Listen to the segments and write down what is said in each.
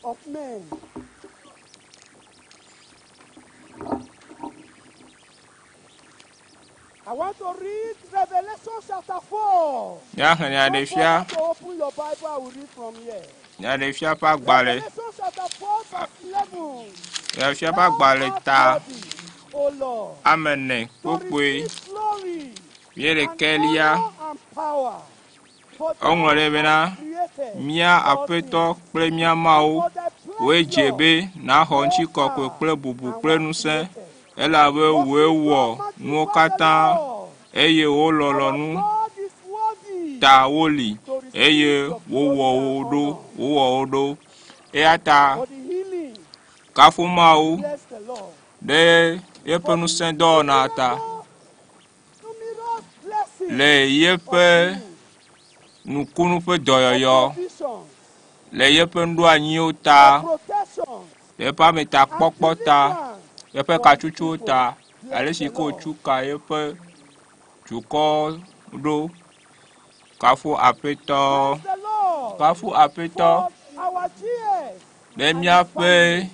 of men. I want to read Revelation chapter 4. Míaxlẽ Nyaɖeɖefia, Don't bother to open your Bible, I will read from here. Nyaɖeɖefia ƒe agbalẽ, Revelation chapter 4, verse 11. Nyaɖeɖefia ƒe Thou agbalẽ art ta worthy, O Lord, ame ene to kpokpoe receive glory and wuiɖekɛlia. honor and power. For thou Eŋlɔ ɖe bena, hast created Mía all Aƒetɔ things, kple mía and Mawu, for thy wòe dze pleasure be nàxɔ all ŋutikɔkɔe are kple bubu and kple were ŋusẽ, created. elabe wòe Worship wɔ God, nuwo magnify the katã Lord. eye wò Our lɔlɔ̃nu God is worthy ta woli to receive eye your wowɔ glory wo and ɖo honor. wowɔ wo ɖo. Eya ta For the healing, kafu Mawu bless the Lord. ɖe yeƒe For the ŋusẽ dɔwɔna ta innumerable, numerous blessings le of yeƒe healing, nukunu ƒe for dɔyɔyɔ, provisions, le yeƒe nuɖoanyiwo ta, for protection, le yeƒe and ametakpɔkpɔ ta, deliverance yeƒe for his katsutsuwo people. ta, ale Bless si the ke Lord. wòtsu ka yeƒe dukɔ ɖo. Kafu Aƒetɔ, Bless the Lord kafu Aƒetɔ for our GS ɖe and his míaƒe family,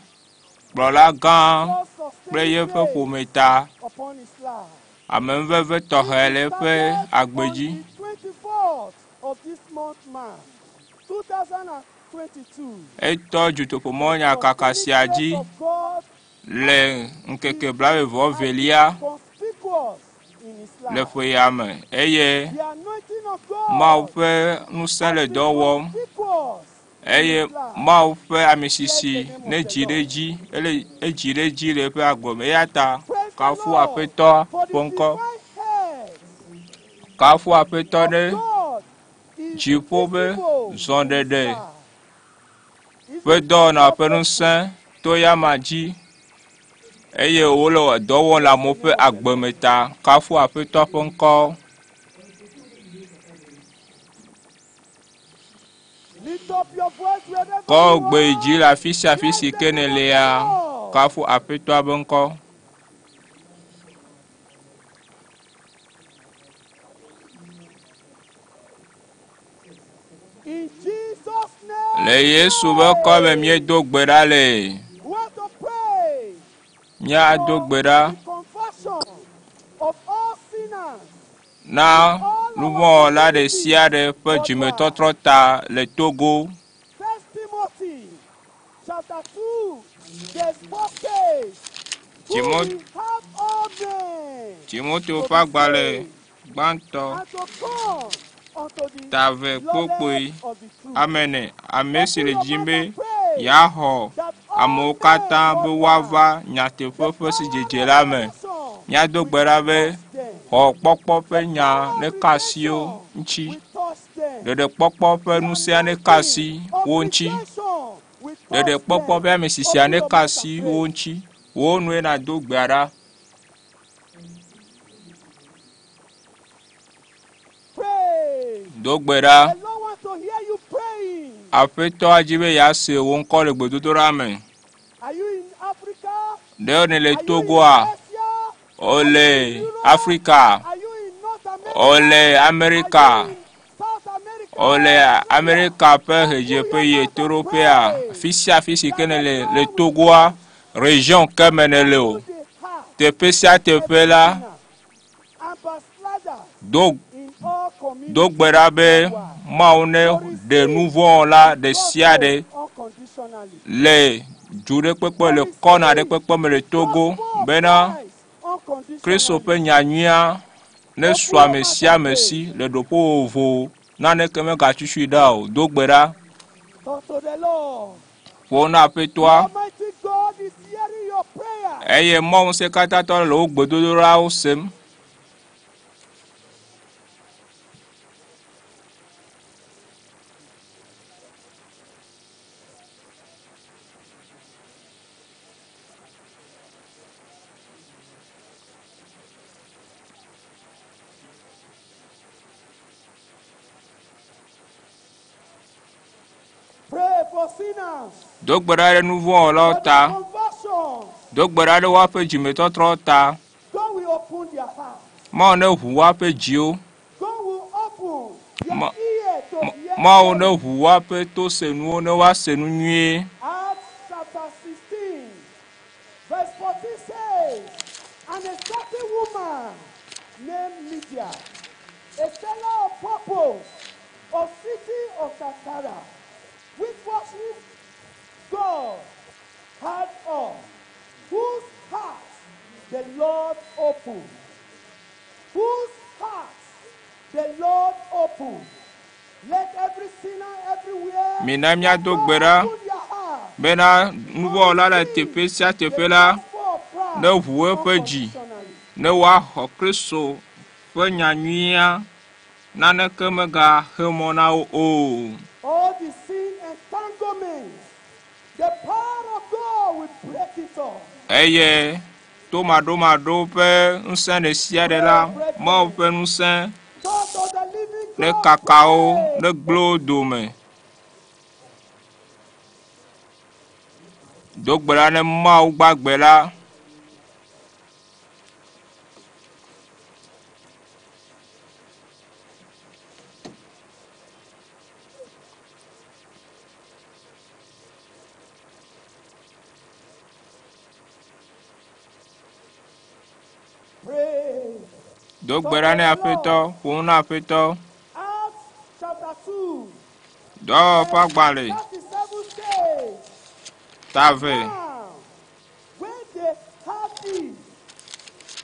kplɔla gã for kple sustaining yeƒe grace ƒome ta. upon his life. Amenuveve He tɔxɛ le eƒe started agbe on dzi. the 24th of this month, March 2022. Etɔ dutoƒomɔ nyakaka Sustaining sia grace dzi of God le ŋkeke is blaeve has velia been conspicuous in his le life. ƒe ya me eye The anointing of Mawu God ƒe ŋusẽ has le been dɔ wɔm conspicuous in eye his life. Mawu ƒe Bless the amisisi name ne of the dzi ɖe Lord. edzi ele edzi ɖe edzi le eƒe agbe me eya ta Praise the kafu Lord Aƒetɔ for the ƒe ŋkɔ. divine head Kafu Aƒetɔ of ɖe God is dziƒo ƒe visible in his zɔɖeɖe life. ƒe Isn't it dɔwɔna God ƒe faithful? ŋusẽ to yama dzi eye wòle dɔ wɔm le Bless the amewo ƒe name of the agbe Lord. me ta. Kafu Aƒetɔ ƒe ŋkɔ. Lift up your voice wherever Kɔ you gbe yi dzi are. le afi sia afi Bless si the ke name of the nèlea. Lord. Kafu Aƒetɔa ƒe ŋkɔ. In Jesus' Le name we Yesu ƒe ŋkɔ me pray. míedo gbe ɖa le. We want to pray Míado for gbe ɖa the conversion of all sinners na in all our nuvɔ̃wɔla ɖe communities sia ɖe ƒe worldwide. dzimetɔtrɔ ta le Togo. First Timothy chapter 2, verse 4 says, Who Timo- will have all men Timoteo to ƒe be agbalẽ saved gbãtɔ and to come unto the ta eve kpokpoe knowledge of the truth. ame ene. Ame si Open le your dzim mouth be and pray yeaxɔ that all amewo men katã be woava worldwide, the nyateƒe ƒe power sidzedze of la me. revelation Míado will gbe ɖa be touch them. xɔkpɔkpɔ ƒe The nya power of neka asi wo redemption ŋuti. will touch them. Ɖeɖekpɔkpɔ ƒe The ŋusẽa neka asi anointing of wo ŋuti. redemption will touch Ɖeɖekpɔkpɔ them. ƒe amisisia Open your neka mouth and asi wo pray. ŋuti. Wo nue nàdo gbea ɖa. Pray. Do gbe ɖa. The Lord wants to hear you praying. Aƒetɔa dzi be yease wò ŋkɔ le gbedodoɖa me. Are you in Africa? Ɖe nèle Are you in Togoa? Asia? Wòle Are you in Europe? Afrika? Are you in North America? Wòle Are Amerika? you in South America or Wòle Australia? Amerika ƒe Open ɣedzeƒe your yi mouth and ɣetoɖoƒea? pray Fi sia fi si ke that the nèle le Lord will Togoa, touch region ke me nèle o. into the heart Teƒe sia of teƒe every la, sinner and backslider do in all do gbe communities ɖa be worldwide Mawu ne to ɖe receive nuvɔ̃wɔla the ɖe sia gospel ɖe unconditionally, le du ɖe kpekpe to le kɔna ɖe receive kpekpe me le the Togo gospel of bena Christ Kristo ƒe unconditionally. nyanyuia ne Open su your ame mouth sia and ame pray. si le ɖoƒe vovovo. Naneke megatsutsui ɖa o. Do gbe ɖa. Talk to the Lord. Ƒo na The Aƒetɔa Almighty God is hearing your prayer. eye Mawu ŋusẽkatãtɔ le wò gbedodoɖawo sem. Pray for sinners, Do gbe ɖa ɖe nuvɔ̃wɔlawo for ta. their conversion. Do gbe ɖa ɖe woaƒe dzimetɔtrɔ ta. God will open their heart. Mawu ne ʋu woaƒe dziwo. God will open their Ma- ear to hear Mawu ne clearly. ʋu woaƒe tosenuwo ne woase nu nyuie. Ah, Verse 14 says, And a certain woman named Lydia, a seller of purples, of city of Thyatira, which worshipped God, had us, whose heart the Lord opened. Whose heart the Lord opened. Let every sinner everywhere Mina míado gbe ɖa open their heart. bena nuvɔwɔla le teƒe sia teƒe la ne ʋu eƒe dzi ne woaxɔ Kristo ƒe nyanyuia naneke megaxe mɔ na wo o. All the sin entanglements, the power of God will break it off. Eye tomaɖomaɖo ƒe ŋusẽ ɖe sia ɖe la, Mawu ƒe ŋusẽ Thought of the living ne God, kaka wo, pray. ne gblẽ wo dome. Do gbe ɖa ne Mawu gbagbe la. Pray. Do gbe ɖa ne Aƒetɔ, ƒo nu na Aƒetɔ. Acts chapter 2, Dɔwɔwɔ ƒe agbalẽ, 37 says, ta ve. Now, when they heard this,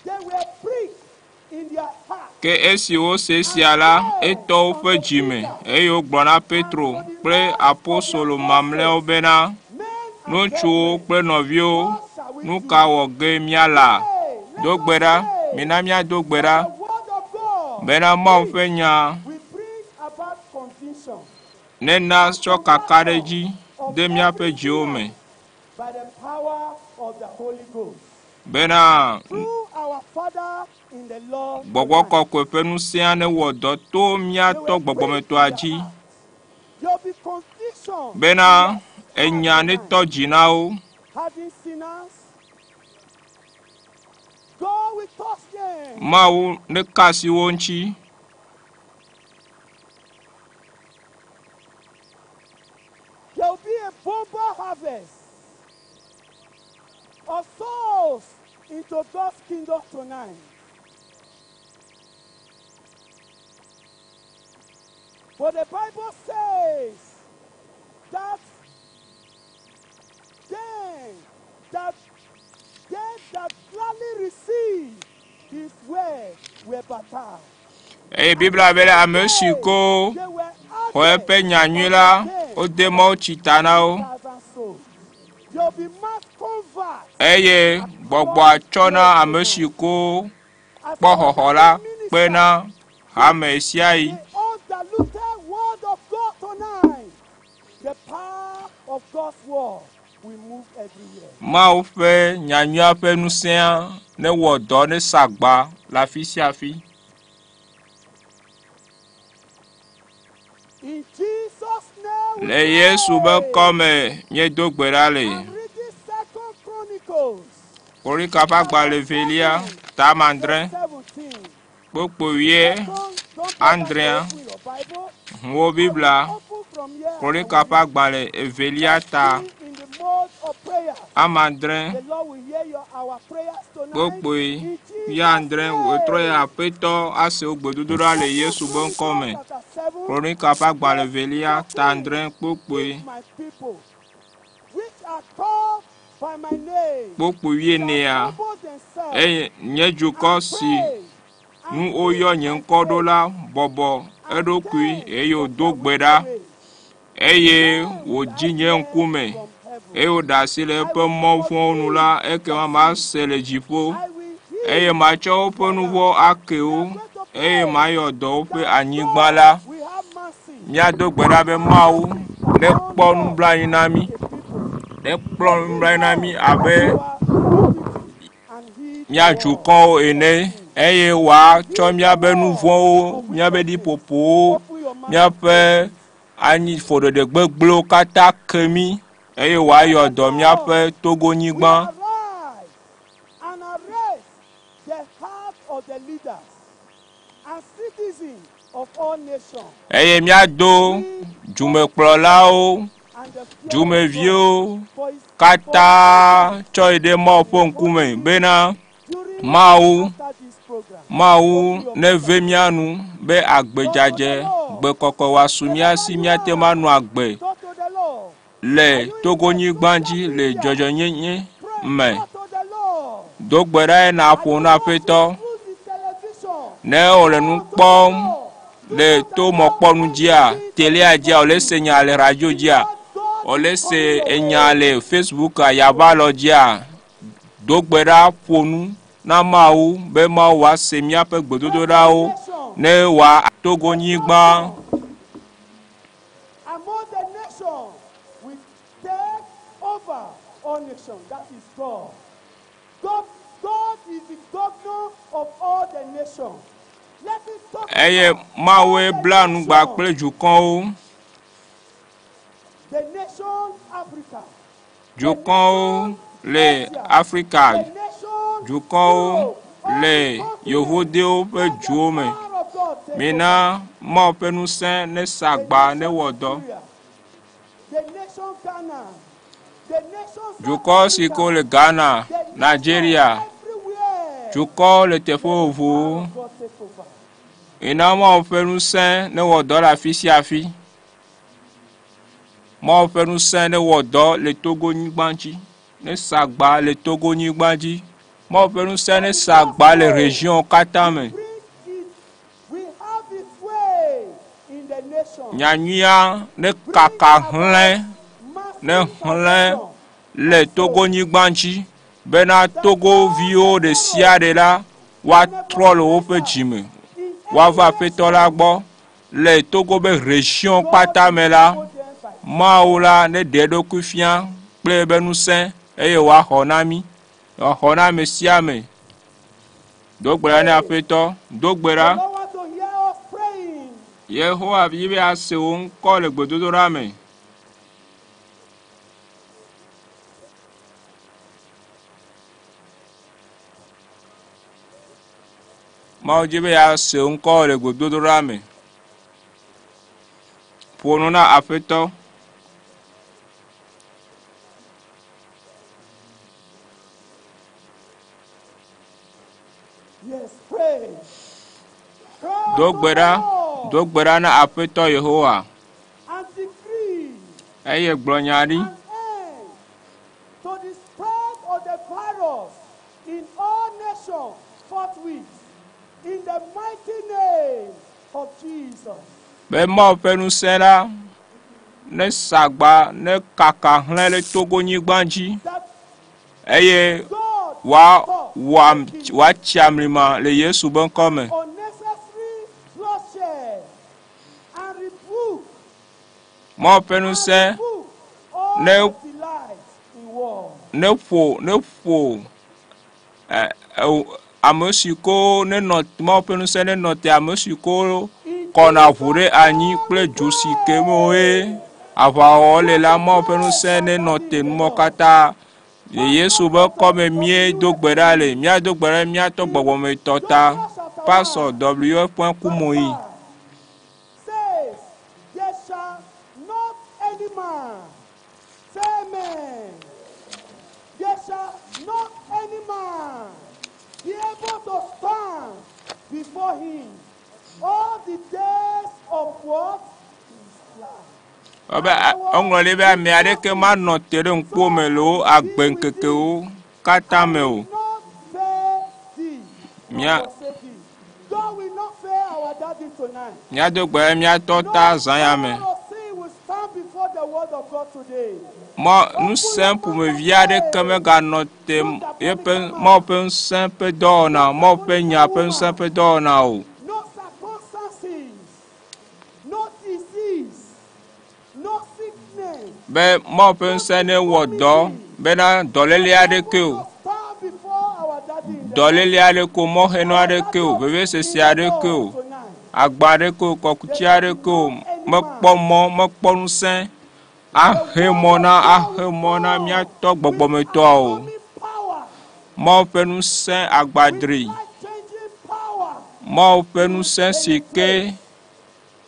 they were pricked in their heart. Ke esi wose esia la, etɔ woƒe dzime eye wogblɔ na Petro kple apostolo mamlɛawo bena, Men and ŋutsuwo brethren, kple nɔviwo, what shall we nu do? ka wɔ ge míala? Pray, let Do us gbe ɖa, pray mina míado gbe that ɖa the word of God bena Mawu ƒe nya will bring about conviction nena tsɔ kaka ɖe dzi de míaƒe dziwo me by the power of the Holy Ghost. bena Through our Father in the Lord. gbɔgbɔ tonight. kɔkɔe ƒe ŋusẽa newɔ dɔ to mía They tɔ were gbɔgbɔmetɔa pricked in dzi their heart. There will be conviction bena in their enya heart netɔ tonight. dzi na wo. Having sinners, God will touch them. Mawu neka asi wo ŋuti. There will be a bumper harvest of souls into God's kingdom tonight. For the Bible says that them that they that gladly receive his word were baptized. Eye Biblia be le ame si ko They were xɔ added eƒe nyanyui la, unto them wode Mawu tsi ta na wo 1,000 souls. There will be mass converts eye gbɔgbɔa tsɔ na ame si ko as kpɔ our xɔxɔ la minister. kpe na hame sia yi. The undiluted word of God tonight. The power of God's word will move everywhere. Mawu ƒe nyanyuia ƒe ŋusẽa newɔ dɔ ne sa agba le afi sia afi. In Jesus' name we Le Yesu be pray. ŋkɔme míedo gbe ɖa le. I'm reading Second Chronicles. Kronika ƒe agbalẽ evelia, ta adre, verse 17. kpukpui wuie Second, don't bother to adrea, open your Bible. ʋuwo Biblia, I will open from here and Kronika we ƒe agbalẽ evelia ta be in the mode of prayer. amadre, The Lord will hear your, our prayers tonight. kpukpui In Jesus' wuiadre wòtrɔ yi name. Aƒetɔ ase wo gbedodoɖa le Yesu be ŋkɔme. Chapter 7, Kronika ƒe agbalẽ evelia ta adre kpukpui If my people, which are called by my name, kpukpui wuienea shall humble themselves eye nye dukɔ and si pray nu and woyɔ seek nye my ŋkɔ ɖo face la bɔbɔ and eɖokui turn eye from wòdo their gbe ɖa wicked ways. eye Then will wòdzi I nye hear ŋkume from heaven. eye wòɖe asi le I eƒe will mɔ vɔ̃wo nu la forgive ekema their mase sin. le dziƒo I will eye heal matsɔ woƒe their nu land. vɔ̃wo ake We wo are going to eye pray mayɔ dɔ woƒe that anyigba God la. will have mercy Míado gbe ɖa be Mawu nekpɔ nublanui na mí, the people. nekplɔ nublanui na mí abe Our iniquity and heal the mía world dukɔwo of ene sin. eye wòatsɔ Heal the míaƒe nu world vɔ̃wo, of míaƒe wickedness. ɖiƒoƒowo, Open your mouth and míaƒe pray. anyi ƒoɖeɖe gbegblẽwo katã ke mí eye wòayɔ That the dɔ míaƒe Lord will togonyigba. arise and arrest the heart of the leaders and citizens of all nations. Eye míado We dumekplɔlawo and and the fear of Dumeviwo God for his katã tsɔ yi ɖe Mawu ƒe ŋkume bena during Mawu and after this program. Mawu neve mía nu be agbe dzadzɛ, gbe kɔkɔe wòasu mía si míate ŋu anɔ agbe Talk to the Lord. le Togonyigba dzi le dzɔdzɔnyenye Pray. me. Talk to the Lord. Do gbe ɖa ye nàƒo nu Aƒetɔ. Through the television. Ne wòle nu kpɔm le to mɔkpɔnu dzia, telia dzia, wòle se nya le radio dzia, wòle se enya le Facebook yabalɔ dzia, do gbe ɖa ƒo nu na Mawu be Mawu wòase míaƒe gbedodoɖawo ne wòa Togonyigba. Among the nations, we take over all nations. That is God. God, God is the governor of all the nations. Let me talk Eye about Mawue all the bla nugba nations. kple dukɔwo. The nation Africa. Dukɔwo le Afrika, The nation dukɔwo Europe, all le the continents. Yevudewo ƒe Let the duwo me. power of God take Mina Mawu ƒe ŋusẽ nesa over. agba The newɔ nation dɔ. Nigeria, the nation Ghana, the nation South Dukɔ si Africa, ke le Ghana, the nation Nigeria, everywhere. dukɔ le teƒe Let the power vovovowo. of God take over. Mina Mawu ƒe ŋusẽ newɔ dɔ le afi sia afi. Mawu ƒe ŋusẽ newɔ dɔ le Togonyigba dzi, nesa agba le Togonyigba dzi. Mawu ƒe ŋusẽ nesa agba le region katã me. Bring it, we have its way in the nation. Nyanyuia ne kaka hlẽ ne hlẽ le Togonyigba dzi bena Togoviwo ɖe sia ɖe la woatrɔ le woƒe dzime, woava Aƒetɔ la gbɔ. Le Togo be region kpata me la, Mawu la neɖe eɖokui fia kple eƒe ŋusẽ eye wòaxɔ na mí, wòaxɔ na ame sia ame. Do gbe ɖa ne Aƒetɔ, do gbe The ɖa. Lord wants to hear us praying. Yehowa yi be ase wò ŋkɔ le gbedodoɖa me. Mawu dzi be yease wò ŋkɔ le gbedodoɖa me. Ƒo nu na Aƒetɔ. Yes, pray. Pray Do unto gbe the ɖa, Lord do gbe ɖa na Aƒetɔ Yehowa and decree eye gblɔ nya ɖi an end to the spread of the virus in all nations forthwith in the mighty name of Jesus. be Mawu ƒe ŋusẽ la nesa agba, nekaka hlẽ ɖe Togonyigba dzi That eye God wòa stop wòa the wòatsi amlima le Yesu ƒe ŋkɔ me. unnecessary bloodshed and rebuke Mawu ƒe and ŋusẽ rebuke all ne that delight in war. neƒo neƒo ɛ ɛ ame si ko nenɔ Mawu ƒe ŋusẽ nenɔ te ame si ko In kɔna ʋu Jesus' ɖe anyi name kple we du si ke me pray. woe aʋawɔwɔ le la Mawu ƒe ŋusẽ nenɔ te numɔ katã. Le Yesu ƒe ŋkɔme míedo gbe ɖa le míado gbe ɖa míatɔ gbɔgbɔmetɔ ta. Joshua chapter Pastor 1 W. verse Kumoyi. 5 says, There shall not any man say amen. There shall not any man be able to stand before him all the days of what? His life. Ebe eŋlɔ ɖi be ame aɖeke manɔ te ɖe ŋkuwò me le wò agbe ŋkekewo katã I me o. will not fail thee nor Mía forsake thee. God will not fail our daddy tonight. míado gbe ɖe míatɔ No ta zã ya me. power of sin will stand before the word of God today. Mɔ Open ŋusẽ your mouth and ƒomevi aɖeke pray. meganɔ te No yeƒe diabolical Mawu man, ƒe ŋusẽ ƒe dɔwɔna, no Mawu ƒe diabolical nya ƒe ŋusẽ woman, ƒe dɔwɔna o. no circumstances, no disease, no sickness, Be Mawu ƒe no ŋusẽ newɔ dɔ infirmity bena will dɔléle be aɖeke able o, to stand before our daddy in the dɔléle Lord. aɖeke o, mɔxenu Our aɖeke daddy o, of in vevesese the aɖeke Lord o, tonight. agba aɖeke o, There kɔkuti shall be aɖeke o, not any mekpɔ man. mɔ, mekpɔ ŋusẽ The ahe word mɔ of na God ahe will mɔ na come míatɔ with gbɔgbɔmetɔa o. atomic power, Mawu ƒe ŋusẽ with agbadri, life-changing power. Mawu ƒe It will ŋusẽ si ke penetrate.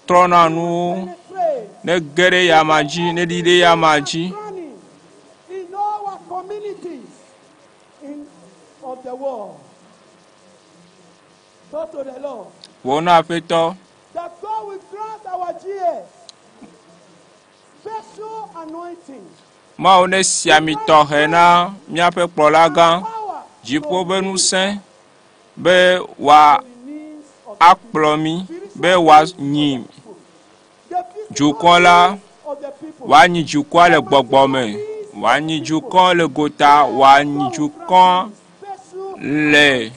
trɔna It will nuwo penetrate. Nege ɖe yama dzi, neɖi ɖe yama dzi. In all our communities in, of the world. Talk to the Lord. Ƒo na Aƒetɔ That God will grant our GS special anointing. Mawu nesi ami tɔxɛ na míaƒe kplɔla gã, Power dziƒo to ƒe ŋusẽ be wòa the needs of akplɔ mí, be wòanyi the physical dukɔ la, needs of the people. wòanyi dukɔa le gbɔgbɔ me, wòanyi dukɔ le gota, wòanyi dukɔ le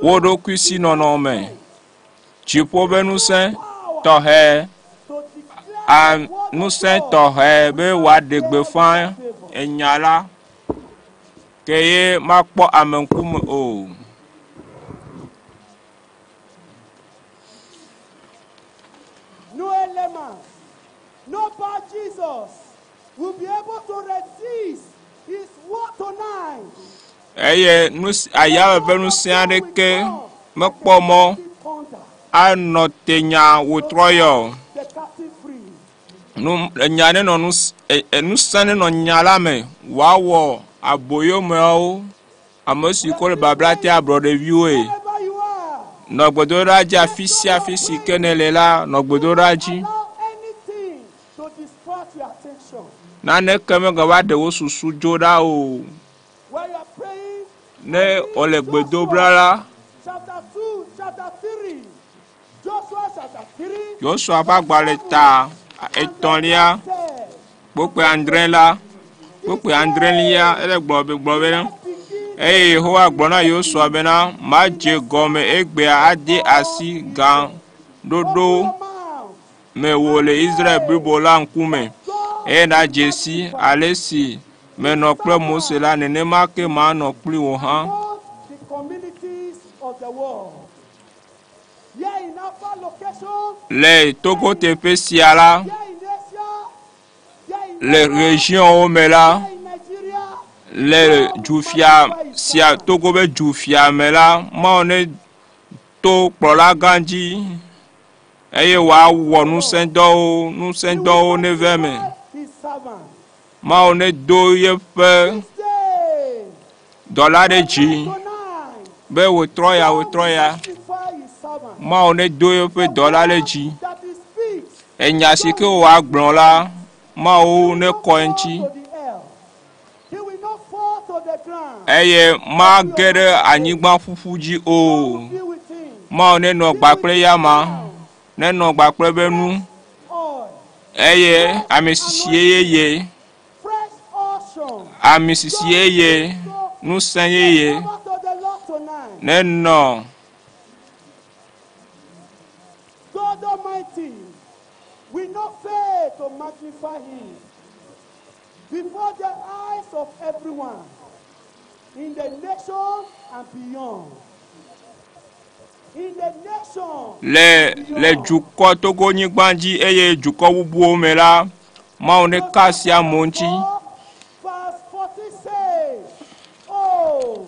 wo ɖokui si nɔnɔ me. Dziƒo ƒe ŋusẽ tɔxɛ, a ŋusẽ tɔxɛ be wòaɖe gbeƒã enya la, ke ye makpɔ ame ŋkume o. No element, no bad Jesus will be able to resist his word tonight. Eye nu si ayame ƒe ŋusẽ aɖeke mekpɔ mɔ anɔ te nya wòtrɔ yɔ o. The captive free. Nu enya nenɔ nus e e ŋusẽ nenɔ nya la me wòawɔ aboyomeawo ame si ko le babla te ablɔɖeviwoe. Wherever you are, Nɔ gbedoɖa dzi afi sia afi si ke nèle la, nɔ gbedoɖa dzi. allow anything to distract your attention. Naneke megava ɖe wò susu dzo ɖa o. While you are praying, Ne wòle gbe dom ɖa la, chapter 2, chapter 3, Joshua chapter 3, Yosua ƒe agbalẽ ta etɔ̃lia, kpukpui adre la, kpukpui adrelia, ele gblɔ be gblɔ bena, eye Yehowa gblɔ na Yosua bena, madze gɔme egbea ade asi gã ɖoɖo me wò le Israel blibo la ŋkume. Eye nàdze si ale si menɔ kple Mose la, nenema ke manɔ kpli wò hã. All the communities of the world. Here in Alpha location, Le Togo teƒe sia la, here in Asia, here in le Europe, regionwo me la, here in Nigeria, le dufia sia Togo be dufia me la, Mawu ne to kplɔla gã dzi eye wòawɔ ŋusẽdɔwo, ŋusẽdɔwo neva eme. his servant. Mawu ne do yeƒe This day, dɔla ɖe dzi tonight, be wòtrɔ ya wòtrɔ ya. sanctify his servant. Mawu ne do yeƒe dɔla ɖe dzi. That he speaks Enya si ke wòagblɔ la, Mawu ne kɔ eŋuti to the earth. He will not fall to the ground. eye mage ɖe anyigba ƒuƒu dzi o. God will be with him. Mawu nenɔ gba kple yama, nenɔ gba kple be nu Oil, eye ame sisi yeye, fresh unction. ame sisi yeye, ŋusẽ yeye Servant of the Lord tonight. nenɔ God Almighty will not fail to magnify him before the eyes of everyone in the nation and beyond. In the nation le le dukɔ Togonyigba dzi eye dukɔ bubuwo me la, Mawu ne ka asi amewo ŋuti. 4, verse 40 says, Oh,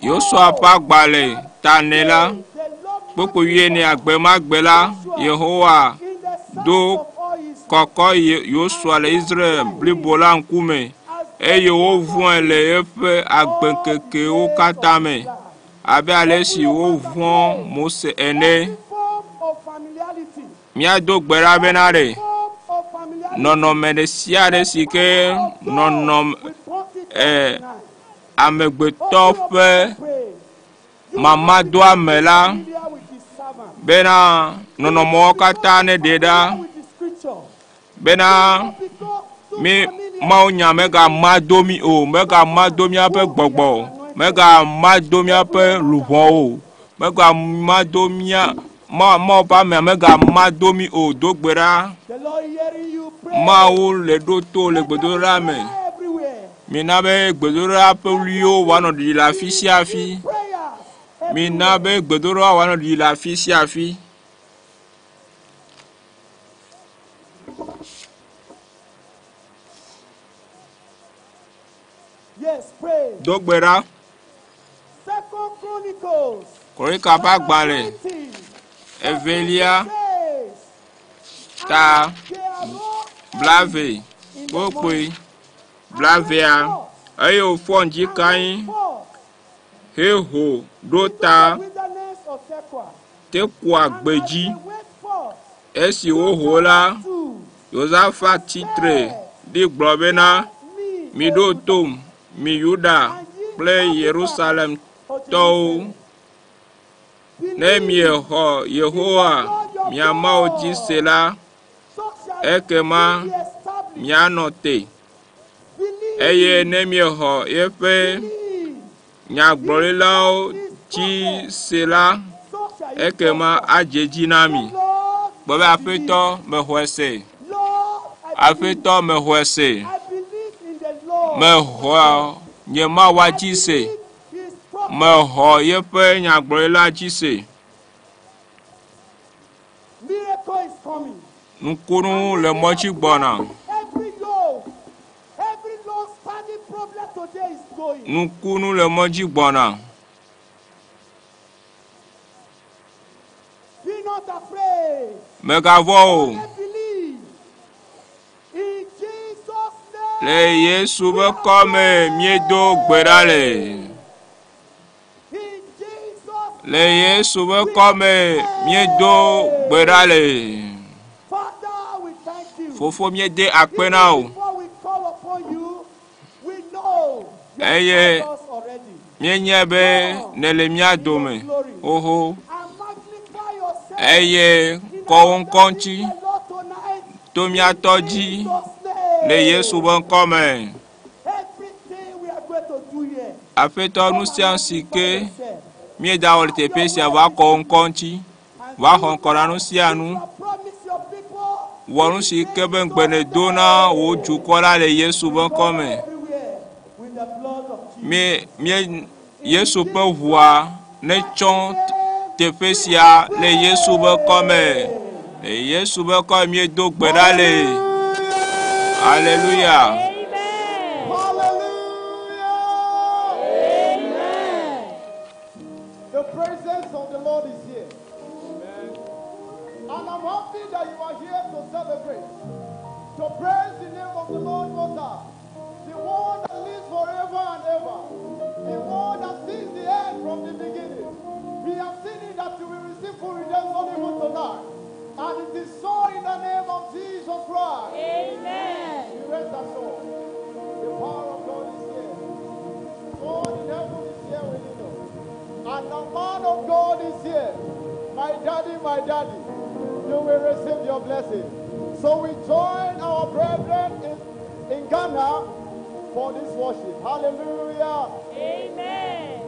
Yosua ƒe agbalẽ ta ene la, the Lord kpukpui wuiene agbemagbe la, Yehowa in the sight do of all Israel kɔkɔ Yosua le Israel blibo la ŋkume eye wovɔ̃e le eƒe agbeŋkekewo katã me abe ale si wovɔ̃ Mose ene. Every form of familiarity, Míado gbe ɖa bena ɖe form of familiarity. nɔnɔme ɖe sia ɖe si ke nɔnɔme eh, amegbetɔ ƒe mamadoame la bena nɔnɔmewo katã ne ɖe ɖa bena mi Mawu nya megama do mí o, megama do míaƒe gbɔgbɔ o, megama do míaƒe luʋɔ o, megama do mía Mawu ƒe amea megama do mí o. Do gbe ɖa. Mawu le ɖo to le gbedodoɖa me. Mina be gbedodoɖa ƒe ɣliwo wòanɔ ɖiɖi le afi sia afi. Mina be gbedodoɖa wòanɔ ɖiɖi le afi sia afi. Yes, pray. Do gbe ɖa. Second Chronicles. Kronika ƒe agbalẽ 20, evelia says, Ta They arose 20 early in the kpokpoe morning and blaevea went forth, eye wòfɔ ŋdi and kae went forth heho ɖo into ta the wilderness of Tekoa. Tekoa And as gbedzi. they went forth, Esi woho la, Josaphat too Yosafat tsitre ɖi gblɔ bena, me, O miɖo Judah, tom, mi Yuda and ye kple inhabitants Yerusalemtɔwo. of Jerusalem. Ne Believe miexɔ in the Yehowa Lord your mia Mawu dzi se God, la, so shall ekema ye be established. mianɔ te. Eye Believe, ne miexɔ yeƒe believe nyagblɔɖilawo in his dzi prophets, se la, so shall ye ekema prosper. adze dzi na Say, mi. Lord, Gblɔ be I believe. Aƒetɔ, mexɔe se. Lord, I believe. Aƒetɔ, mexɔe se. I believe in the Lord my Mexɔ God. nye Mawua I dzi se. believe his prophets. Mexɔ yeƒe nyagblɔɖila dzi se. Miracle is coming. Nukunu And le let me mɔ dzi gbɔna. afraid. Every yoke, every long standing problem today is going. Nukunu le mɔ dzi gbɔna. Be not afraid. Mègavɔ̃ o. Only believe. In Jesus' Le name, Yesu we ƒe are kɔme míedo gbe ɖa le. prayed. In Jesus' Le name, Yesu ƒe we are kɔme míedo gbe ɖa le. Father, we thank you. Fofo míede akpe Even na wò. before we call upon you, we know you have Eye heard us already. míenyae be Come nèle mía in your dome glory xoxo. and magnify yourself Eye in kɔ wò our ŋkɔ gathering, ŋuti the Lord, tonight to in mía tɔ dzi Jesus' le Yesu name. ƒe ŋkɔme. Everything we are going to do here, Aƒetɔ come nu and sia nu si magnify ke yourself. míedawɔ le Have teƒe your sia way va this kɔ wò ŋkɔ evening ŋuti, and va xɔ do ŋkɔ na nu that sia which nu. you have promised your people Wɔ nu in si ke be ŋugbe Jesus' nèdo na wò name. dukɔ la le Yesu We ƒe cover ŋkɔme. everywhere with the blood of Mí Jesus. mí In Yesu ƒe Jesus' ʋua mighty netsɔ name, teƒe we sia are le Yesu ƒe ŋkɔme. prayed. Le Yesu ƒe ŋkɔme míedo gbe ɖa le. Hallelujah. Aleluya. Amen. Hallelujah. Amen. The presence of the Lord is here. And I'm happy that you are here to celebrate, to praise the name of the Lord Most High, the one that lives forever and ever, the one that sees the end from the beginning. We have seen it that you will receive full redemption even tonight. And it is so in the name of Jesus Christ. Amen. Be rest assured, the power of God is here. God in heaven is here within us. And the man of God is here. My daddy, my daddy, you will receive your blessing. So we join our brethren in Ghana for this worship. Hallelujah. Amen.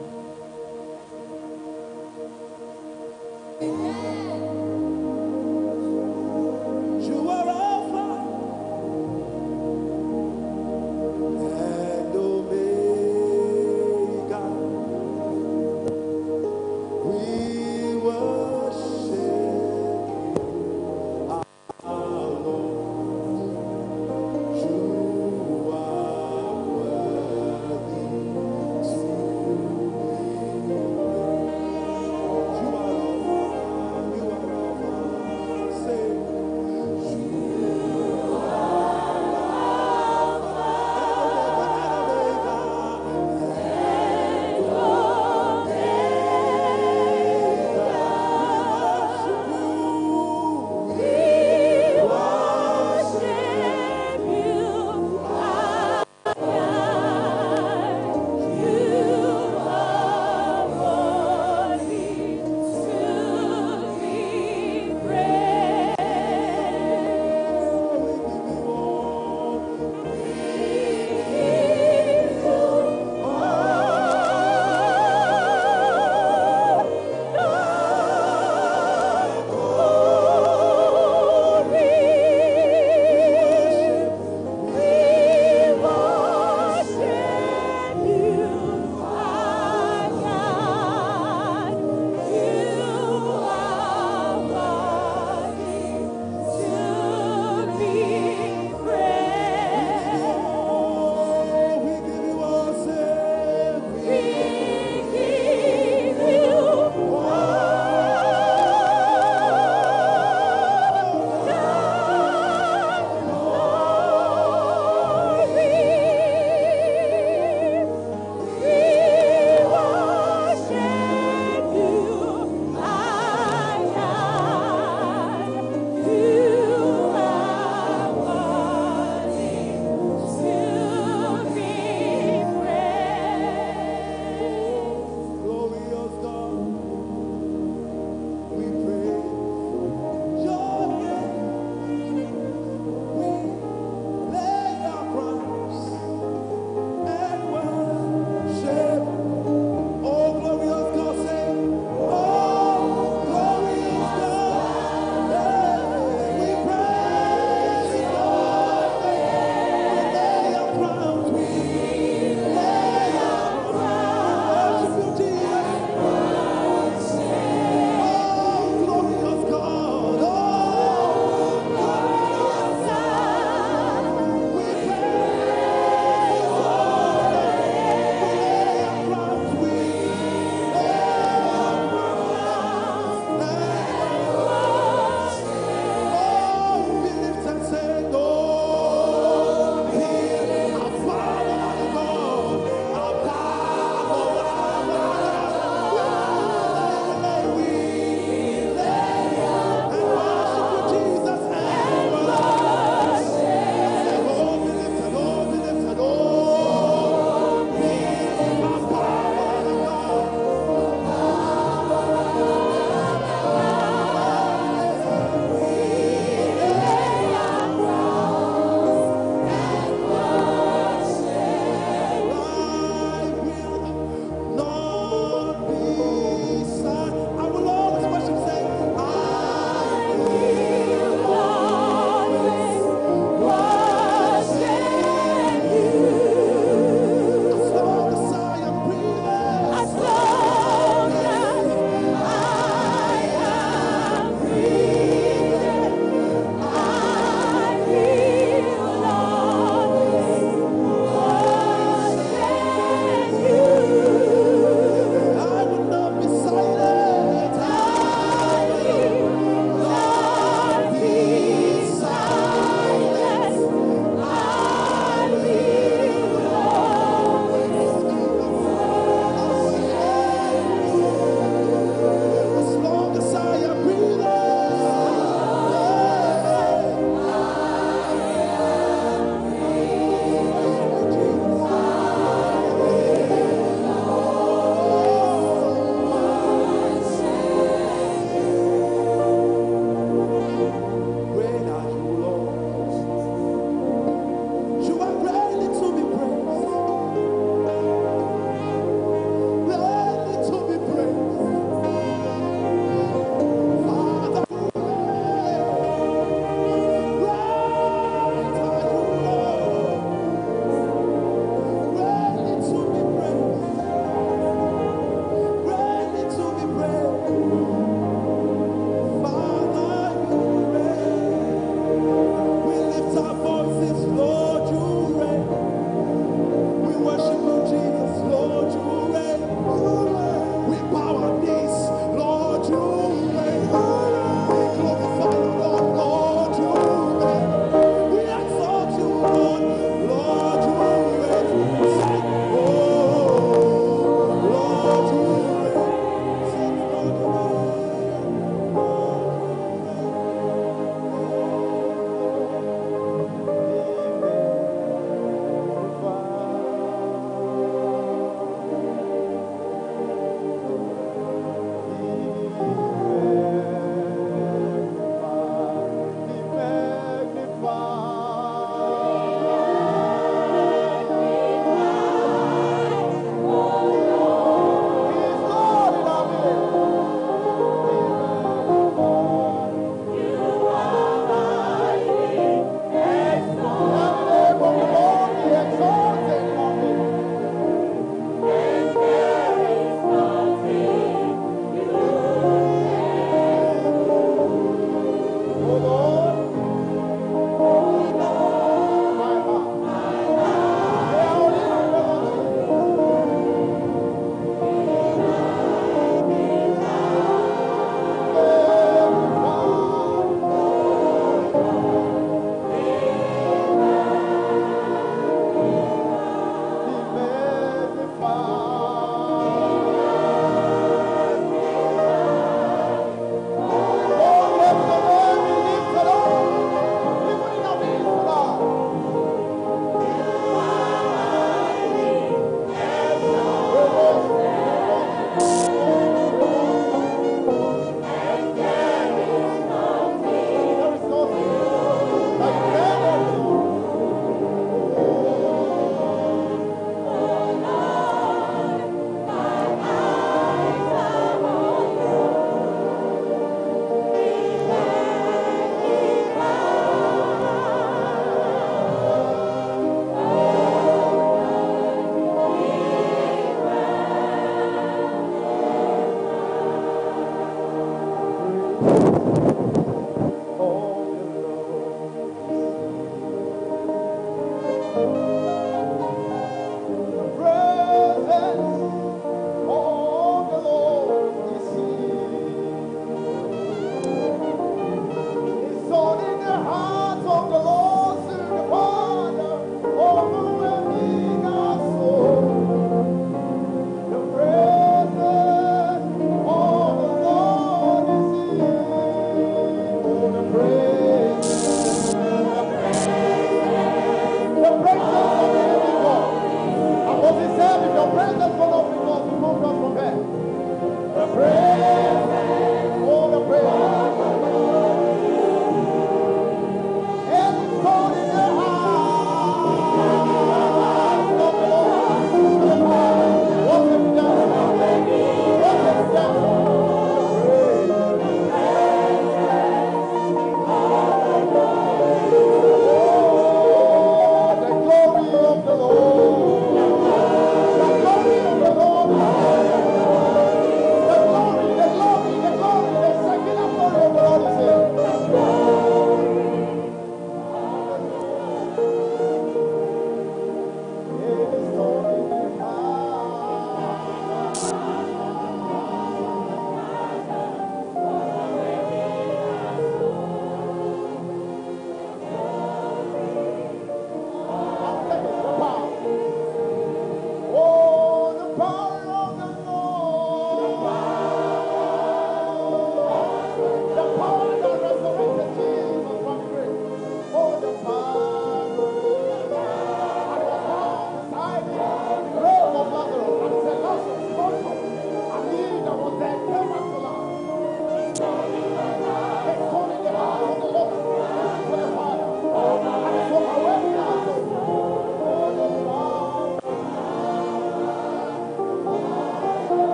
You are Alpha and Omega. We worship our Lord. You are worthy to be praised. You are Alpha.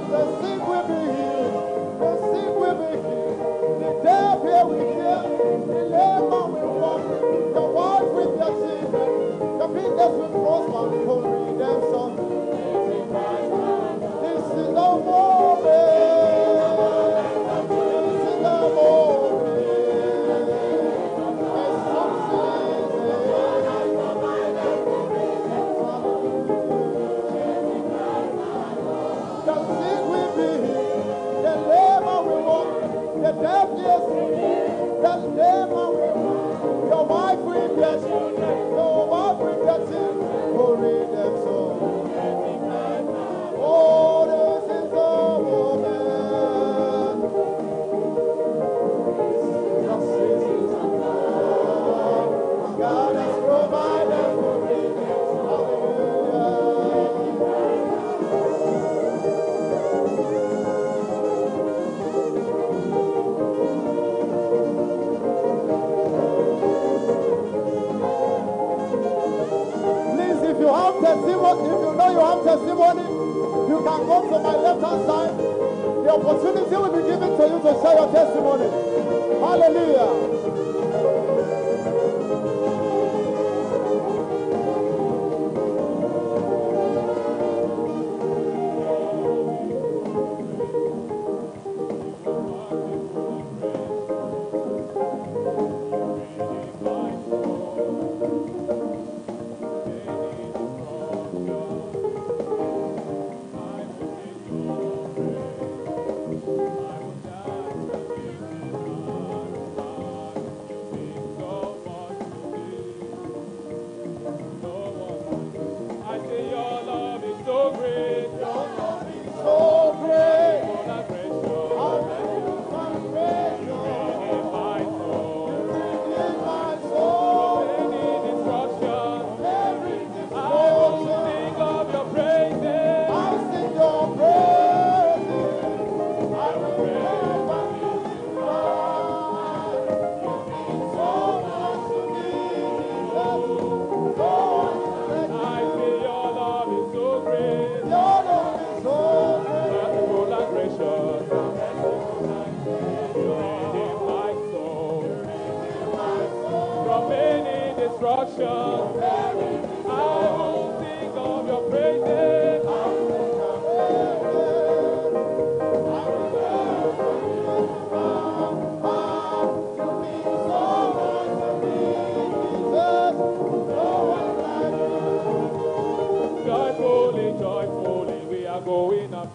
The sick will be healed. The sick will be healed. own testimony, you can go to my left hand side. The opportunity will be given to you to share your testimony. Hallelujah. I say your love is so great, Your love is so great. full and precious, I'm precious. in my soul. In my soul. Any destruction, Every I will destruction. sing of your praises. I sing your praises. I will never be denied. You mean so much to me, Jesus. No one like I you. say your love is so great, Your love is so great. merciful and gracious. You redeem my soul from any destruction. I will sing of your praises. Joyfully, joyfully, we are going up.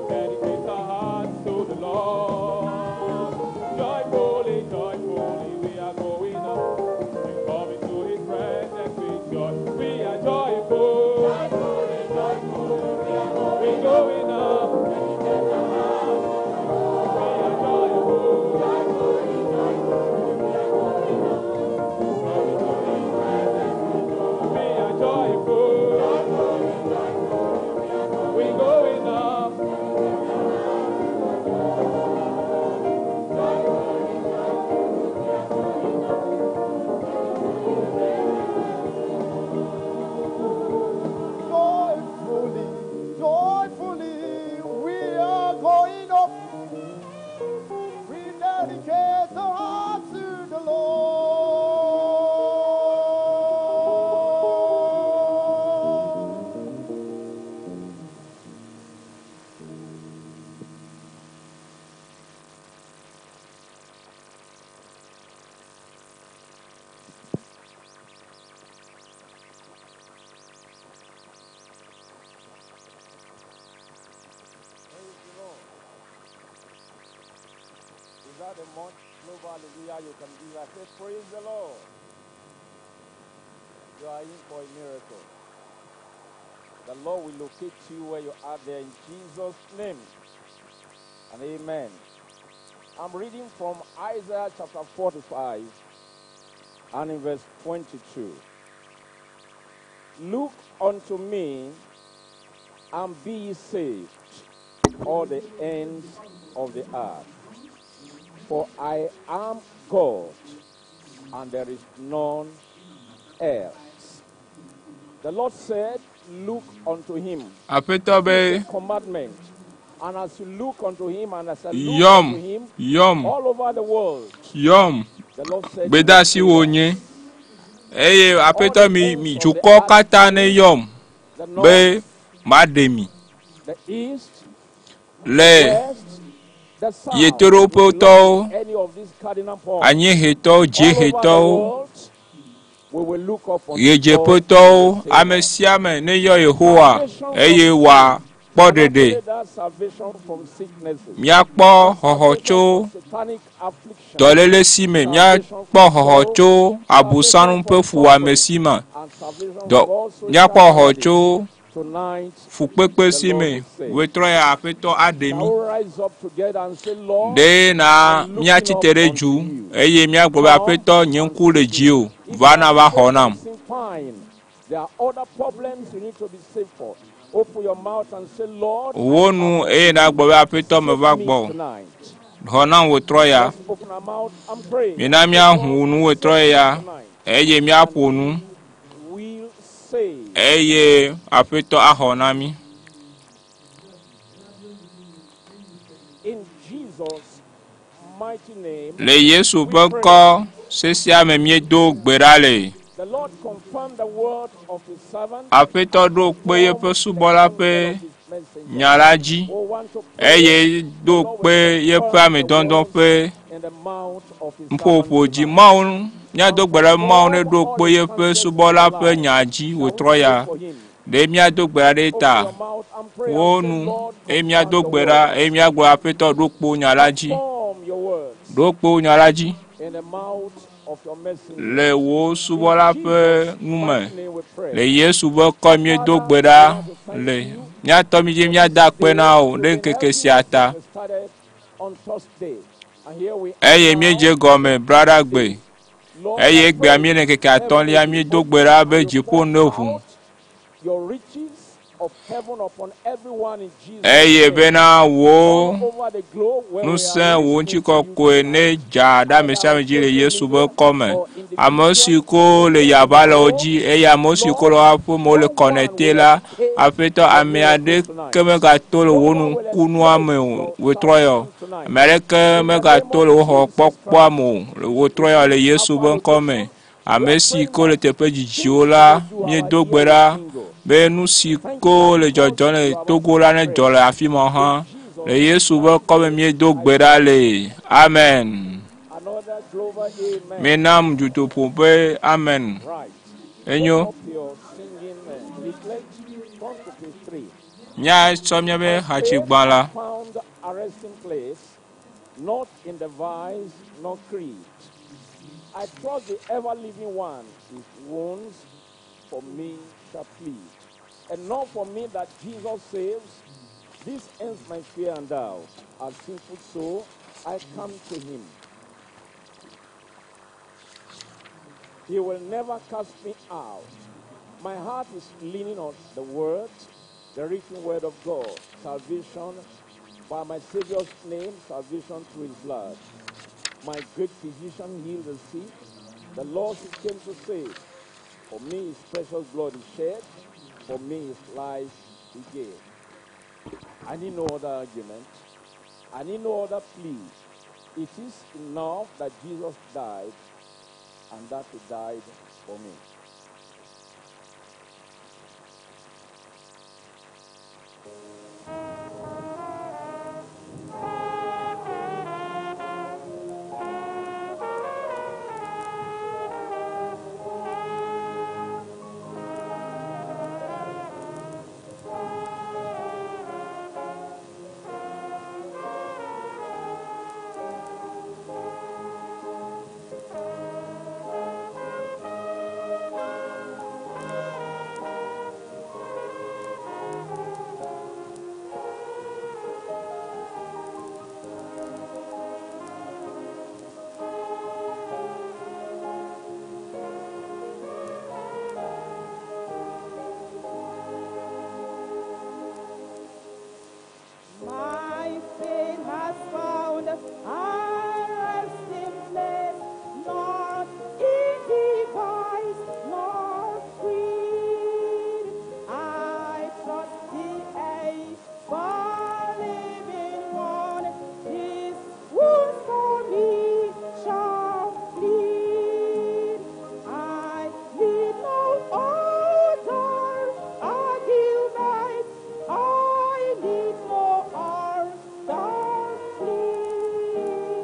Dedicate our hearts to the Lord. Joyfully, joyfully, we are going up. We come into His presence with joy. We are joyful. Joyfully, joyfully, we are going, going up. We are joyful. Joyfully, joyfully, we are going up. Come into His presence with joy. We are joyful. We going up. Joyfully, joyfully, we are going up. We dedicate our hearts to the Lord. Praise the Lord. Is that a much global hallelujah you can give? I say, Praise the Lord. You are in for a miracle. The Lord will locate you where you are there in Jesus' name. And amen. I'm reading from Isaiah chapter 45 and in verse 22. Look unto me and be ye saved, all the ends of the earth. For I am God, and there is none else. The Lord said, Look unto him. Aƒetɔ be It's a commandment. And as you look unto him, and as I look yɔm, unto him, yɔm, all over the world, yɔm. the Lord said, Gbedeasi wo nye. Eye aƒetɔ mi mi dukɔ katã ne yɔm The be north, maɖe mi the east, le west, the south. Yetoɖoƒetɔwo, If you look any of these cardinal points, anyiehetɔwo, all over the dziehetɔwo, world, we will look up unto ɣedzeƒetɔwo, God the ame Savior. sia ame ne yɔ Yehowa eye wòakpɔ And not ɖeɖe. only that, salvation from sicknesses, Míakpɔ xɔxɔ salvation tso from satanic affliction, dɔléle si me, míakpɔ xɔxɔ tso abosanu ƒe fuwɔame si me, and salvation dɔ from all social míakpɔ xɔxɔ maladies. tso Tonight, fukpekpe si me. Wetrɔ ya aƒetɔ aɖe shall mí. we rise up together and say, Lord, Ɖe na I'm looking míatsi up te ɖe unto dzu you. eye míagblɔ be aƒetɔ nye ŋku le dziwò If va na va xɔ nam. seem fine, there are other problems you need to be saved for. Open your mouth and say, Lord, Wò nu eye nagblɔ be aƒetɔ meva save me gbɔ tonight. xɔ nam wòtrɔ ya. Let's open our mouth and pray. Mina míahu nu wòtrɔ ya Tonight. eye míaƒo nu Will save. eye Aƒetɔ axɔ na mí. In Jesus' mighty name, Le Yesu ƒe ŋkɔ sesia me míedo gbe ɖa le. the Lord confirmed the word of his servant. Aƒetɔ ɖo kpe yeƒe subɔla ƒe His messenger. nya la dzi Who want to pray eye do kpe yeƒe amedɔdɔ ƒe in the mouth of his nuƒoƒo servant dzi. tonight. Mawu míado gbe ɖa be Mawu neɖo kpe yeƒe subɔla ƒe nya dzi wòtrɔ ya. For him. Ɖe míado gbe ɖa ɖe Open ta. your mouth and pray Wo and say, nu Lord, eye míado confirm gbe your ɖa word. eye míagblɔ Aƒetɔ ɖo kpo nya la dzi. Confirm your words Ɖo kpo nya la dzi in the mouth of your messenger. le wò subɔla ƒe nu me. Mighty name we pray. Le Yesu ƒe ŋkɔ míedo gbe ɖa le. Míatɔ mí dzi míada akpe na wò ɖe ŋkeke sia ta. We started on Thursday, and here we are Eye now. míedze gɔme braɖagbe. Lord, Eye I egbea pray míele ŋkeke atɔ̃lia míedo gbe ɖa be dziƒo ne ʋu. Your riches of heaven upon everyone in Jesus' Eye name. bena wò All over the globe where we ŋusẽ are wò listening to you ŋutikɔkɔe ne dza ɖe ame sia ame dzi le Yesu ƒe ŋkɔme. Ame si ko le yaba le wo dzi eye ame si ko le woƒe aƒemewo le kɔnɛte la, Aƒetɔ ame aɖeke megato le wò nukunua me o wòtrɔ ya o. Ame aɖeke megato le wò xɔkpɔkpɔa me o le wòtrɔ ya le Yesu ƒe ŋkɔme. Ame si ko le teƒe dzidziwo la, míedo gbe ɖa be nu si ko le dzɔdzɔm le Togo la nedzɔ le afi ma hã. Le Yesu ƒe ŋkɔme míedo gbe ɖa le. Amen. Another global amen. Menam dutoƒo ƒe amen. Right. Enyo. Up your singing leaflet. Turn to page 3. Míatsɔ míaƒe hatsigba la. Found a resting place, not in the vice nor creed. I trust the ever living one, his wounds for me shall plead. And not for me that Jesus saves. This ends my fear and doubt. As sinful soul, I come to him. He will never cast me out. My heart is leaning on the word, the written word of God. Salvation by my Savior's name, salvation through his blood. My great physician healed the sick. The lost he came to save. For me his precious blood is shed. For me his life he gave. I need no other argument. I need no other plea. It is enough that Jesus died and that he died for me. My faith has found a resting place, not in device nor creed. I trust the ever-living one, His wounds for me shall bleed. I need no other argument. I need no other plea.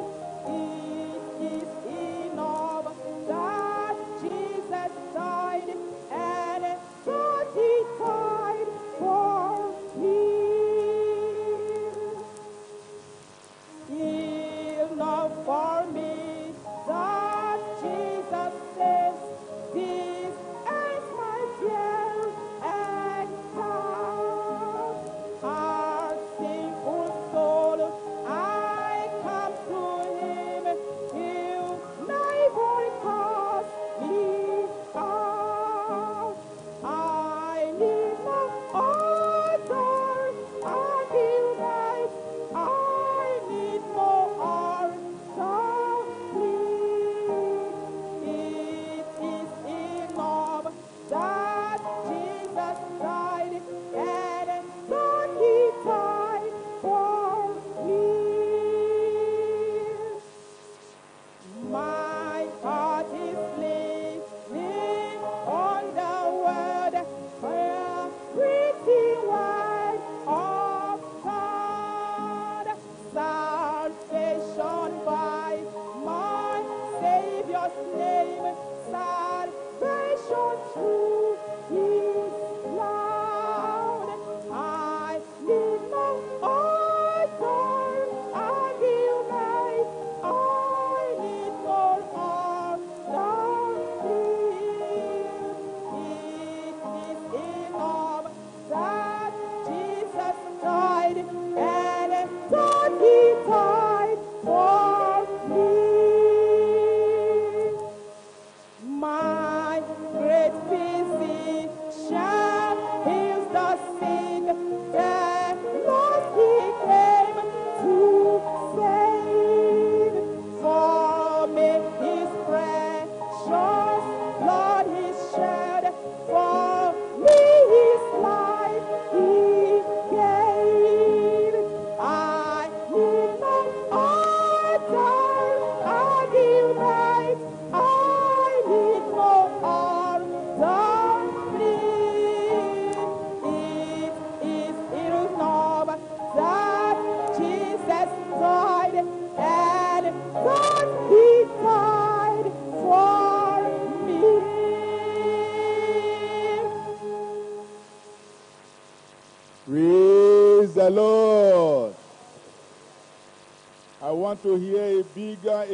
I want to hear a bigger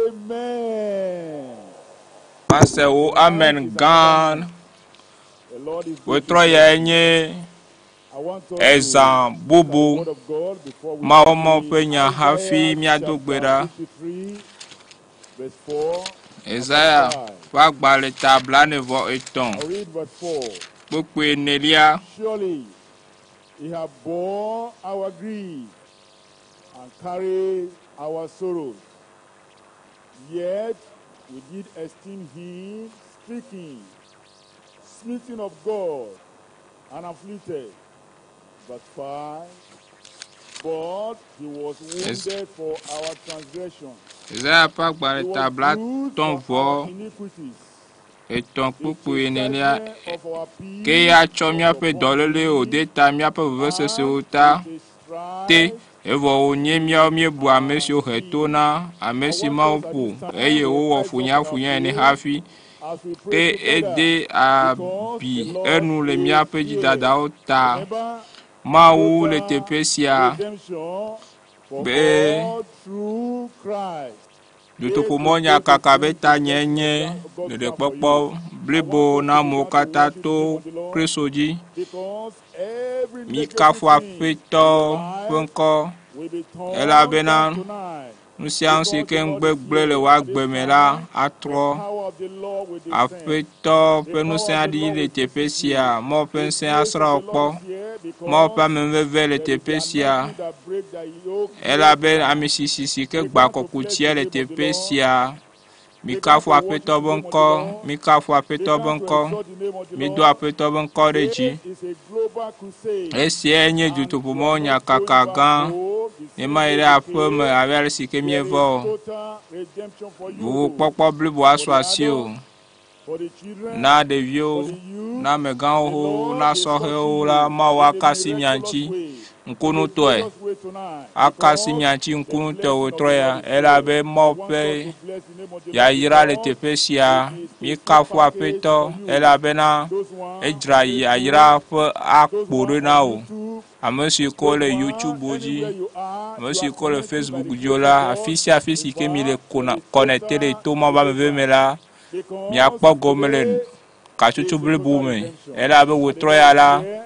amen. Mase wo amen gã. The Lord is good Wetrɔ today. yae nye I want us ezã to look at the bubu word of God before we Mawu mɔ pray. ƒe nya hafi Isaiah míado gbe chapter ɖa. 53, verse 4 and verse Yesaya 5. ƒe agbalẽ ta 43 I'll read verse 4. kpukpui enelia. Surely he hath bore our grief and carried our sorrows. Yet we did esteem him speaking, smitten of God, and afflicted. Verse 5. But he was Es- wounded for our transgression, Yesaya ƒe he agbalẽ was ta bruised blatɔ̃ for our vɔ iniquities. etɔ̃ The kpukpui enelia. chastisement of our Ke peace ya tsɔ was míaƒe upon dɔlélewo him, de ta míaƒe vevesesewo ta and with his te stripes evɔ wònye míawo míebu ame siwo he to na ame I si want Mawu us at ƒo this time eye to wowɔ rise up on our funyafunya ene feet hafi. as we Ke pray together ede because abi the Lord enu le is míaƒe here. dzidadawo ta. Remember, Mawu le total teƒe sia redemption for be all through Christ. This is dutoƒomɔnya going to kaka be bring ta the nye nye God's plan for ɖeɖekpɔkpɔ you. I blibo want us na to amewo begin to katã worship the to name of the Lord Kristo dzi. because every negative Mikafu thing in Aƒetɔ your ƒe life ŋkɔ will be turned elabena down tonight. nu sia nu si Because ke the Lord is ŋgbegblẽ le here. wò At agbe this me la time, the atrɔ. power of the Lord will descend. Aƒetɔ The ƒe power ŋusẽ of the aɖi Lord le will teƒe visit sia. you. Mawu ƒe The ŋusẽ grace asrã of wò the kpɔ. Lord is here Mawu ƒe because ameveve le there is teƒe the sia. anointing that breaks the yoke Elabe breaks ame down. sisi si ke We gba come to bless kɔkutia the le name of the teƒe Lord. sia. We come Mikafu to worship Aƒetɔ the ƒe name of the ŋkɔ. Lord. Mikafu We Aƒetɔ ƒe come to ŋkɔ. exalt the name of the Mido Lord. Aƒetɔ ƒe ŋkɔ ɖe dzi. This is a global crusade. Esiae nye And you are dutoƒomɔnya not going kaka back gã. home the same Míemayi way ɖe you aƒe me came. abe ale si ke There míeva is o. total redemption for you, Vovokpɔkpɔ blibo for asu the asiwò. adults, for the children, Na for ɖeviwo, the youth. na amegãwo The ho, Lord na is sɔhɛwo touching la, you Mawu in a aka asi mia miraculous ŋuti way. In a ŋkunutɔe. glorious way tonight. Aka asi Because mia ŋuti the ŋkunutɔe blessing of wòtrɔ the ya Lord is here. elabe I Mawu want ƒe us to bless the name of the Lord yayra le because teƒe sia. it is a full Míekafu package Aƒetɔ for you. elabena Those one edzra on yayra Facebook, ƒe those akpo one ɖo na on wò. YouTube, Ame si ke those le one YouTube dzi, anywhere you are, ame you si are ke le connected by Facebook the dzi o grace la, of God. afi sia afi In si ke mi le fact, there is kɔnɛte le total to Mawu ƒe ameve me deliverance. la, Because miakpɔ gome le today katsotso is a blibo total me. redemption. Elabe And the wòtrɔ Lord ya is la, here.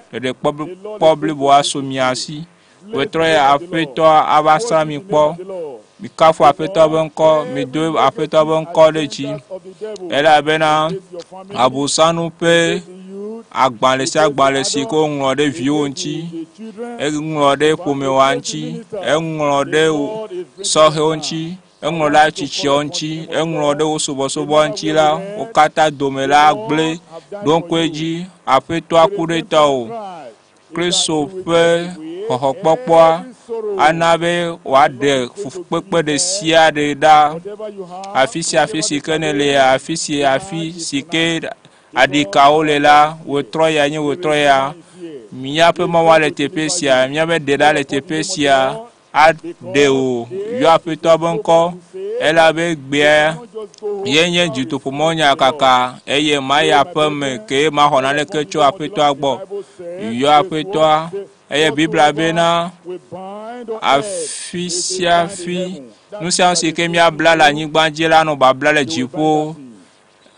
The Lord ɖeɖekpɔkpɔ is going blibo to asu visit mia you. si. Bless Wòtrɔ the ya name of the Lord. Aƒetɔ ava srã Worship mi the name kpɔ. of the Lord. Mikafu Aƒetɔ ƒe Because ŋkɔ, mido every Aƒetɔ ƒe negative ŋkɔ ɖe dzi. agendas of the devil Elabena against your family, Abosanu ƒe against the youth, agbalẽ sia against the agbalẽ si ke adults, woŋlɔ ɖe viwo against ŋuti, the children, eŋlɔ ɖe in fact, ƒomewoa against the ŋuti, ministers, eŋlɔ the ɖe Lord is bringing them sɔhɛwo down. ŋuti, I eŋlɔ want ɖe you to call tsitsiawo upon the ŋuti, name of the eŋlɔ Lord. ɖe wo subɔsubɔ Remember ŋuti where la, we wo read, katã dome the la Lord gblẽ. have died Ɖo for ŋku you. edzi, Aƒetɔa The ku ɖe redemption tawò. of Christ is that Kristo he will ƒe take away xɔxɔkpɔkpɔa every sorrow. ana be The wòaɖe Lord is going to give fukpekpe you ɖe rest. sia ɖe ɖa. Whatever you have, Afi sia afi whatever si the ke nèle, challenge, afi sia afi tonight is si ke tonight. Because aɖikawo le our la, God is here. wòtrɔ ya nye The wòtrɔ ya. Redeemer is here. Míaƒe He is Mawua going le to teƒe deliver sia, you. míaƒe Ɖela Call le upon the teƒe name of the sia Lord aɖe because wò. this Yɔ is Aƒetɔ a ƒe global ŋkɔ crusade. elabe You gbea cannot just go home ye nye without receiving dutoƒomɔnya from the Lord. kaka eye mayi Today, my aƒe me brethren, ke maxɔ call naneke upon the tso name of the Aƒetɔa Lord. The gbɔ. Bible said, Yɔ verse 1 Aƒetɔa says, eye Biblia whatsoever bena we bind on earth, afi it is sia bind in fi heaven. That nu means sia nu that si the ke same míabla le you, anyigba dzi la nɔ babla le you will bind dziƒo that thing.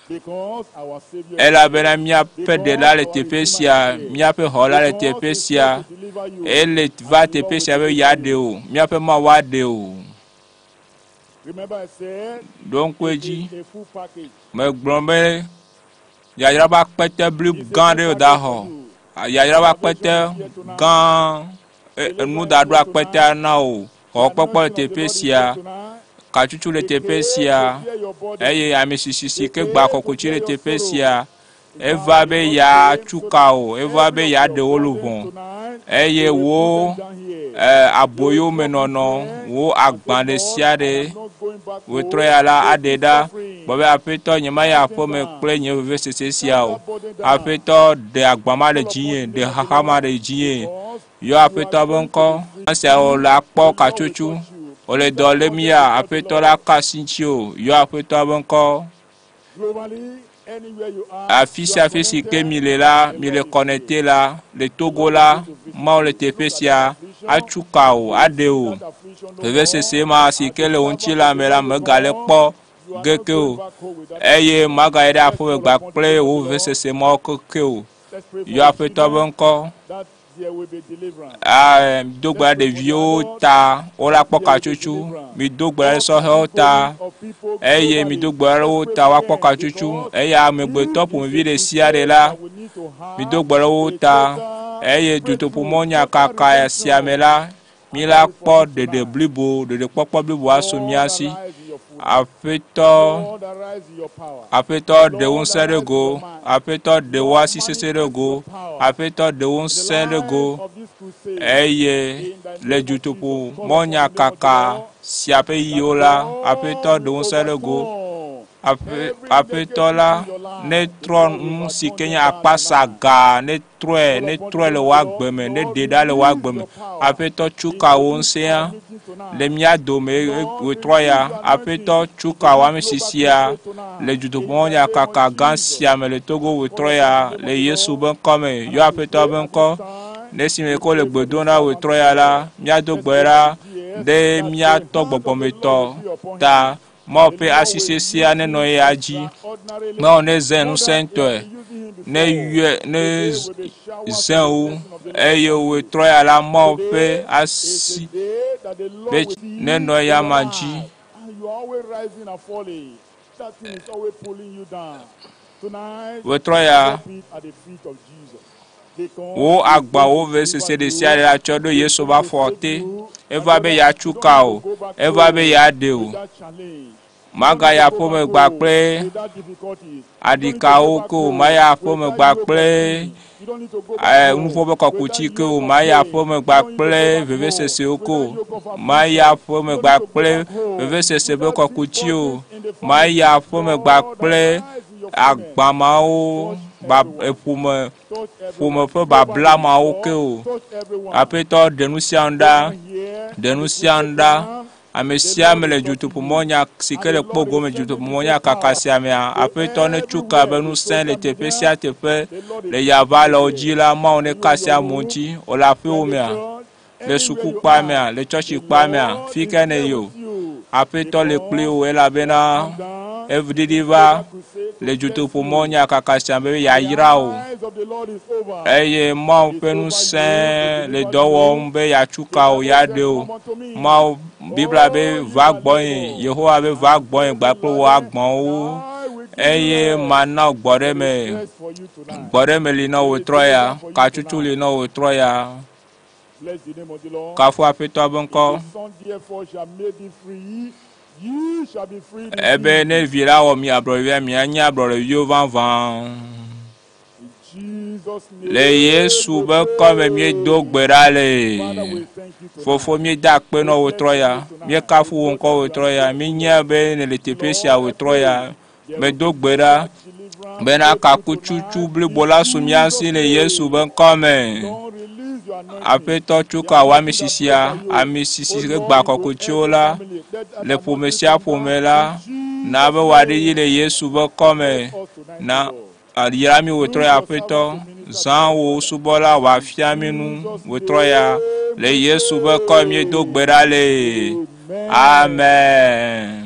Because our Savior is elabena here. míaƒe Because Ɖela le our teƒe Redeemer sia, is here. míaƒe Xɔla le Because teƒe He's here sia. to deliver you. Ele va And the Lord teƒe will sia be deliver yeaɖe you. wò. Míaƒe Mawu aɖe wò. Remember, I said Ɖo ŋku it edzi. is a full package. Megblɔ be yayra ƒe akpete bli It's a gã full ɖe wòda package xɔ. for you. Yayra ƒe akpete Salvation is here tonight. gã Deliverance is enudaɖo here akpetea tonight. na wò. The Xɔxɔkpɔkpɔ le anointing of the teƒe Lord is sia. here tonight. Katsutsu le The teƒe came sia to bear your burden. eye ame sisi si The ke gba came to kɔkutsi bear le your teƒe sorrow. sia. In Eva fact, be the Lord yeatsu came so ka that wò. Eva be every of yeaɖe your wò burdens luʋɔ tonight, eye you will wò put them down here. e, You will aboyomenɔnɔ, drop it wò there and agba say, ɖe Lord, sia I ɖe am not going back wòtrɔ home ya la with aɖe this ɖa. suffering. Gblɔ be Aƒetɔ nye mayi Cast them aƒeme down. kple nye vevesese sia Cast o. that burden down. Aƒetɔ ɖe agba ma le Call upon dzinye, the ɖe name of the xaxa ma Lord ɖe dzinye. because Yɔ you are Aƒetɔ ƒe going to ŋkɔ. be free. Nya wò le akpɔ The Lord will katsotso. touch you. Wòle Put dɔ that lém burden ya before the Aƒetɔ la Lord. ka asi ŋuti o. Yɔ Aƒetɔ ƒe ŋkɔ. Globally, Anywhere you are, Afi sia afi si ke mi le la, mi le kɔnɛte la, le Togo la, Mawu le teƒe sia, atsu ka o, aɖe o. that affliction no Vevesese ma si ke le wò ŋutilã me la, megale kpɔ more. geke o. Back home with that. Eye magayi ɖe aƒeme gba kple wò vevesese mawo keke o. Let's pray for Yɔ the Aƒetɔ be children ŋkɔ. that there will be deliverance. Ah, do gbe ɖa ɖeviwo ta, wola kpɔ katsotso. Mi do gbe ɖa ɖe sɔhɛwo ta, Of people eye mi do gbe ɖa ɖe wo ta woakpɔ katsotso. Eye amegbetɔ ƒomevi ɖe sia ɖe la, we need to have mi do gbe ɖe wo ta. Eye dutoƒomɔnyakaka sia me la, mi la kpɔ ɖeɖe blibo, ɖeɖekpɔkpɔ blibo asu mía si. arise in your fullness. Aƒetɔ, Lord, arise in your power. Aƒetɔ ɖe wo ŋusẽ ɖe go. Aƒetɔ ɖe wo asi sesẽ ɖe go. Aƒetɔ ɖe wo ŋusẽ ɖe go. Of this crusade, Eye le dutoƒo mɔnyakaka sia ƒe yiwo la, Aƒetɔ ɖe wo ŋusẽ ɖe go. Aƒe, Aƒetɔ la netrɔ nu si ke nye akpasaga, netrɔe, netrɔe le wò agbe me, neɖe ɖa le wò agbe me. Aƒetɔ tsu ka wò ŋusẽa le mía dome wòtrɔ ya. Aƒetɔ tsu ka wò ame sisia le dutoƒomɔnyakaka gã sia me le Togo wòtrɔ ya le Yesu be ŋkɔ me. Yɔ Aƒetɔ be ŋkɔ. Ne esime ke wole gbe dom ɖa wòtrɔ ya la, míado gbe ɖa ɖe míatɔ gbɔgbɔmetɔ ta. Mawu ƒe asi sesẽa nenɔ eya dzi. ordinarily Mawu nezẽ ŋusẽtɔe, ne yɔe, ne zẽ wo eye wòtrɔ ya la, Mawu ƒe asi day that the Lord be will see nenɔ eya ma dzi. and you are always rising and falling. That thing is always pulling you down. Tonight, Wòtrɔ ya, drop it at the feet of Jesus. Because wo agba wo vevesese ɖe sia ɖe la tsɔ ɖo Yesu ƒe afɔ te. Eva be yeatsu ka o, eva be yeaɖe o. that challenge, Magayi aƒeme gba kple without difficulties, aɖikawo ke o, mayi aƒeme gba kple you don't need to go back eh, nuƒo ƒe kɔkuti ke o, mayi aƒeme gba kple vevesesewo ke o, mayi aƒeme gba kple vevesese ƒe kɔkuti o, mayi aƒeme gba kple agba mawo, ba, eƒome, touch ƒome ƒe babla mawo ke o. touch everyone. Aƒetɔ ɖe nu sia nu ɖa, Here, ɖe nu sia nu ɖa. Ame sia ame le dutoƒomɔnya si ke le kpɔ gome dutoƒomɔnyakaka sia mea, Aƒetɔ netsu ka be ŋusẽ le teƒe sia teƒe le yava le wo dzi la, Mawu neka asi amewo ŋuti. Wòle aƒewò mea, le sukukpa mea, le tsɔtsikpa mea, fi ke ne yi o. Aƒetɔ le kpli wò elabena eɖiɖi va le dutoƒomɔnyakaka sia me be yeayra wò. eyes of the Lord is over. Eye Mawu ƒe ŋusẽ le dɔ wɔm be yeatsu ka wò, yeaɖe wò. Mawu Biblia be va gbɔnye, Yehowa be va gbɔnye gba kple wò agbawo I will give eye mana wò gbɔɖeme. rest for you tonight. Gbɔɖeme li na wò trɔ ya, katsutsu li na wò trɔ ya. Bless the name of the Lord. Kafu Aƒetɔ be ŋkɔ. The Son therefore shall make thee free. You shall be free. Ebe indeed. ne vi la wɔ mi ablɔɖevia, mianye ablɔɖeviwo vavã. In Jesus' name. Le Yesu be ŋkɔ me míedo gbe ɖa le. Father, we thank you tonight. Fofo míeda akpe na wò trɔ ya, míekafu wò ŋkɔ wò trɔ ya, míenya be nèle teƒe sia wò trɔ ya. Medo gbe ɖa Deliverance. bena kakutsutsu blibo la su mía si le Yesu be ŋkɔ me. Lord, release your anointing. Aƒetɔ tso ka wò ame sisia, ame sisi ke gba kɔkutsiwo la le ƒome sia ƒome la, na be wòaɖe yi le Yesu be ŋkɔ me. Na yra mi wò trɔ ya Aƒetɔ, zã wò subɔla wòafia mi nu wò trɔ ya le Yesu be ŋkɔ míedo gbe ɖa le. Amen.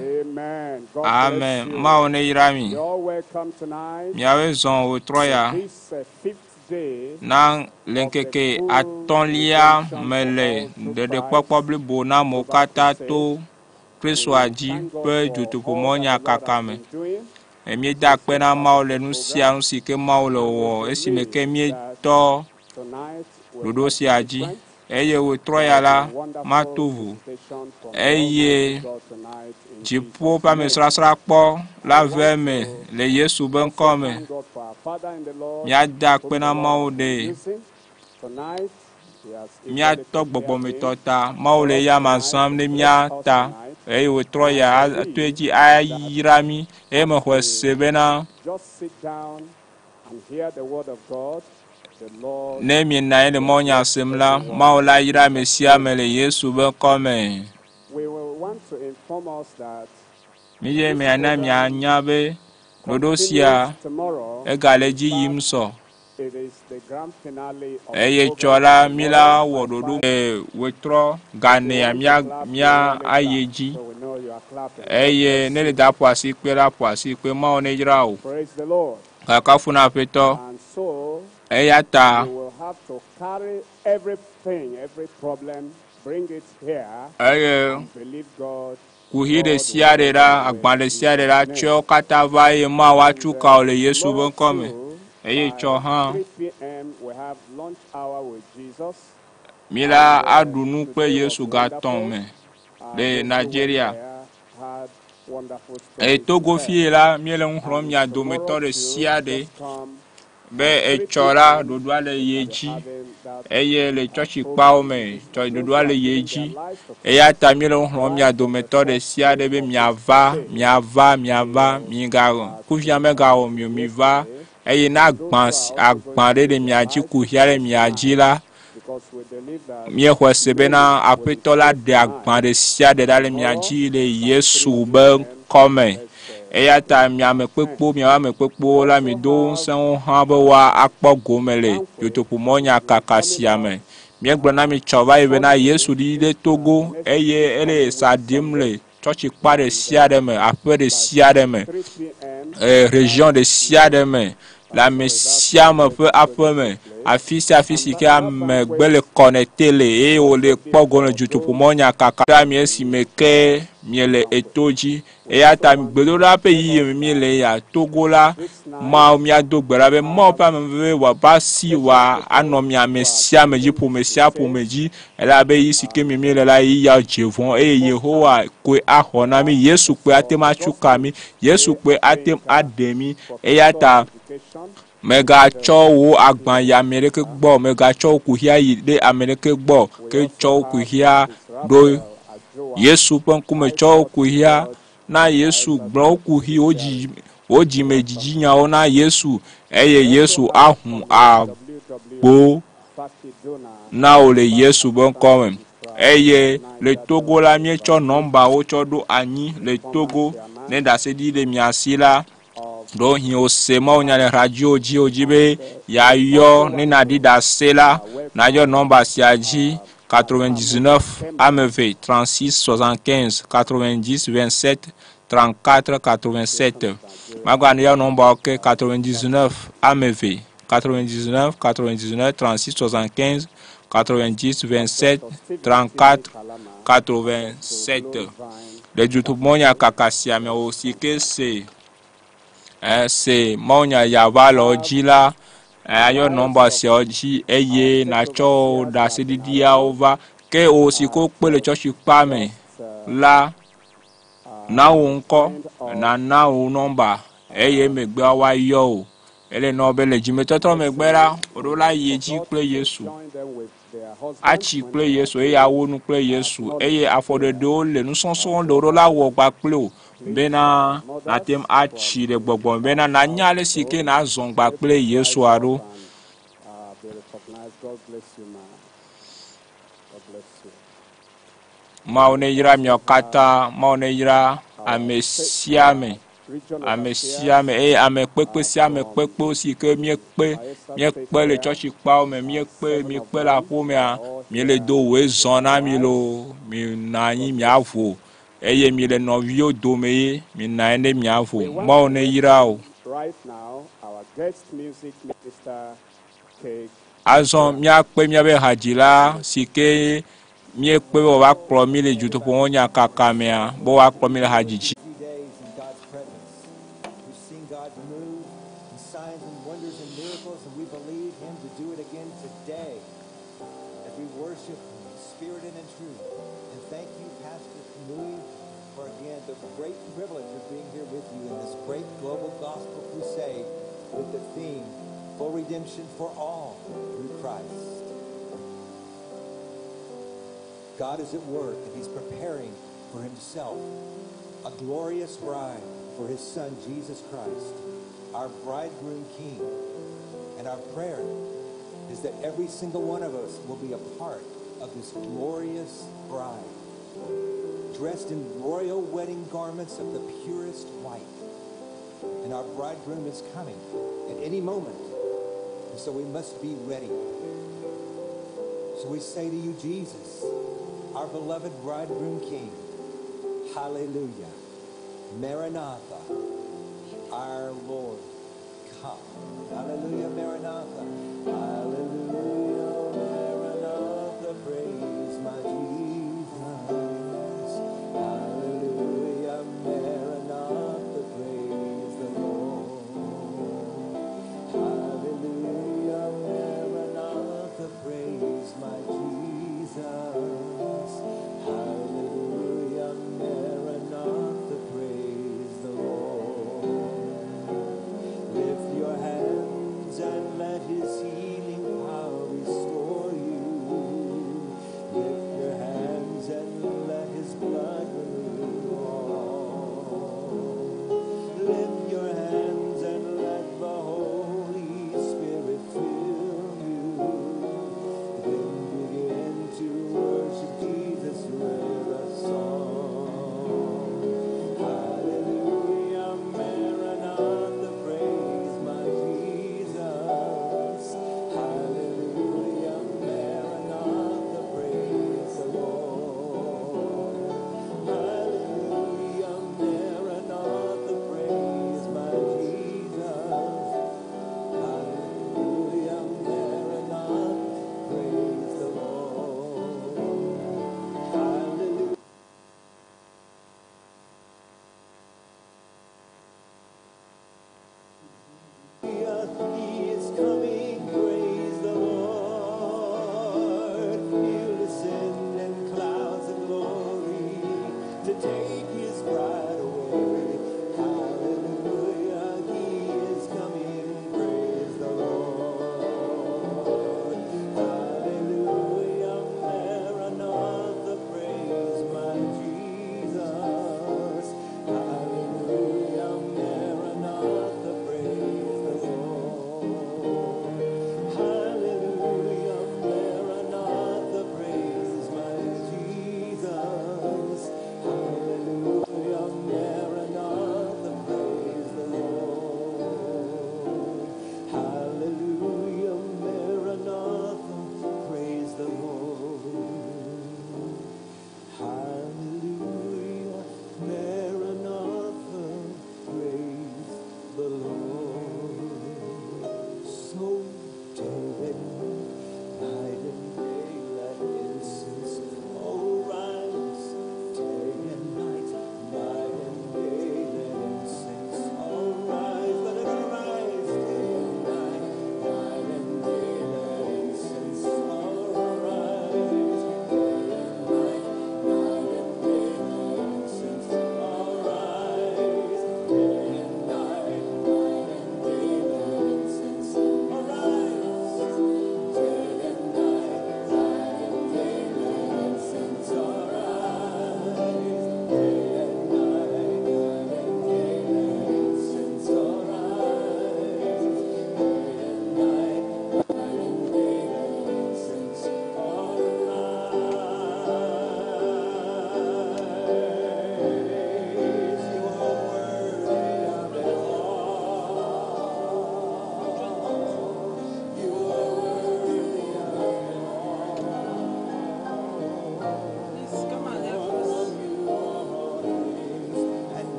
Amen. God Amen. bless you. Mawu ne yra mi. You're all welcome tonight. Miawoe zɔ wò trɔ ya. This fifth day Na le ŋkeke atɔ̃lia me le ɖeɖekpɔkpɔ blibo na amewo katã to Kristoa dzi ƒe dutoƒomɔnyakaka me. doing. Míeda akpe na Mawu le nu sia nu si ke Mawu le wɔ esime ke míetɔ Tonight will ɖoɖo sia dzi eye wòtrɔ ya la mato vo station from eye God tonight in dziƒo ƒe amesrasra kpɔ la ve eme le Yesu be ŋkɔ me. Thank God for our Father in the Lord. Míada akpe na Mawu ɖe Using tonight, he has equally míatɔ prepared gbɔgbɔmetɔ me. ta. Mawu le eya ma zãm ɖe mía ta eye wòtrɔ ya ato edzi ayra mí eye mexɔe se bena Just sit down and hear the word of God. The Lord ne mienɔ anyi le mawunya sem la, Mawu la yra ame sia ame le Yesu be ŋkɔ me. we will want to inform us that Miye miana mianya be ɖoɖo sia Continues tomorrow. egale dzi yim sɔ. It is the grand finale of Eye the tsɔ la program mi la tomorrow wɔ by ɖoɖo 5. e wetrɔ ganea mía mía ayi dzi. So we know you are clapping. God Eye bless ne le you. da ƒo asi kpe la ƒo asi kpe Mawu ne yra o. Praise the Lord. Kakafu na Aƒetɔ. And so Eya ta you will have to carry everything, every problem, bring it here eye and believe God. kuxi God ɖe will sia ɖe la, do agba it ɖe in sia ɖe His la, name. tsɔewo katã va eye Mawu And atu ka wò le Yesu ƒe tomorrow ŋkɔ me. too, Eye by tsɔ hã 3 p.m., we have lunch hour with Jesus. mi la And aɖu nu kple today was Yesu gatɔ̃ wonderful. me le Those who were Nigeria. there had wonderful Eye stories to Togo tell. fie la, míele nu xlɔ̃m And mia dometɔ tomorrow ɖe too, sia ɖe just come be at 3 etsɔ la p.m. ɖoɖoa le We ye shall be dzi having that eye le tsɔtsikpawo program. me It is tsɔ those ɖoɖoa who le are ye giving dzi. their lives to Eya Christ ta míele nu xlɔ̃m mia right from the dometɔ ɖe first sia day ɖe be of this miava, day miava, miava, till migawɔ kuvia megawɔ mi o, miva yesterday. eye ne And those who agba are also going agba to ɖe give le their mia dzi lives to kuxia le Christ mia dzi tonight, la, because we believe that míexɔe se bena many will be Aƒetɔ la saved ɖe agba tonight. ɖe sia ɖe ɖa le mia Tomorrow dzi le by 3 Yesu ƒe p.m., ŋkɔ me. let's Eya ta join mia our ame hands. kpekpewo, miaƒe ame We kpekpewo la, also mido have ŋusẽ wo hã be woakpɔ gome le banquet dutoƒomɔnya which is kaka coming sia up me. Míegblɔ na mi tsɔ va yi bena Sunday, Yesu ɖiɖi ɖe this Togo next eye ele coming sa week ɖim Sunday, le tsɔtsikpa ɖe and sia ɖe me, aƒe ɖe by sia ɖe me, 3 p.m. e, that region ɖe sia ɖe is me, le ame sorry, that sia ame banquet ƒe is going aƒe to me, take place, afi sia afi and si that, ke that amegbe banquet le kɔnɛte le eye will wòle also be kpɔ gome le for those dutoƒomɔnya kaka ɖe ame esime ke miele banquet. eto dzi. We Eya also ta want to gbedoɖa ƒe tell yiyi us me that míele ya Togo la, this night Mawu míado gbe ɖa we be Mawu ƒe have ame veve wòava asi special wòa anɔ people mia ame who are sia ame dzi, attending ƒome this sia crusade. ƒome dzi elabe yi si ke mi míele la yi ya dze vɔ̃ eye Yehowa koe axɔ na mí. Yesu koe ate ŋu atsu ka mí. Yesu They koe ate think ŋu aɖe mí. Professor Eya ta Education mègatsɔ and wò agba yi ame ɖeke gbɔ o, mègatsɔ wò kuxia yi ɖe ame ɖeke gbɔ o, we ke also tsɔ wò have kuxia Mrs. ɖo Raphael Adjoa, Yesu ƒe ŋkume. Tsɔ wò High Court kuxia Judge na and Yesu. Bayelsa Gblɔ wò State kuxi, wò Judiciary. dzi, wò dzimedidinyawo na Yesu eye We also Yesu have ahu from agbo WW Fakidona, na wò le member Yesu ƒe assistant ŋkɔ me. registrar, Eye le Niger Togo la, Delta míetsɔ University, nɔmbawo tsɔ ɖo anyi le former Togo. chairman Ne ɖaseɖiɖi le mia si la, of ɖewohĩ wose mawunya le radio dzi wodzi be and we yeayɔ also ne want nàɖi to ɖase la, nàyɔ welcome nɔmba sia dzi Asamu 99 Kemba. ame eve 36 75 90 27 34 87. From Nigeria, Magbaneyɔ nɔmbawo ke Pastor 99 ame eve 99 99 36 75 90 27 Dr. Stephen 34 Timi Kalama, Apostle 87. Glory Vine Le dutoƒomɔnya Pastor, kaka sia me wò si ke se se mawunya yava le wo have dzi la, the ayɔ wives nɔmba of siawo dzi our eye state nàtsɔ wò overseers have been ɖaseɖiɖiawo arrived. va. Ke wò si ke wokpe le And tsɔtsikpa me just la, na wò ŋkɔ, end of nàna wò nɔmba eye megbea woayɔ wò. Ele nɔ be le dzimetɔtrɔ megbe la, blessing wòɖo la yi we edzi forgot kple to Yesu. join them with their husbands Atsi when kple they are Yesu eye to awo nu kple Yesu acknowledge eye their afɔɖeɖewo le nusɔsrɔ̃wo le woɖo la wɔ kpakple wò please bena nàte mothers ŋu from atsi le the gbɔgbɔ me bena house nànya ale si ke so nàzɔ able kpakple to Yesu rise up alo. and be recognized. God bless you, ma. God bless you. Mawu We neyra also miawo have katã, Mawu neyra our ame state, sia our ame, region ame sia overseers ame eye ame kpekpe sia ame from kpekpewo si ke míekpe, Bayelsa State míekpe le here, tsɔtsikpawo me, míekpe, seven of míekpe le them aƒomea, are all míele here do wòe with zɔ their na mi wives. loo, minɔ anyi God bless miavo you. eye mile nɔviwo dome ye minɔ anyi ne miavo. We want Mawu to neyra wò. welcome right now our guest music minister, Cake Azɔ Adjoa. míakpe míaƒe hadzila si ke míekpe be wòava kplɔ mí le dutoƒomɔnya kaka mea, be wòakplɔ mí le hadzidzi. Few days in God's presence. We've seen God move in signs and wonders and miracles, and we believe Him to do it again today as we worship Him in spirit and in truth. And thank you, Pastor Kamui, for again the great privilege of being here with you in this great global gospel crusade with the theme, Full Redemption for All through Christ. God is at work and He's preparing for Himself a glorious bride for His Son, Jesus Christ, our bridegroom King. And our prayer is that every single one of us will be a part of this glorious bride. dressed in royal wedding garments of the purest white. And our bridegroom is coming at any moment. And so we must be ready. So we say to you, Jesus, our beloved bridegroom king, hallelujah, Maranatha, our Lord, come. Hallelujah, Maranatha. Hallelujah, Maranatha, praise my Jesus. Hallelujah, Maranatha, praise the Lord. Hallelujah, Maranatha, praise my Jesus. Hallelujah, Maranatha, praise the Lord. Lift your hands and let his healing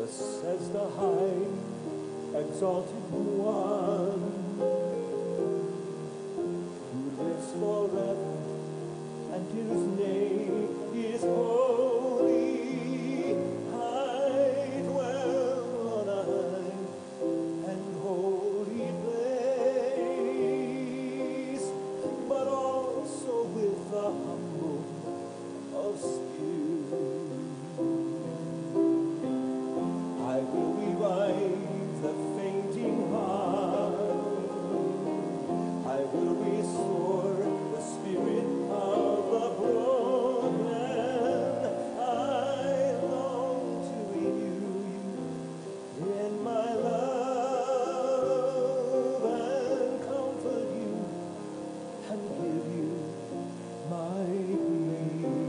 Thus says the high, exalted one, who lives forever and whose name is holy. I dwell on a high and holy place, but also with the humble of spirit. I will revive the fainting heart. I will restore the spirit of the broken. I long to renew you in my love and comfort you and give you my peace.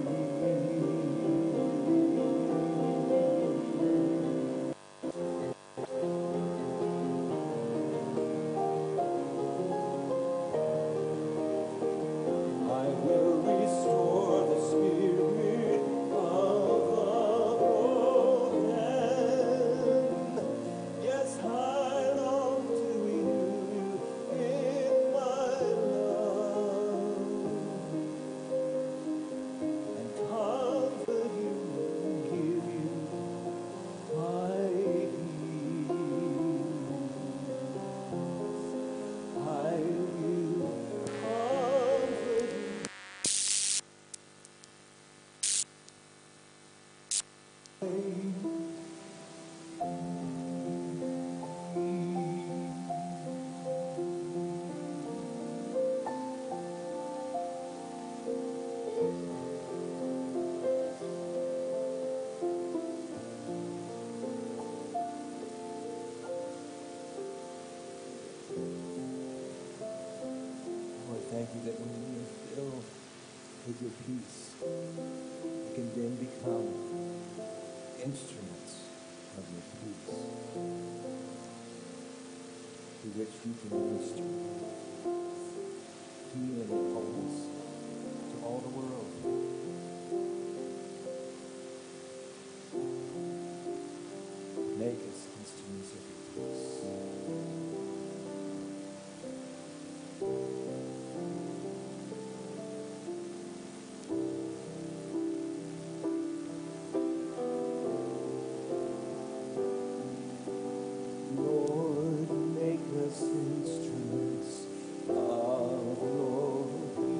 I will restore the spirit of the broken. Yes, I long to renew you in my love and comfort you and give you my peace. I will comfort you. Lord, thank you that when we are filled with your peace, we can then become instruments of your peace, through which you can minister healing and wholeness to all the world. Make us instruments of your peace. Lord, make us instruments of your peace.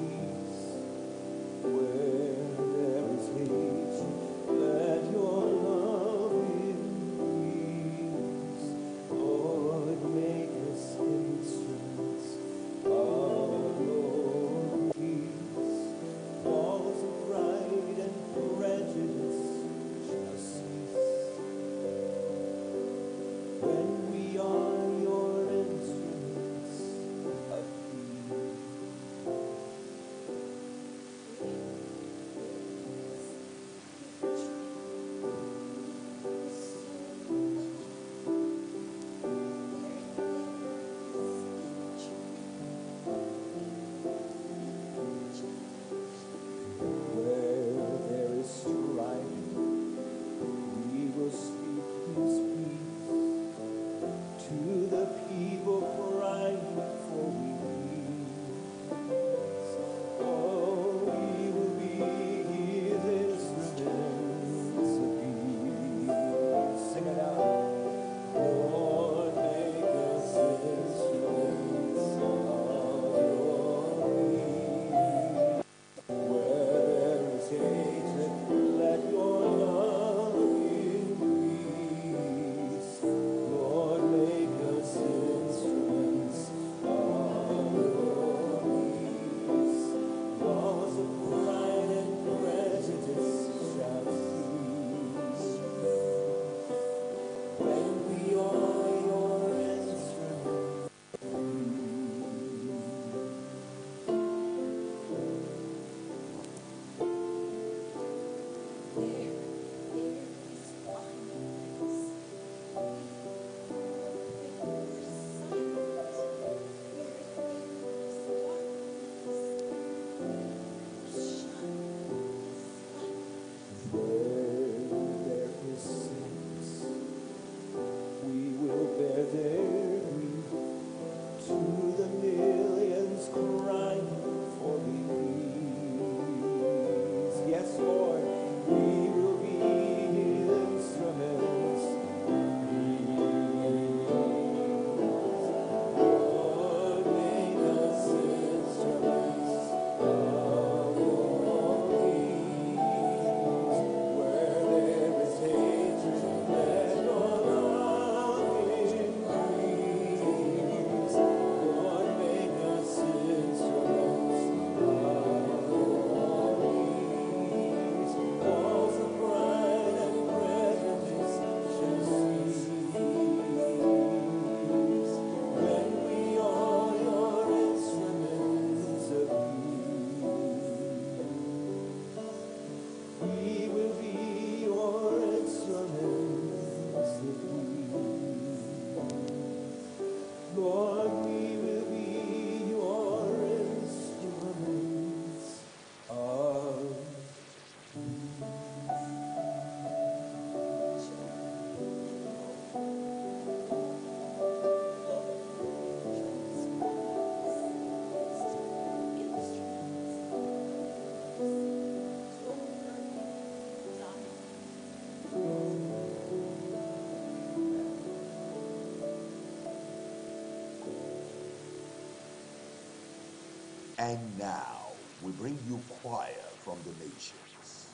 And now we bring you Choir from the Nations.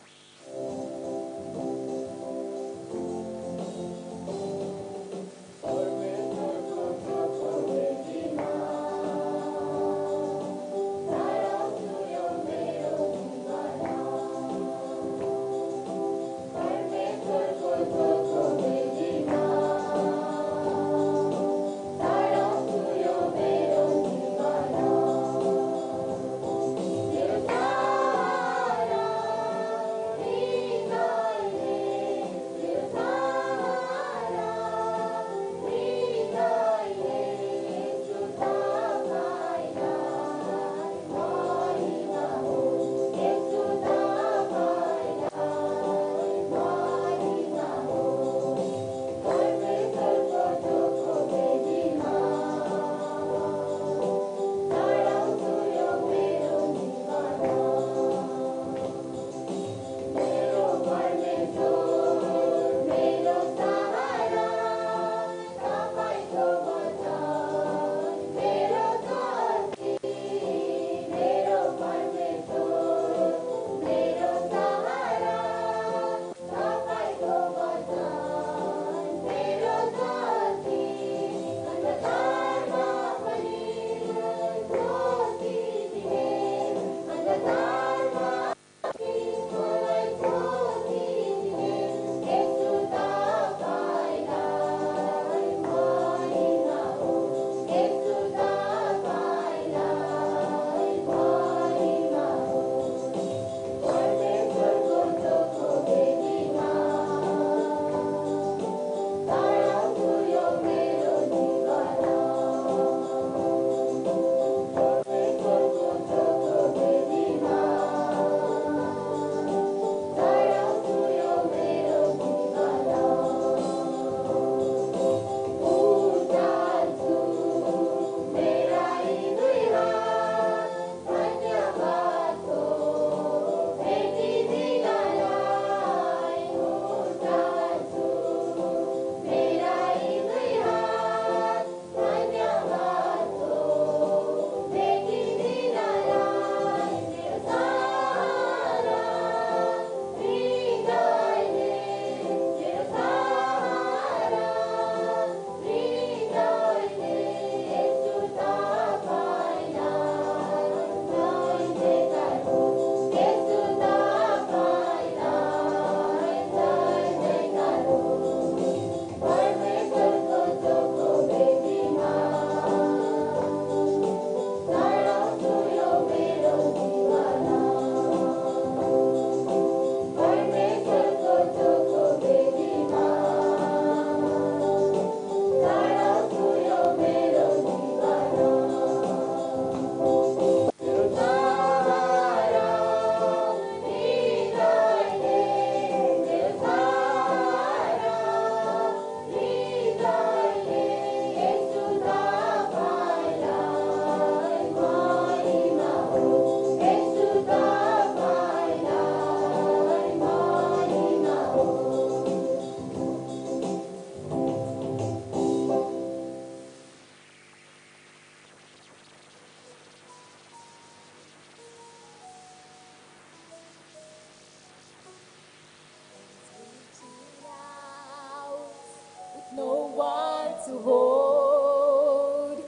No one to hold,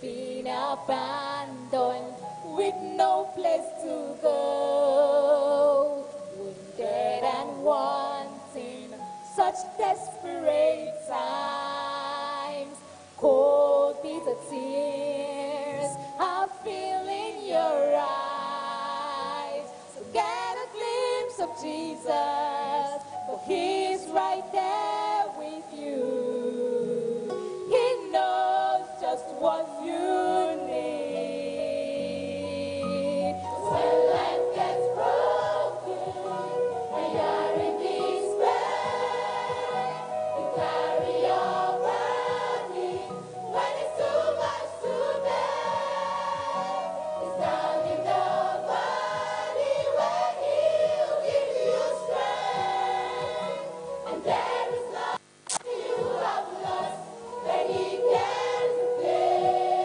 been abandoned with no place to go, wounded and wanting, such desperate times, cold bitter tears are filling your eyes. So get a glimpse of Jesus, for he's right there with you. He knows just what you need. When life gets broken and you're in despair, you carry your burden when it's too much to bear. It's down in the valley where He'll give you strength, and there is nothing you have lost that He can replace.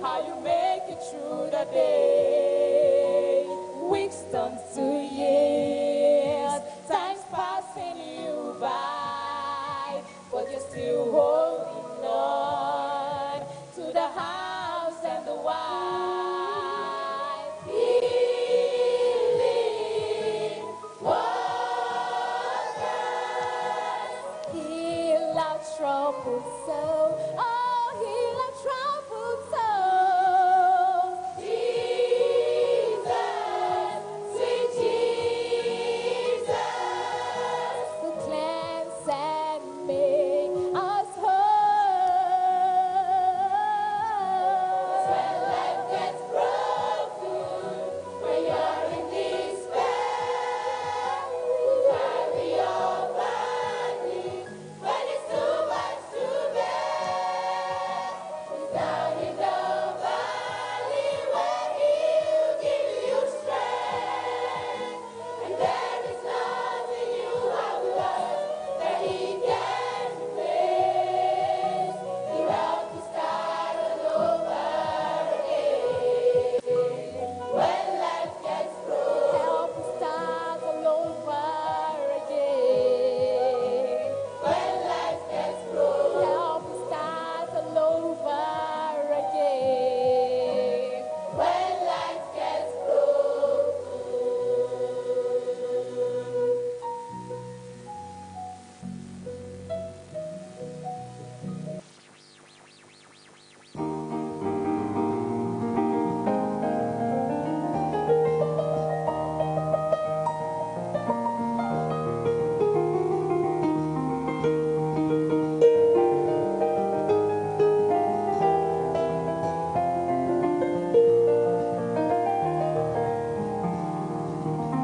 how you make it through the day. Weeks turn to years, time's passing you by, but you're still holding on to the house and the wife. Healing waters, heal our troubled soul. Oh, heal our troubled souls. Jesus, sweet Jesus, who cleanse and make us whole. When life gets broken, when you're in despair, carry your burden. When it's too much to bear, it's down in the valley where He'll give you strength. And there is nothing you have lost that He can replace. He'll help you start all over again. When life gets broken, help you start all over again. When life gets broken, help you start all over again. When life gets broken.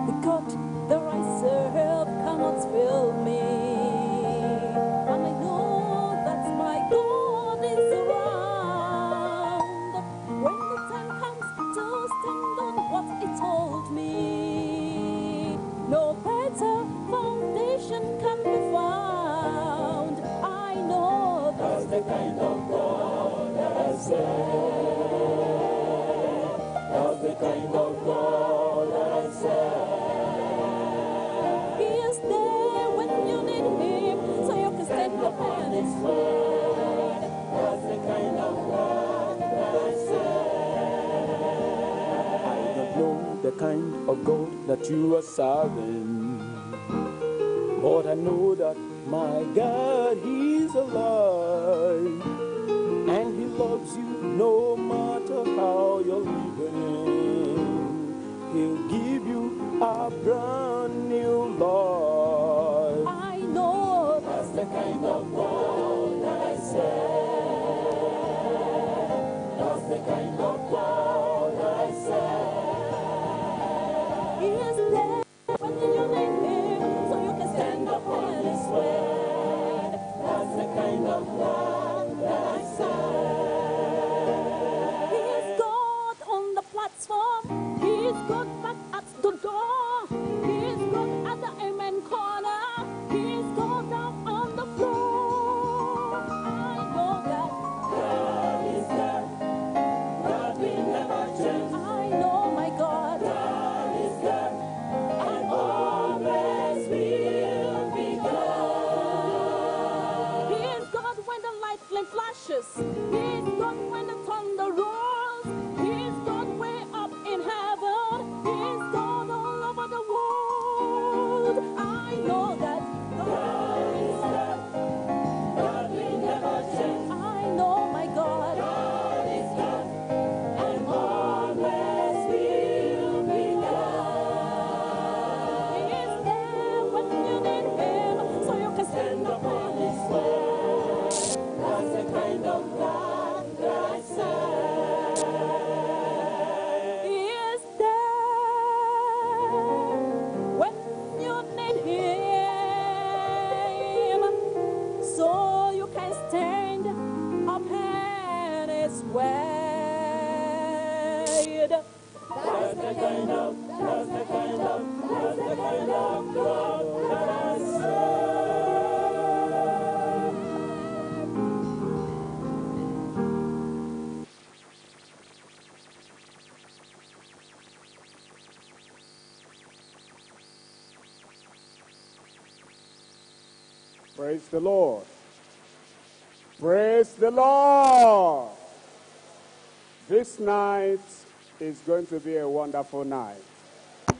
The God that I serve cannot fail me. And I know that my God is around. When the time comes to stand on what He told me, no better foundation can be found. I know That's the kind of God that I serve. That's the kind of God that I serve. He is there when you need Him, so you can stand upon His word. That's the kind of God that I serve. I don't know the kind of God that you are serving, but I know that my God is alive, and He loves you no matter how you're living. He'll give you a brand new life. I know That's the kind of God that I serve. That's the kind of God that I serve. He is there when you need Him, so you can stand upon His word. That's the kind of God that I serve. He Praise the Lord. Praise the Lord. This night is going to be a wonderful night.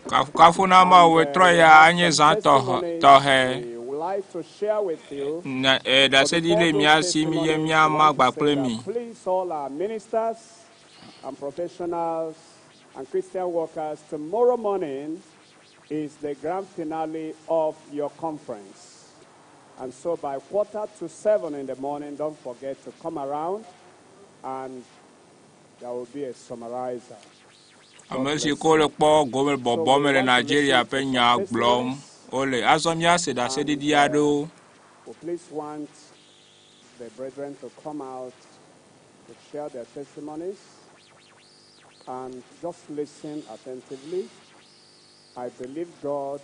Kafukafu na Mawu trɔ ya anye zã tɔxɛ tɔxɛ. We would like to share with you. Na e ɖaseɖi le mía si mi ye míama agba kple mi. Please, all our ministers and professionals and Christian workers, tomorrow morning is the grand finale of your conference. And so by 6:45 in the morning, don't forget to come around and there will be a summarizer. Ame si ke wole kpɔ gome le bɔbɔm le Nigeria ƒe nya gblɔm wole. Azɔ míase ɖaseɖiɖi aɖewo. We please want the brethren to come out to share their testimonies and just listen attentively. I believe God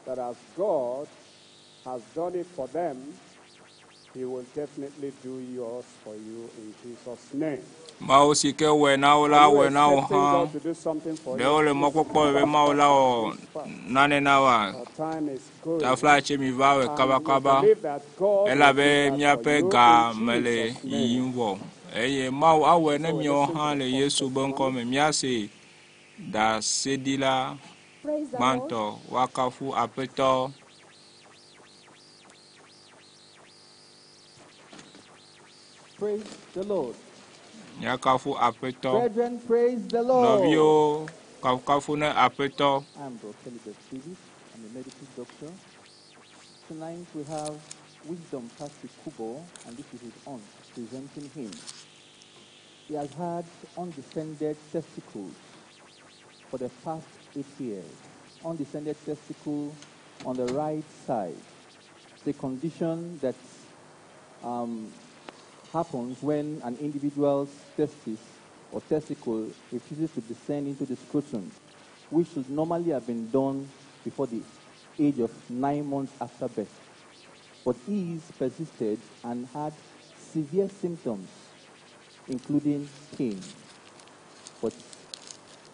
that as God has done it for them, He will definitely do yours for you in Jesus' name. Mawu si ke wɔe na wo la Are you wɔe na wo expecting hã. God to do something for Ɖe you? wole mɔkpɔkpɔ me be Mawu la wɔ nane na woa? Our time is going. Tafla tse mi va wɔe And kabakaba we believe that God will elabe do that for míaƒe you ga in me le Jesus' name. yiyim vɔ. Eye Mawu awɔe ne miawo hã le Yesu be ŋkɔ me míase ɖaseɖila Praise the Lord. gbãtɔ woakafu Aƒetɔ. Praise the Lord. Míakafu Aƒetɔ. Brethren, praise the Lord. Nɔviwo kafukafu ne Aƒetɔ. I'm Dr. Elizabeth Phillips. I'm a medical doctor. Tonight we have Wisdom Patrick Kubo, and this is his aunt presenting him. He has had undescended testicles for the past 8 years. Undescended testicle on the right side. It's a condition that happens when an individual's testis or testicle refuses to descend into the scrotum, which should normally have been done before the age of 9 months after birth. But his persisted and had severe symptoms, including pain. But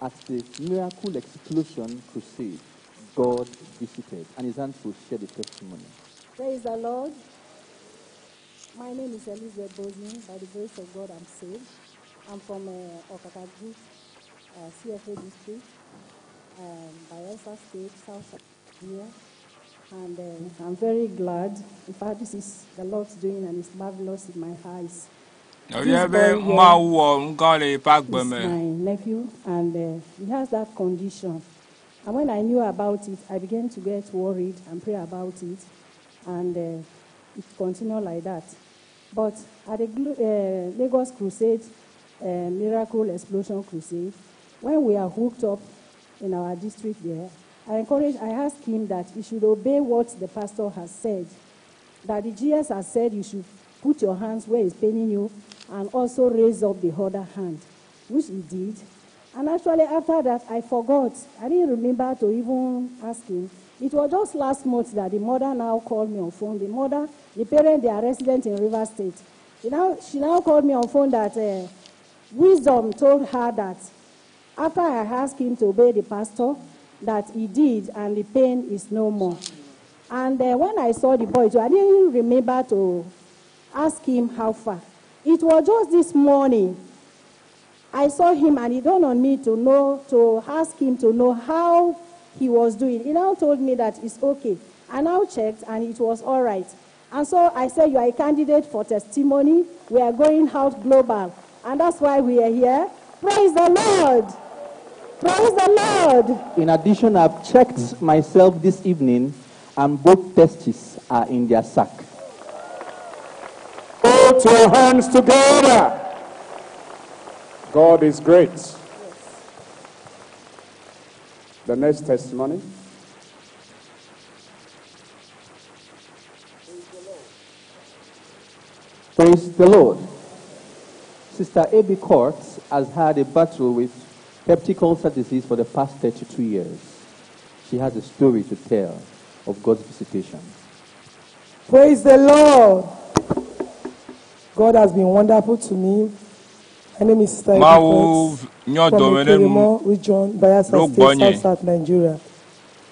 at the Miracle Explosion Crusade, God visited, and his aunt will share the testimony. Praise the Lord. My name is Elizabeth Bozin. By the grace of God, I'm saved. I'm from Okakagu, CFA district, Bayelsa State, South Nigeria. And I'm very glad. In fact, this is the Lord's doing, and it's marvelous in my eyes. Nɔvia This be boy here Mawu wɔ nu gã le yeƒe agbe is me. my nephew, and he has that condition. And when I knew about it, I began to get worried and pray about it, and it continued like that. But at the Lagos Crusade, Miracle Explosion Crusade, when we are hooked up in our district there, I asked him that he should obey what the pastor has said, that the GS has said you should put your hands where it's paining you and also raise up the other hand, which he did. And actually, after that, I forgot. I didn't remember to even ask him. It was just last month that the mother now called me on phone. The mother, the parent, they are resident in Rivers State. She now called me on phone that Wisdom told her that after I asked him to obey the pastor, that he did, and the pain is no more. And when I saw the boy, too, I didn't remember to ask him how far. It was just this morning I saw him, and it dawned on me to ask him to know how he was doing. He now told me that it's okay. I now checked, and it was all right. And so I said, you are a candidate for testimony. We are going out global. And that's why we are here. Praise the Lord. Praise the Lord. In addition, I've checked myself this evening, and both testes are in their sack. Put your hands together. God is great. The next testimony. Praise the Lord. Sister Abby Court has had a battle with peptic ulcer disease for the past 32 years. She has a story to tell of God's visitation. Praise the Lord. God has been wonderful to me. My name is Sister Abby Mawu Court nyɔ from dɔme ɖe nu Ekeremo region, Bayelsa ɖo State, gbɔnye. South South, Nigeria.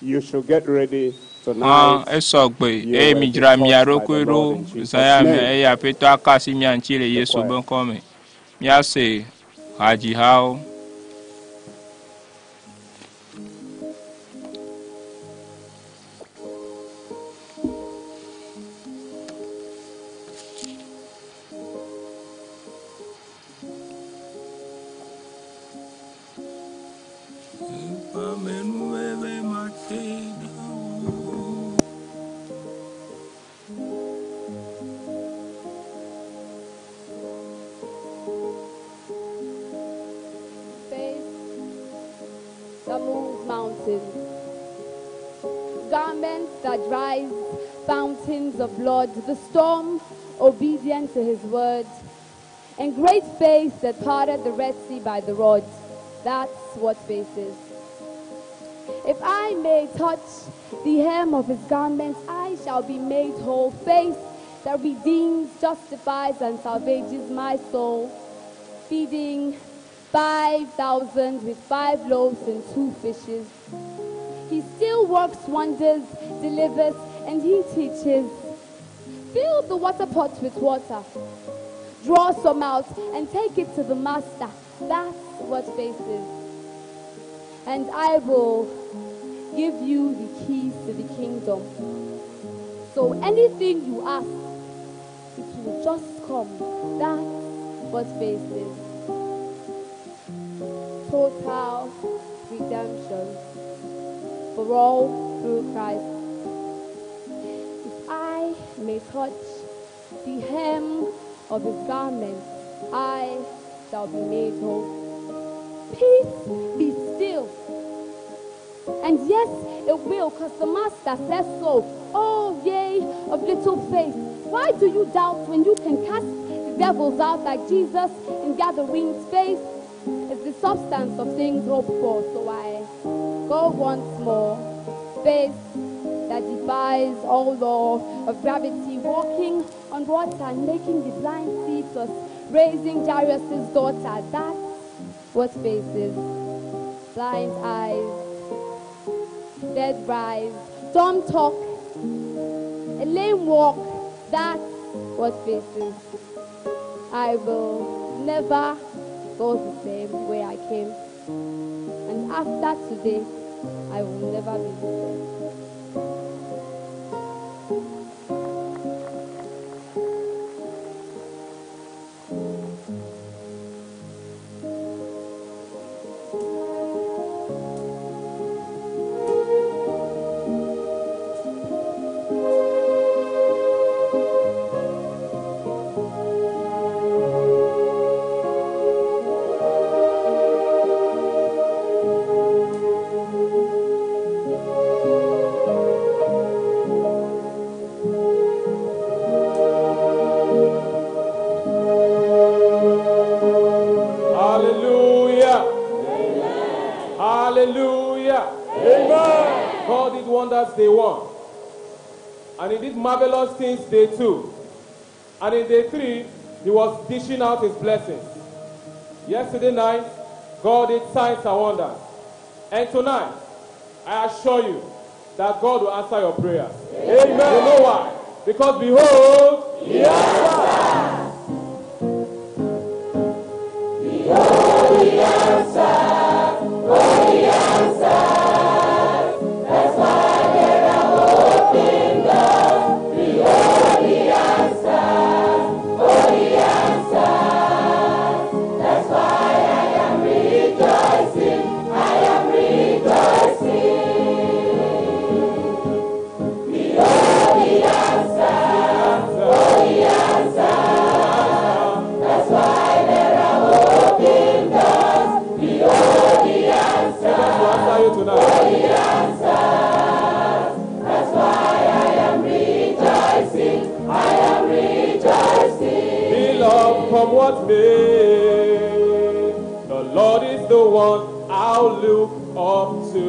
You should get ready Hã tonight. esɔgbe You eye will be midzra mia touched by ɖokui the ɖo Lord in Jesus' zã ya me name. eye Aƒetɔ aka asi mia ŋuti le Yesu be ŋkɔ me. Míase hadzihawo. Amenuveve mate na wo. Faith that moves mountains, garments that dries fountains of blood, the storm obedient to his word, and great faith that parted the Red Sea by the rod. That's what faith is. If I may touch the hem of his garment, I shall be made whole. Faith that redeems, justifies, and salvages my soul, feeding 5,000 with 5 loaves and 2 fishes. He still works wonders, delivers, and he teaches. Fill the water pot with water. Draw some out and take it to the master. That's what faith is. And I will give you the keys to the kingdom. So anything you ask, it will just come. That's what faith is. Total redemption for all through Christ. If I may touch the hem of his garment, I shall be made whole. Peace be still. And yes, it will, because the master says so. Oh, yea, of little faith. Why do you doubt when you can cast the devils out like Jesus in Gadarene's? Faith is the substance of things hoped for. So I go once more. Faith that defies all law of gravity, walking on water and making the blind see, plus raising Jairus' daughter. That's what faith is. Blind eyes, dead rise, dumb talk, a lame walk. That's what faith is. I will never go the same way I came. And after today, I will never be the same. Hallelujah. Amen. Hallelujah. Amen. God did wonders day 1. And he did marvelous things day 2. And in day 3, he was dishing out his blessings. Yesterday night, God did signs and wonders. And tonight, I assure you that God will answer your prayers. Amen. You know why? Because behold, he answers. Behold, he answers. Oh, he answers. That's why there are open doors. Behold, he answers. Oh, he answers. That's why I am rejoicing. I am rejoicing. Behold, he answers. Oh, he answers. That's why there are open doors. Behold, he answers. Answer you tonight. Oh, he answers. That's why I am rejoicing. I am rejoicing. Beloved, come what may, the Lord is the one I'll look up to,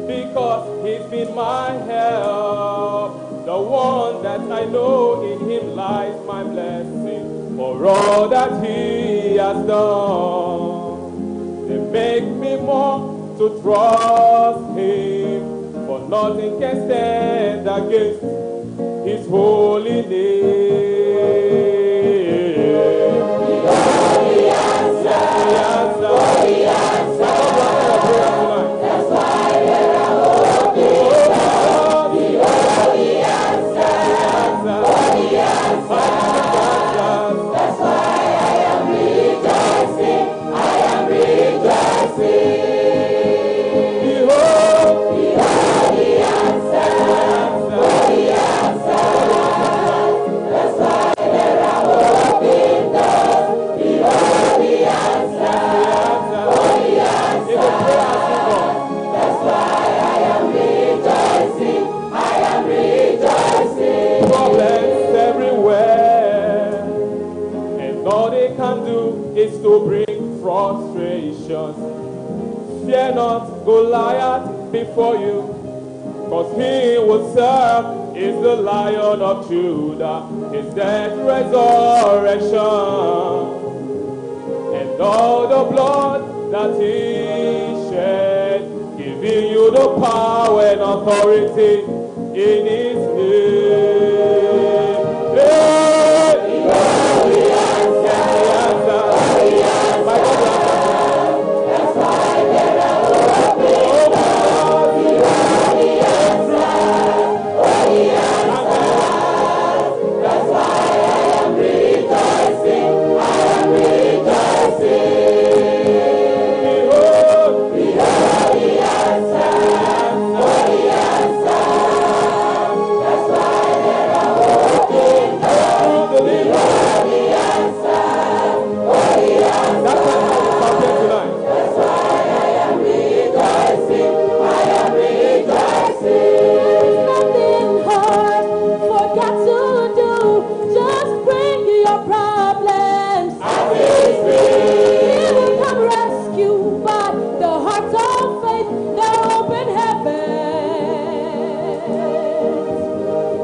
because he's been my help, the one that I know in him lies my blessing, for all that he has done. They make me more to trust him, for nothing can stand against his holy name. Behold, he answers. He answers. Oh, he answers. That's why there are open doors. Behold, he answers. Oh, he answers. That's why I am rejoicing. I am rejoicing. frustrations. Fear not Goliath before you, cause he will serve is the Lion of Judah, his death resurrection. And all the blood that he shed, giving you the power and authority in his name. Hey! Yes, he answers. My God will answer. Nothing hard for God to do. Just bring your problems. He will come rescue by the heart of faith, the open heavens.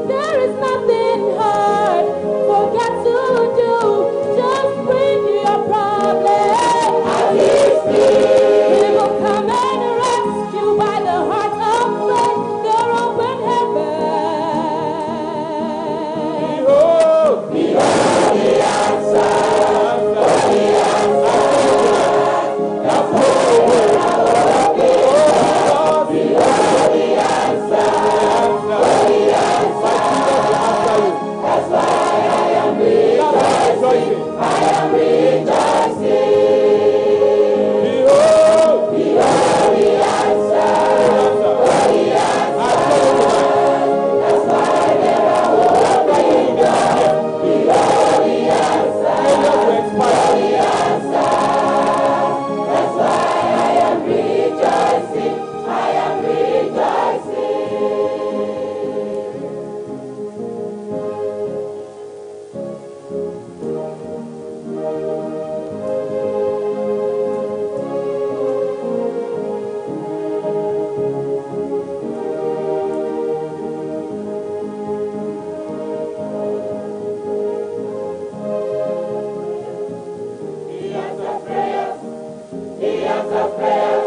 There is nothing hard for God to do. Just bring your problems. He will come and rescue by the heart of faith, the open heaven. Behold, behold the answer. The Behold, behold the answer. He answers prayers. He answers prayers.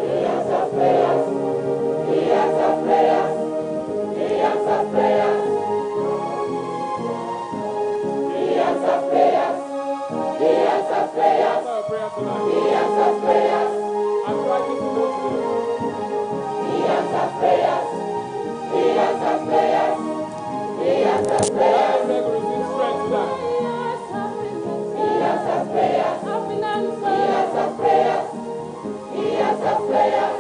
He answers prayers. He answers prayers. He answers prayers. He answers prayers. He answers prayers. He answers prayers. I'm writing to go today. He answers prayers. He answers prayers. He answers prayers. He answers prayers. He answers prayers. He answers prayers.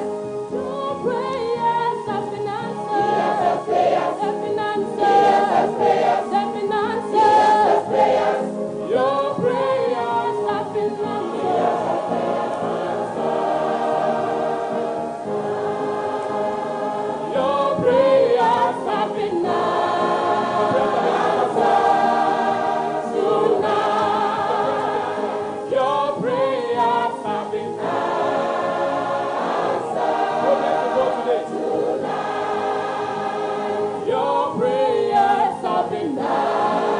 Your prayers have been answered. He answers prayers. They've been answered. He answers prayers. They've been He answered. answers prayers. Your prayers have been answered. Your prayers have been answered tonight. Your prayers have been answered. Problems will go today. Your prayers have been answered.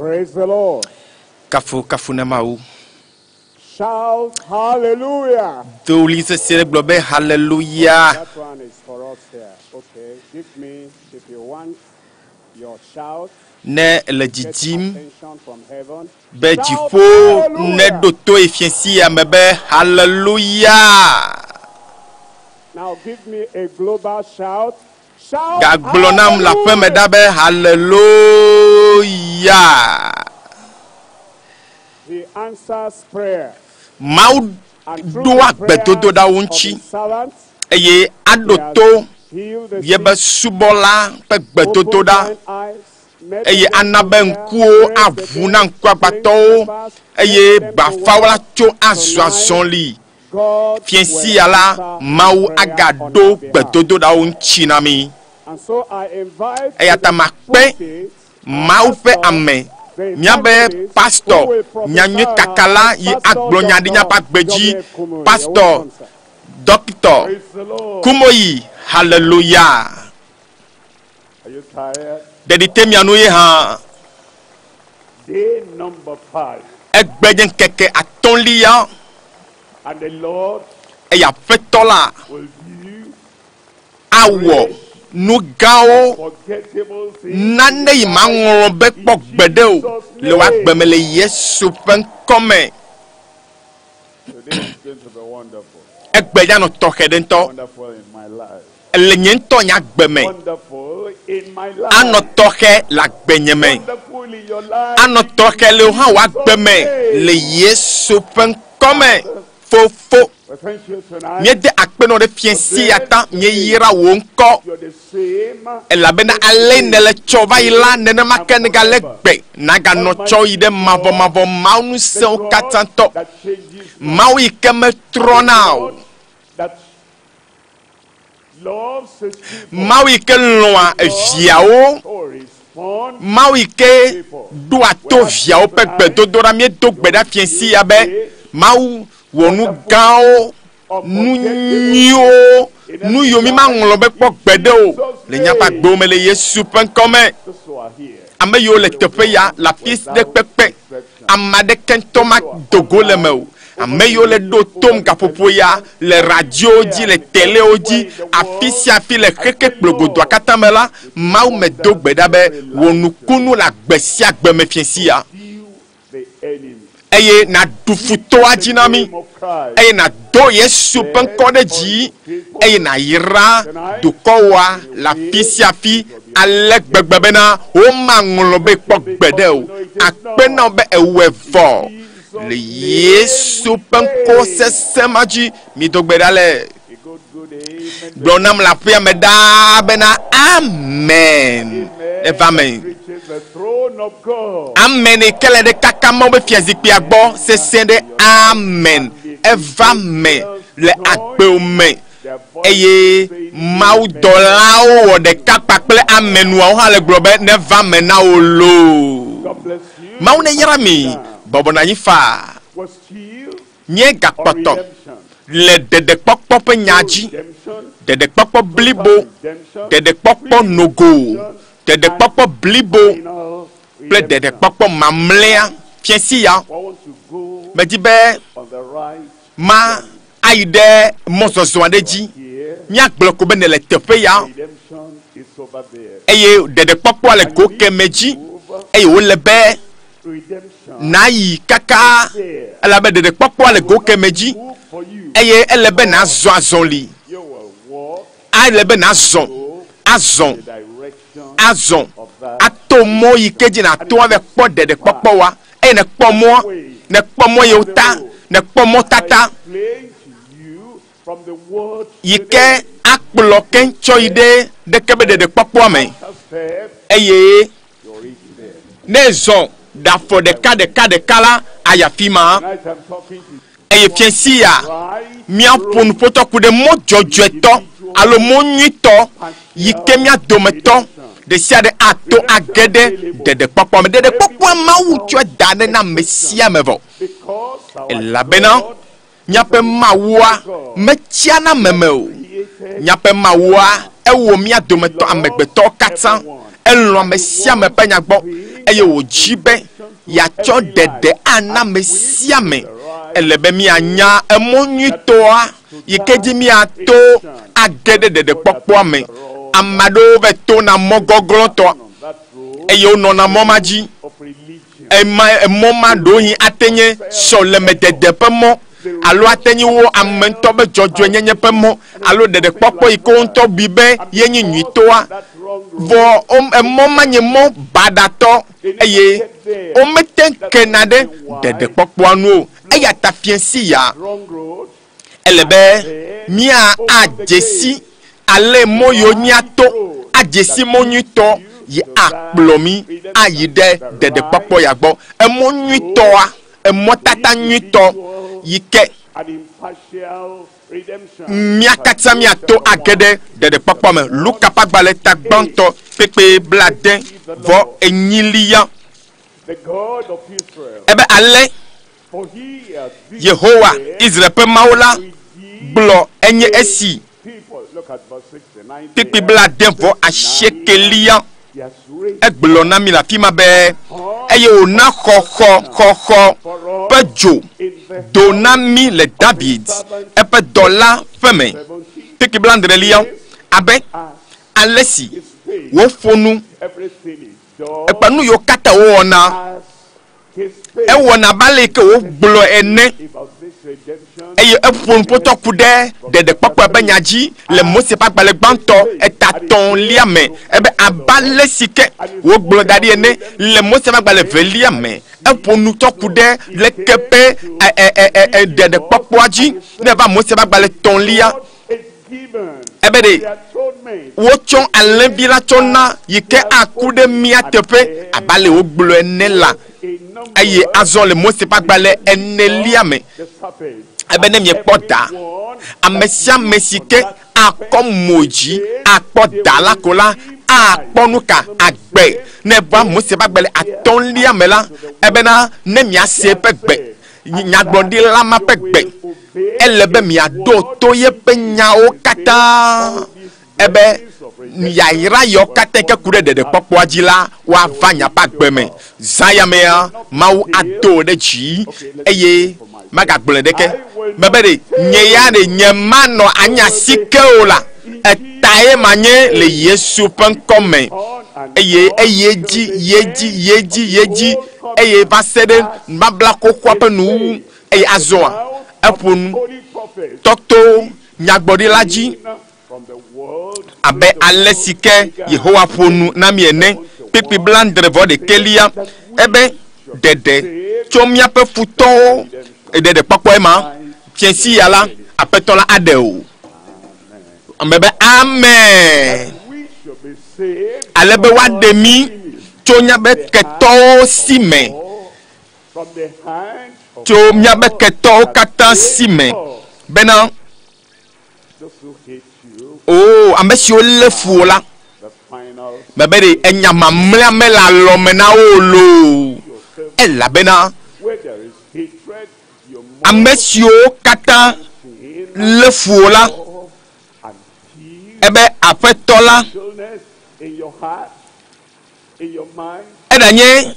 Praise the Lord. Kafu kafu na Mawu. Shout hallelujah. Do ɣli sesĩe ɖe gblɔ be haleluya. That one is for us here. Okay, give me, if you want your shout, Ne ele get dzidzim attention from heaven. be Shout dziƒo hallelujah. neɖo to yi fiẽsi ya me be haleluya. Now give me a global shout. Shout Gagblɔ nam le aƒeme ɖa be haleluya. He answers prayer. Mawu And through ɖoa the prayer gbedodoɖawo of ŋuti his servants, eye aɖo he has to healed the yebe sick, subɔla ƒe opened gbedodoɖa blind eyes, made eye the deaf ana to be hear, ŋkuwo raised the aʋu dead, na ŋkuagbãtɔwo cleansed lepers, eye sent them to gbafawo la work. tso azɔ Tonight, azɔli. God Fiẽsi will ya la, answer Mawu prayer on agaɖo our behalf. gbedodoɖawo ŋuti na mi. And so I invite Eya to ta the makpe pulpit Mawu ƒe ame, the míabe evangelist pastor, who will prophesy nyanyui on our kakala yi pastor agblɔ nya ɖe Dr. míaƒe agbe dzi, W.F. Kumuyi. You're pastor, welcome, sir. dɔkitɔ, Praise the Lord. Kumoyi, haleluya. Are you tired? Ɖeɖi te mia nu ye hã. Day number 5. Egbe nye ŋkeke atɔ̃lia And the Lord eye aƒetɔ la will do awɔ nu gãwo forgettable things. nane yi maŋlɔ be kpɔ gbeɖe o le wò agbe me le Yesu ƒe ŋkɔme. Today is going to be wonderful. Egbe ya nɔ tɔxɛ ɖe ŋutɔ Wonderful in my life. le nye ŋutɔ nye agbe me. Wonderful in my life. Anɔ tɔxɛ le agbenye me. Wonderful in your life. Anɔ tɔxɛ le wò hã wò agbe me le Yesu ƒe ŋkɔme. Fofo, We thank you tonight. míede akpe nɔ ɖe fiẽsi ya ta míeyra wò ŋkɔ You're the same. elabena ale nèle tsɔ va yi la nenema ke negale gbe naganɔ tsɔ yi ɖe mavɔmavɔ Mawu ŋusẽwo katã tɔ. That changes Mawu yi ke metrɔna o. That loves his people. Mawu yi ke lɔ̃a eviawo. Who respond Mawu yi ke ɖoa to viawo ƒe gbedodoɖa míedo gbe ɖa fiẽsi ya be Mawu wɔ nu gãwo, nu nyuiwo, nu yiwo mi maŋlɔ be kpɔ gbeɖe o le míaƒe agbewo me le Yesu ƒe ŋkɔme. those who are here. Ame yiwo le teƒe ya le afi si ɖe kpekpe, ame aɖeke ŋutɔ ma do go le me o. Ame yiwo le ɖo tom gaƒoƒo ya le radiowo dzi, le telewo dzi, afi sia afi le xexe kplogodoa katã me la, Mawu me do gbe ɖa be wò nukunu le agbe sia agbe me fiẽsi ya The enemy. eye nàɖu futɔa dzi na mí eye nàdo Yesu ƒe ŋkɔ ɖe dzi eye nàyra dukɔwoa le afi sia afi ale gbegbe bena womaŋlɔ be kpɔ gbeɖe o. Akpe na wo be ewɔe vɔ le Yesu ƒe ŋkɔ sesẽ ma dzi mido gbe ɖa le gblɔ nam le aƒea me ɖaa bena amen. Eva me. Reaches the throne of God. Amen yi ke le ɖe kaka Mawu be fiazikpuia gbɔ sesẽ ɖe amen. Eva me le agbewo me eye mawudɔlawo wɔ ɖeka kpakple amenuawo hã le gblɔ be neva me na wo loo. God bless you. Mawu ne yra mi bɔbɔ nɔ anyi faa. Was healed Nye on gakpɔtɔ redemption. le ɖeɖekpɔkpɔ ƒe nya dzi. Redemption. Ɖeɖekpɔkpɔ blibo, ɖeɖekpɔkpɔ nogo, ɖeɖekpɔkpɔ blibo Final kple ɖeɖekpɔkpɔ mamlɛa fiẽsi ya. I want to go Medi be on the right ma ayi ɖe mɔzɔzɔ aɖe dzi. here. Míagblɔ ko be nèle teƒe ya Redemption is over there. eye ɖeɖekpɔkpɔa le go keme dzi eye wòle be Redemption nayi kaka elabe ɖeɖekpɔkpɔa le go keme dzi for you. eye ele be nazɔ azɔli. You will walk Ele be nazɔ, azɔ, the direction azɔ of that ato mɔ yi ke dzi nàto ava kpɔ ɖeɖekpɔkpɔ wa eye nèkpɔ mɔa, nèkpɔ mɔ yiwo ta, nèkpɔ mɔtata explain to you from the word yi ke akplɔ ke tsɔ yi ɖe ɖeke be ɖeɖekpɔkpɔa me step eye you reach there. ne zɔ ɖe afɔ ɖeka ɖeka ɖeka la ayi afi ma Tonight I'm talking to eye fiẽsi ya right míaƒo nuƒotɔ ku ɖe mɔ dzɔdzɔetɔ alo mɔ nyuitɔ yi ke mía dometɔ ɖe sia ɖe ato age ɖe ɖeɖekpɔkpɔ me. Ɖeɖekpɔkpɔa Mawu tsɔe da ɖe na ame sia ame vɔ because our elabena míaƒe Mawua metsiana meme o. Míaƒe Mawua ewɔ mía dometɔ amegbetɔwo katã Elɔ̃ ame sia ame ƒe nya gbɔ eye wòdzi be yeatsɔ ɖeɖe ana ame sia ame. Ele be míanya emɔ nyuitɔa yi ke dzi míato age ɖe ɖeɖekpɔkpɔa me. Ame aɖewo va tona mɔ gɔglɔ̃tɔa eye wonɔna mɔ ma dzi. Ema emɔ ma ɖewohĩ ate nye sɔlemedede ƒe mɔ alo ate nye wo ame ŋutɔ be dzɔdzɔenyenye ƒe mɔ alo ɖeɖekpɔkpɔ yi ke wo ŋutɔ bui be yenye nyuitɔa. Vɔ emɔ ma nye mɔ baɖatɔ eye womete kena ɖe ɖeɖekpɔkpɔa nu o. Eya ta fiẽ ya ele be mía adze si ale mɔ yiwo míato adze si mɔ nyuitɔ yi akplɔ mí ayi ɖe ɖeɖekpɔkpɔ ya gbɔ. Emɔ nyuitɔa, emɔtata nyuitɔ yi ke mía katã míato age ɖe ɖeɖekpɔkpɔ me. Luka ƒe agbalẽ ta gbãtɔ kpekpe 74. Ebe ale Yehowa Israel ƒe Mawu la gblɔ enye esi kpekpe 88. Egblɔ na mi le afi ma be eye wòna xɔxɔ xɔxɔ ƒe dzo do na mí le David eƒe dɔla ƒe me. Kpekpe 70 abe ale si woƒo nu eƒe nu yiwo katã wowɔna ewɔna abe ale yi ke wògblɔ ene eye eƒo nu ƒotɔ ku ɖe ɖeɖekpɔkpɔ ƒe nya dzi le Mose ƒe agbalẽ gbãtɔ eta tɔ̃lia me ebe abe ale si ke wògblɔ da ɖi ene le Mose ƒe agbalẽ velia me eƒo nu tɔ ku ɖe leke ƒe ɖeɖekpɔkpɔa dzi ne eva Mose ƒe agbalẽ tɔ̃lia ebe ɖe wotsɔ alẽvi la tsɔ na yi ke aku ɖe mía teƒe abe ale wogblɔ ene la eye azɔ le Mose ƒe agbalẽ enelia me ebe ne miekpɔ da ame sia ame si ke akɔ mo dzi akpɔ da la ko la akpɔ nu ka agbe ne va Mose ƒe agbalẽ atɔ̃lia me la ebena ne miase eƒe gbe nyagblɔɖila ma ƒe gbe ele be miaɖo to yeƒe nyawo katã ebe yayra yawo katã ke ku ɖe ɖeɖekpɔkpɔa dzi la woava miaƒe agbe me. Zã ya mea Mawu ado ɖe dzi eye magagblɔe ɖeke mebe ɖe nye ya ɖe nye manɔ anyi asike o la etae manye le Yesu ƒe ŋkɔ me eye eye dzi ye dzi ye dzi ye dzi eye va se ɖe nubabla xoxoa ƒe nuwuwu eye azɔa eƒo nu tɔto nyagblɔɖila dzi abe ale si ke Yehowa ƒo nu na mi ene kpekpe 71 ebe ɖeɖe tso míaƒe futɔwo ɖeɖekpɔkpɔe ma fiẽsi ya la aƒetɔ la aɖe o ame be amen ale be woaɖe mí tso míaƒe ketɔwo si me tso míaƒe ketɔwo katã si me bena o ame siwo lé fu wo la mebe ɖe enya mamlɛa mele alɔme na wo loo elabena ame siwo katã lé fu wo la ebe aƒetɔ la eɖanye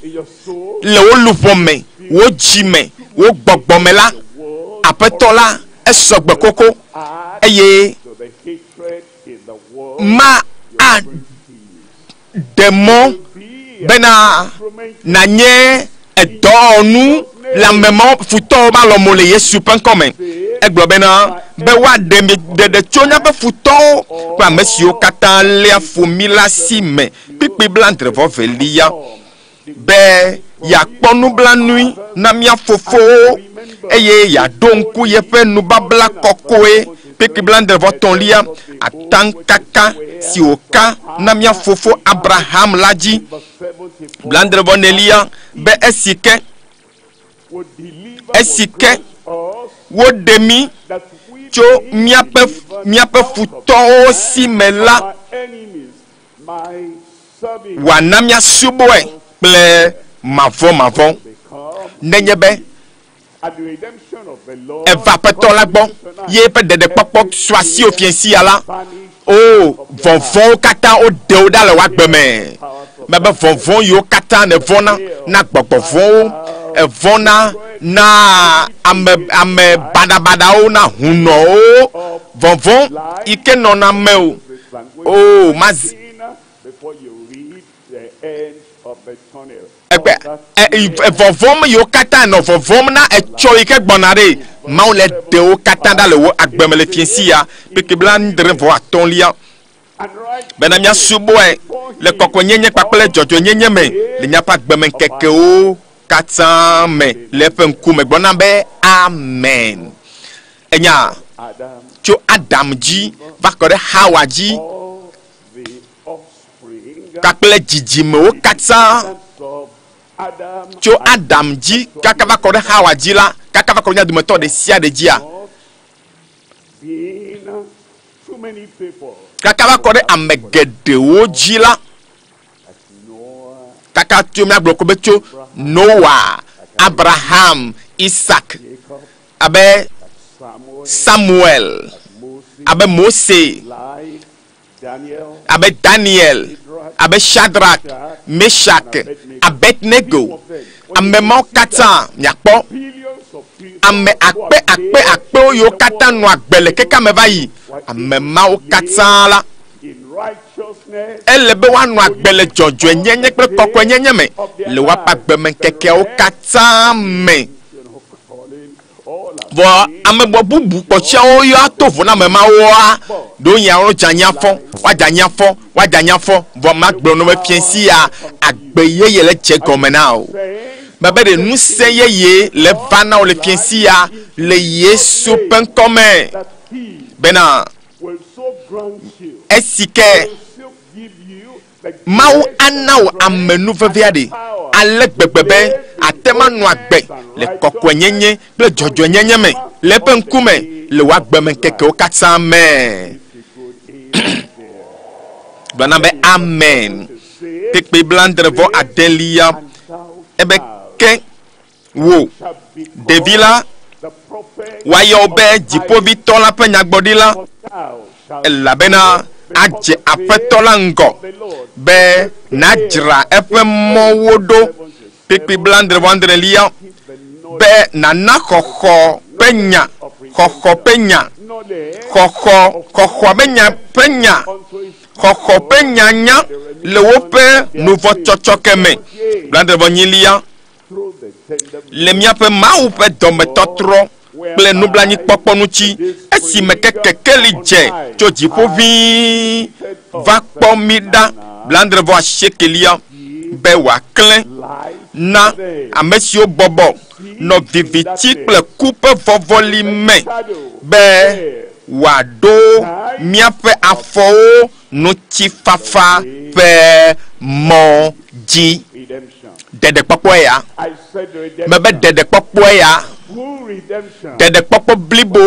le wo luʋɔ me wo dzi me wo gbɔgbɔ me la aƒetɔ la esɔgbe koko eye ma aɖe mɔ bena nanye edɔwɔnu le ame mawo futɔwo ba lɔmo le Yesu ƒe ŋkɔme. Egblɔ bena be woaɖe mi ɖeɖe tso míaƒe futɔwo kple ame siwo katã léa fu mí la si me kpikpi 72 be yeakpɔ nublanui na mía fofowo eye yeaɖo ŋku yeƒe nubabla kɔkɔe kpikpi 73 ataŋkaka si wòka na mía fofo Abraham la dzi 74 be esi ke woɖe mí tso míaƒe futɔwo si me la wòana míasubɔe kple mavɔmavɔ nenye be eva aƒetɔ la gbɔ ye eƒe ɖeɖekpɔkpɔ su asiwò fiẽ sia la O vɔvɔ̃wo katã woɖe wo ɖa le wò agbe me. Mebe vɔvɔ̃ yiwo katã nèvɔ̃na na gbɔgbɔ vɔ̃wo, èvɔ̃na na ame ame baɖabaɖawo, na hunɔwo, vɔvɔ̃ yi ke nɔna mewò. O mazi Before you reach the end of the tunnel. Ekpe e vɔvɔ̃m yiwo katã nɔ vɔvɔ̃m na etsɔ yi ke gbɔna ɖe, Mawu le ɖe wo katã ɖa le wò agbe me le fiẽsi ya, kpekpe 65lia, bena míasubɔe le kɔkɔenyenye kpakple dzɔdzɔenyenye me le míaƒe agbemeŋkekewo katã me le eƒe ŋkume. Gblɔ nam be, Amen. Enya tso Adam dzi va kɔ ɖe Xawa dzi kpakple dzidzimewo katã tso Adam dzi kaka va kɔ ɖe Xawa dzi la, kaka va kɔ ɖe mía dometɔ ɖe sia ɖe dzia, kaka va kɔ ɖe ame geɖewo dzi la, kaka tso míagblɔ ko be tso Noa, Abraham, Isak, abe Samuel, abe Mose, abe Daniel, abe Shadrach, Meshach, Abednego, ame mawo katã miakpɔ ame akpe akpe akpewo yiwo katã nɔ agbe le keke me va yi. Ame mawo katã la, ele be woanɔ agbe le dzɔdzɔenyenye kple kɔkɔenyenye me le woaƒe agbemeŋkekeawo katã me. Vɔ ame bubu kpɔtsiawo ya to vo na ame mawoa, ɖewo ya wodze anyi afɔ, woadze anyi afɔ, woadze anyi afɔ. Vɔ magblɔ na wo be fiẽsi ya agbe yeye le dze gɔme na wò. Mebe ɖe ŋusẽ yeye le va na wò le fiẽsi ya le Yesu ƒe ŋkɔ me bena esi ke Mawu ana wò amenuveve aɖe ale gbegbe be àte ŋu anɔ agbe le kɔkɔenyenye kple dzɔdzɔenyenye me le eƒe ŋkume le wò agbemeŋkekewo katã me. Gblɔ na be amen. Kpekpe blaadre vɔ adelia ebe ke wò ɖevi la woayɔ wò be dziƒovitɔ la ƒe nyagblɔɖila elabena adze Aƒetɔ la ŋgɔ be nàdzra eƒe mɔwo ɖo. Kpukpui blaadre vɔ adrelia be nàna xɔxɔ ƒe nya, xɔxɔ ƒe nya, xɔxɔ, xɔxɔa ƒe nya ƒe nya, xɔxɔ ƒe nyanya le woƒe nuvɔtsɔtsɔke me. Blaadre vɔ enyilia le míaƒe Mawu ƒe dɔmetɔtrɔ kple nublanuikpɔkpɔ ŋuti esime ke kekeli dze tso dziƒo ʋĩi va kpɔ mí ɖa blaadre vɔ asiekelia be wòaklẽ na ame siwo bɔbɔ nɔ viviti kple ku ƒe vɔvɔli me be wòaɖo míaƒe afɔwo ŋutifafa ƒe mɔ dzi. Ɖeɖekpɔkpɔe ya. Mebe ɖeɖekpɔkpɔe ya. Ɖeɖekpɔkpɔ blibo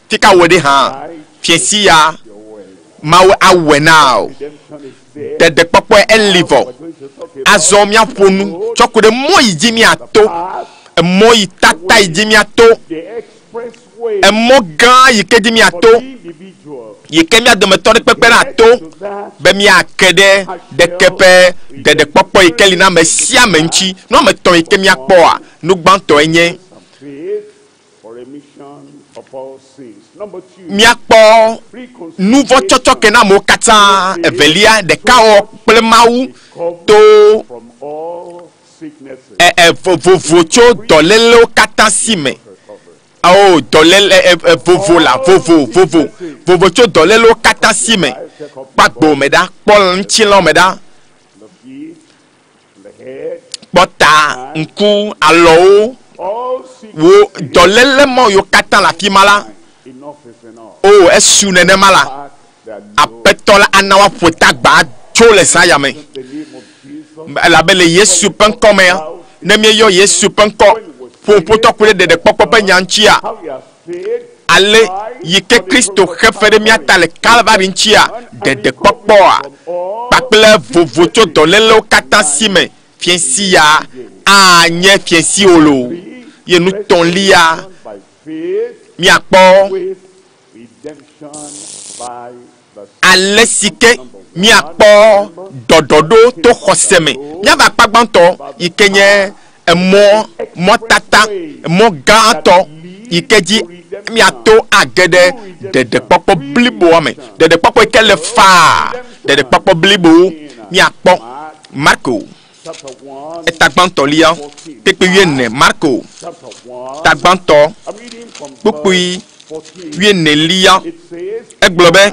fika wòe ɖe hã, fiẽsi ya Mawu awɔe na wò. Ɖeɖekpɔkpɔe eli vɔ. Azɔ míaƒo nu tsɔ ku ɖe mɔ yi dzi míato, emɔ yi tata yi dzi míato, emɔ gã yi ke dzi míato, yi ke mía dometɔ ɖe kpekpe nato be míake ɖe ɖeke ƒe ɖeɖekpɔkpɔ yi ke li na ame sia ame ŋuti. Nu ame etɔ̃ yi ke míakpɔa, nu gbãtɔe nye míakpɔ nuvɔ̃tsɔtsɔke na amewo katã. Evelia, ɖekawɔwɔ kple Mawu to e, e, vovo tso dɔlélewo katã si me. Ao, dɔléle, e, e, vovo la, vovo, vovo, vovo tso dɔlélewo katã si me. Kpɔ agbo me ɖa, kpɔ ŋutilã me ɖa, kpɔ ta, ŋku, alɔwo, wo dɔléle mɔ yiwo katã le afi ma la, o esu nenema la, Aƒetɔ la ana woaƒo tagba tso le zã ya me. Elabe le Yesu ƒe ŋkɔ mea, ne míeyɔ Yesu ƒe ŋkɔ ƒo ƒotɔ ku ɖe ɖeɖekpɔkpɔ ƒe nya ŋutia, ale yi ke Kristo xe fe ɖe mía ta le Kalvari ŋutia, ɖeɖekpɔkpɔa kpakple vovo tso dɔlélewo katã si me fiẽsi ya anye fiẽsi o loo. Ye nutɔ̃lia míakpɔ Ale si ke míakpɔ ɖɔɖɔɖo to xɔse me. Míava akpa gbãtɔ yi ke nye emɔ mɔtata mɔ gãtɔ yi ke dzi míato age ɖe ɖeɖekpɔkpɔ bliboa me. Ɖeɖekpɔkpɔ yi ke le faa ɖeɖekpɔkpɔ blibo míakpɔ Marko etagbãtɔlia kpekpe wuiene Marko tagbãtɔ kpukpui wuienelia egblɔ be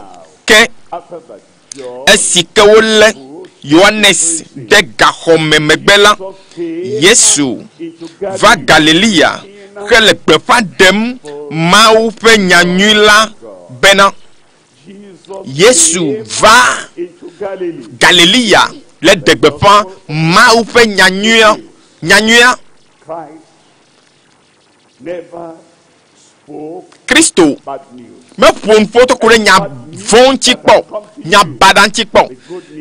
ke esi ke wolé Yohanes de gaxɔme megbe la, Yesu va Galilea hele gbeƒã ɖem Mawu ƒe nyanyui la bena Yesu va Galilea le ɖe gbeƒã Mawu ƒe nyanyuia nyanyuia. Kristo meƒo nuƒo to ku ɖe nya vɔ̃ ŋuti kpɔ, nya baɖa ŋuti kpɔ,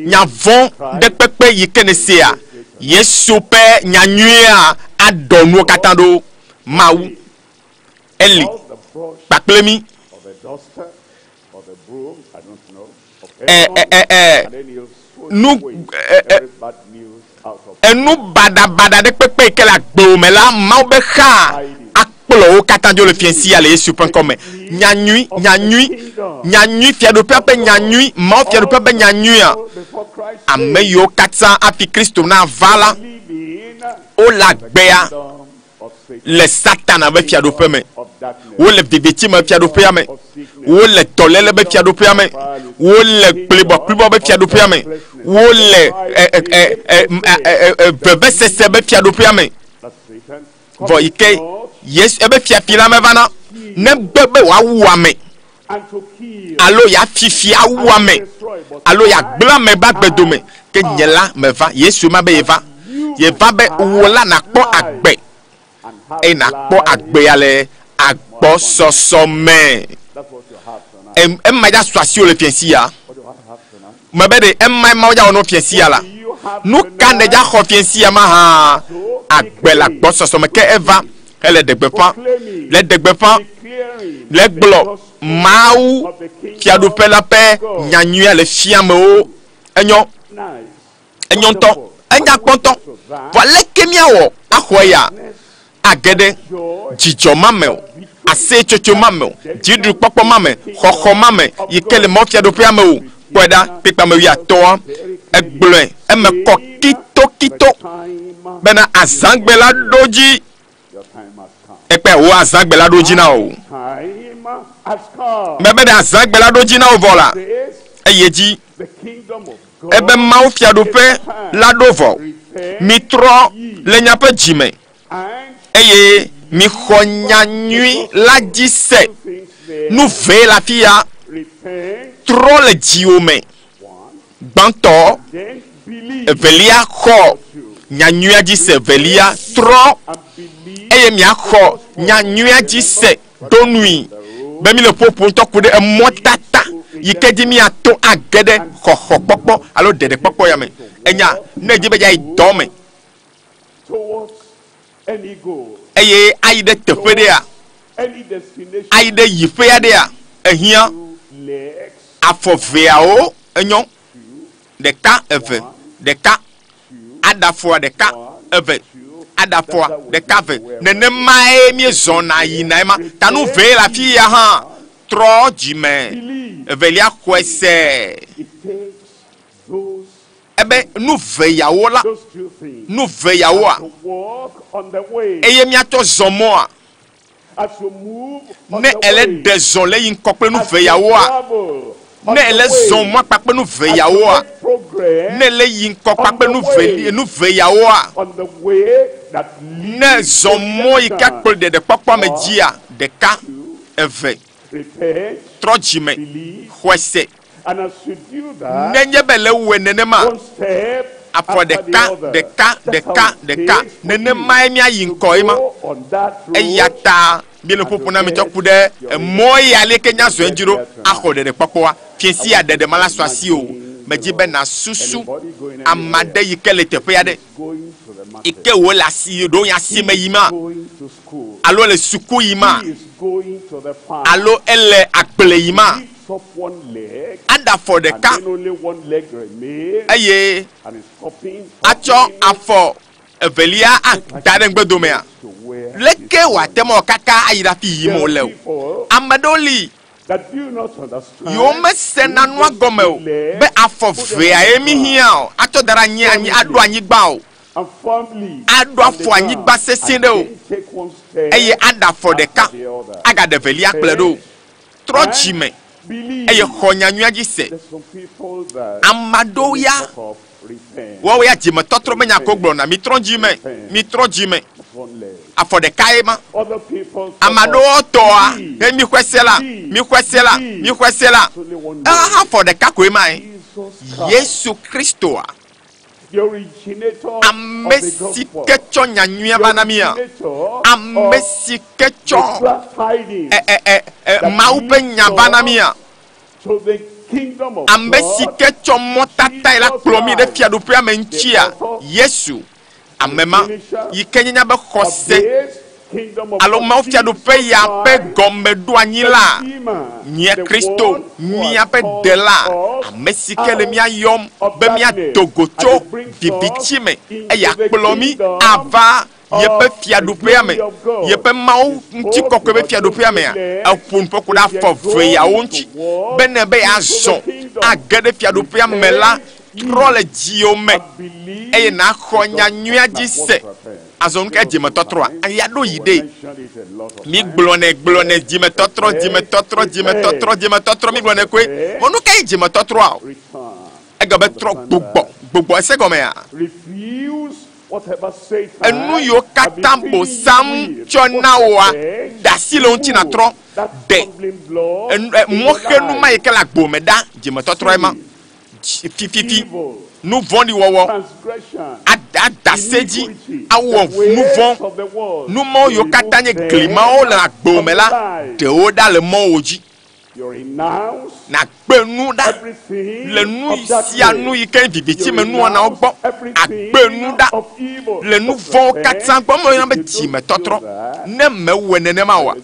nya vɔ̃ ɖe kpekpe yi ke ne sea. Yesu ƒe nyanyuia aɖɔ nuwo katã ɖo. Mawu eli kpakple mí. Ɛ ɛ ɛ ɛ nu ɛ ɛ enu baɖabaɖa ɖe kpekpe yi ke le agbewo me la, Mawu be xa akplɔ wo katã dzo le fiasia le Yesu ƒe ŋkɔme. Nyanyui, nyanyui, nyanyui fiaɖuƒea ƒe nyanyui, Mawu fiaɖuƒea ƒe nyanyuia. Ame yiwo katã hafi Kristo nava la, wole agbea le Satana ƒe fiaɖuƒe me. Wole viviti me fiaɖuƒea me. Wole dɔléle ƒe fiaɖuƒea me. Wole kplibɔkplibɔ ƒe fiaɖuƒea me. Wole ɛ ɛ ɛ ɛ ɛ ɛ vevesese ƒe fiaɖuƒea me. Vɔ yi ke Yesu ebe fiafi la mevana negbe be wòawu ame alo yeafifi awu ame alo yeagblẽ ame ƒe agbe dome. Ke nye la meva. Yesu ma be yeva. Yeva be wò la nàkpɔ agbe eye nàkpɔ agbea le agbɔsɔsɔ me. Ema dza su asiwò le fiẽsi ya. Mebe ɖe ema Mawu dza wɔ nɔ fiẽsi ya la. Nu ka ne dza xɔ fiẽsi ya mahã? Agbe le agbɔsɔsɔ me ke eva hele ɖe gbeƒã, le ɖe gbeƒã, le gblɔ Mawu fiaɖuƒe la ƒe nyanyuia le fiamewo. Enyo, enyo ŋutɔ, enya kpɔ ŋutɔ. Vɔ aleke míawɔ axɔ eya age ɖe dzidzɔ ma me o, aseyetsotso ma me o, dziɖuɖukpɔkpɔ ma me, xɔxɔ ma me yi ke le Mawu fiaɖuƒea me o? Kpɔe ɖa, kpekpeame wuiatɔ̃a, egblɔe eme kɔ kitokito bena azãgbe la ɖo dzi. Ekpe wò azãgbe la ɖo dzi na wò. Mebe ɖe azãgbe la ɖo dzi na wò vɔ la, eye dzi ebe Mawu fiaɖuƒe la ɖo vɔ. Mitrɔ le miaƒe dzi me eye mixɔ nyanyui la dzi se. Nu vee le afi ya. Trɔ le dziwò me. Gbãtɔ, evelia xɔ nyanyuia dzi se. Evelia trɔ eye miaxɔ nyanyuia dzi se. Ɖo nui be mi le ƒoƒo ŋutɔ ku ɖe emɔtata yi ke dzi miato age ɖe xɔxɔkpɔkpɔ alo ɖeɖekpɔkpɔ ya me. Enya ne edzi be yeayi dɔ me eye ayi ɖe teƒe ɖea, ayi ɖe yiƒe aɖea, ehiã afɔ veawo enyo ɖeka eve ɖeka aɖafɔa ɖeka eve aɖafɔa ɖeka eve nenemae míezɔna yina ema ta nu vee le afi ya hã trɔ dzime evelia xɔe se ebe nu ve yawo la nu ve yawoa eye míatsɔ zɔ mɔa ne ele ɖe zɔ le yi ŋkɔ kple nu ve yawoa ne ele zɔ mɔ kpakple nu ve yawoa ne ele yi ŋkɔ kpakple nu ve nu ve yawoa ne zɔ mɔ yi ke akplɔ ɖeɖekpɔkpɔ me dzia ɖeka eve trɔ dzime xɔe se nenye be le wɔe nenema afɔ ɖeka ɖeka ɖeka ɖeka nenemae míayi ŋkɔ ema eya ta míele ƒoƒo na mi tsɔ ku ɖe emɔ ya leke míazɔ edzi ɖo axɔ ɖeɖekpɔkpɔa fiẽsi ya ɖeɖe ma la sɔ asi o medzi be nasusu ame aɖe yi ke le teƒe aɖe yi ke wòle asi ɖo asi me yima alo le suku yima alo ele agble yima. Aɖe afɔ ɖeka eye atsɔ afɔ evelia ada ɖe ŋgbedomea. Leke wòate ŋu awɔ kaka ayi ɖe afi yim wòle o? Ame ɖewo li yiwo mesena nua gɔme o be afɔ vea ye mi hiã o atsɔ da ɖe anyi anyi aɖo anyigba o aɖo afɔ anyigba sesẽ ɖe o eye aɖe afɔ ɖeka agaɖe evelia kplɔe ɖo o. Trɔ dzime eye xɔ nyanyuia dzi se. Ame aɖewo ya woawo ya dzimetɔtrɔ menya ko gblɔna. Mitrɔ dzime, mitrɔ dzime. Afɔ ɖekae ma. Ame aɖewo tɔa he mixɔe se la, mixɔe se la, mixɔe se la. Eha afɔ ɖeka koe mae. Yesu Kristoa, ame si ke tsɔ nyanyuia va na mía, ame si ke tsɔ ɛ ɛ ɛ ɛ Mawu ƒe nya va na mía, ame si ke tsɔ mɔtatae la kplɔ mí ɖe fiaɖuƒea me ŋutia, Yesu, ame ma yi ke nye míaƒe xɔse alo Mawu fiaɖuƒe ya ƒe gɔmeɖoanyila, nye Kristo, míaƒe Ɖela, ame si ke le mía yɔm be míado go tso viviti me eye akplɔ mí ava yeƒe fiaɖuƒea me, yeƒe Mawu ŋutikɔkɔe ƒe fiaɖuƒea mea, eƒo nuƒo ku ɖe afɔ veawo ŋuti bene be yeazɔ age ɖe fiaɖuƒea me la, trɔ le dziwò me eye nàxɔ nya nyuia dzi se. Azɔ nu kae dzimetɔtrɔa? Eya ɖo yi ɖe. Mígblɔnɛ, gblɔnɛ, dzimetɔtrɔ, dzimetɔtrɔ, dzimetɔtrɔ, dzimetɔtrɔ, mígblɔnɛ koe. Vɔ nu kae dzimetɔtrɔa o? Egɔme be trɔ gbugbɔ, gbugbɔ. Ese gɔmea? Enu yiwo katã Bosam tsɔ na wòa, ɖe asi le wo ŋuti nàtrɔ. Ɖe enu, mɔxenu ma yi ke le agbo me ɖa. Dzimetɔtrɔe ma. Fififi, nu vɔ̃ɖi wɔwɔ, ada se dzi, awɔ nu vɔ̃, nu mawo yiwo katã nye gli mawo le agbo me la, ɖe wo ɖa le mɔwò dzi. Nàgbe nu ɖa le nu sia nu yi ke nye viviti me nuwɔnawo gbɔ. Àgbe nu ɖa le nu vɔ̃wo katã gbɔ. Eme woyɔna be dzimetɔtrɔ. Ne mèwɔe nenema oa,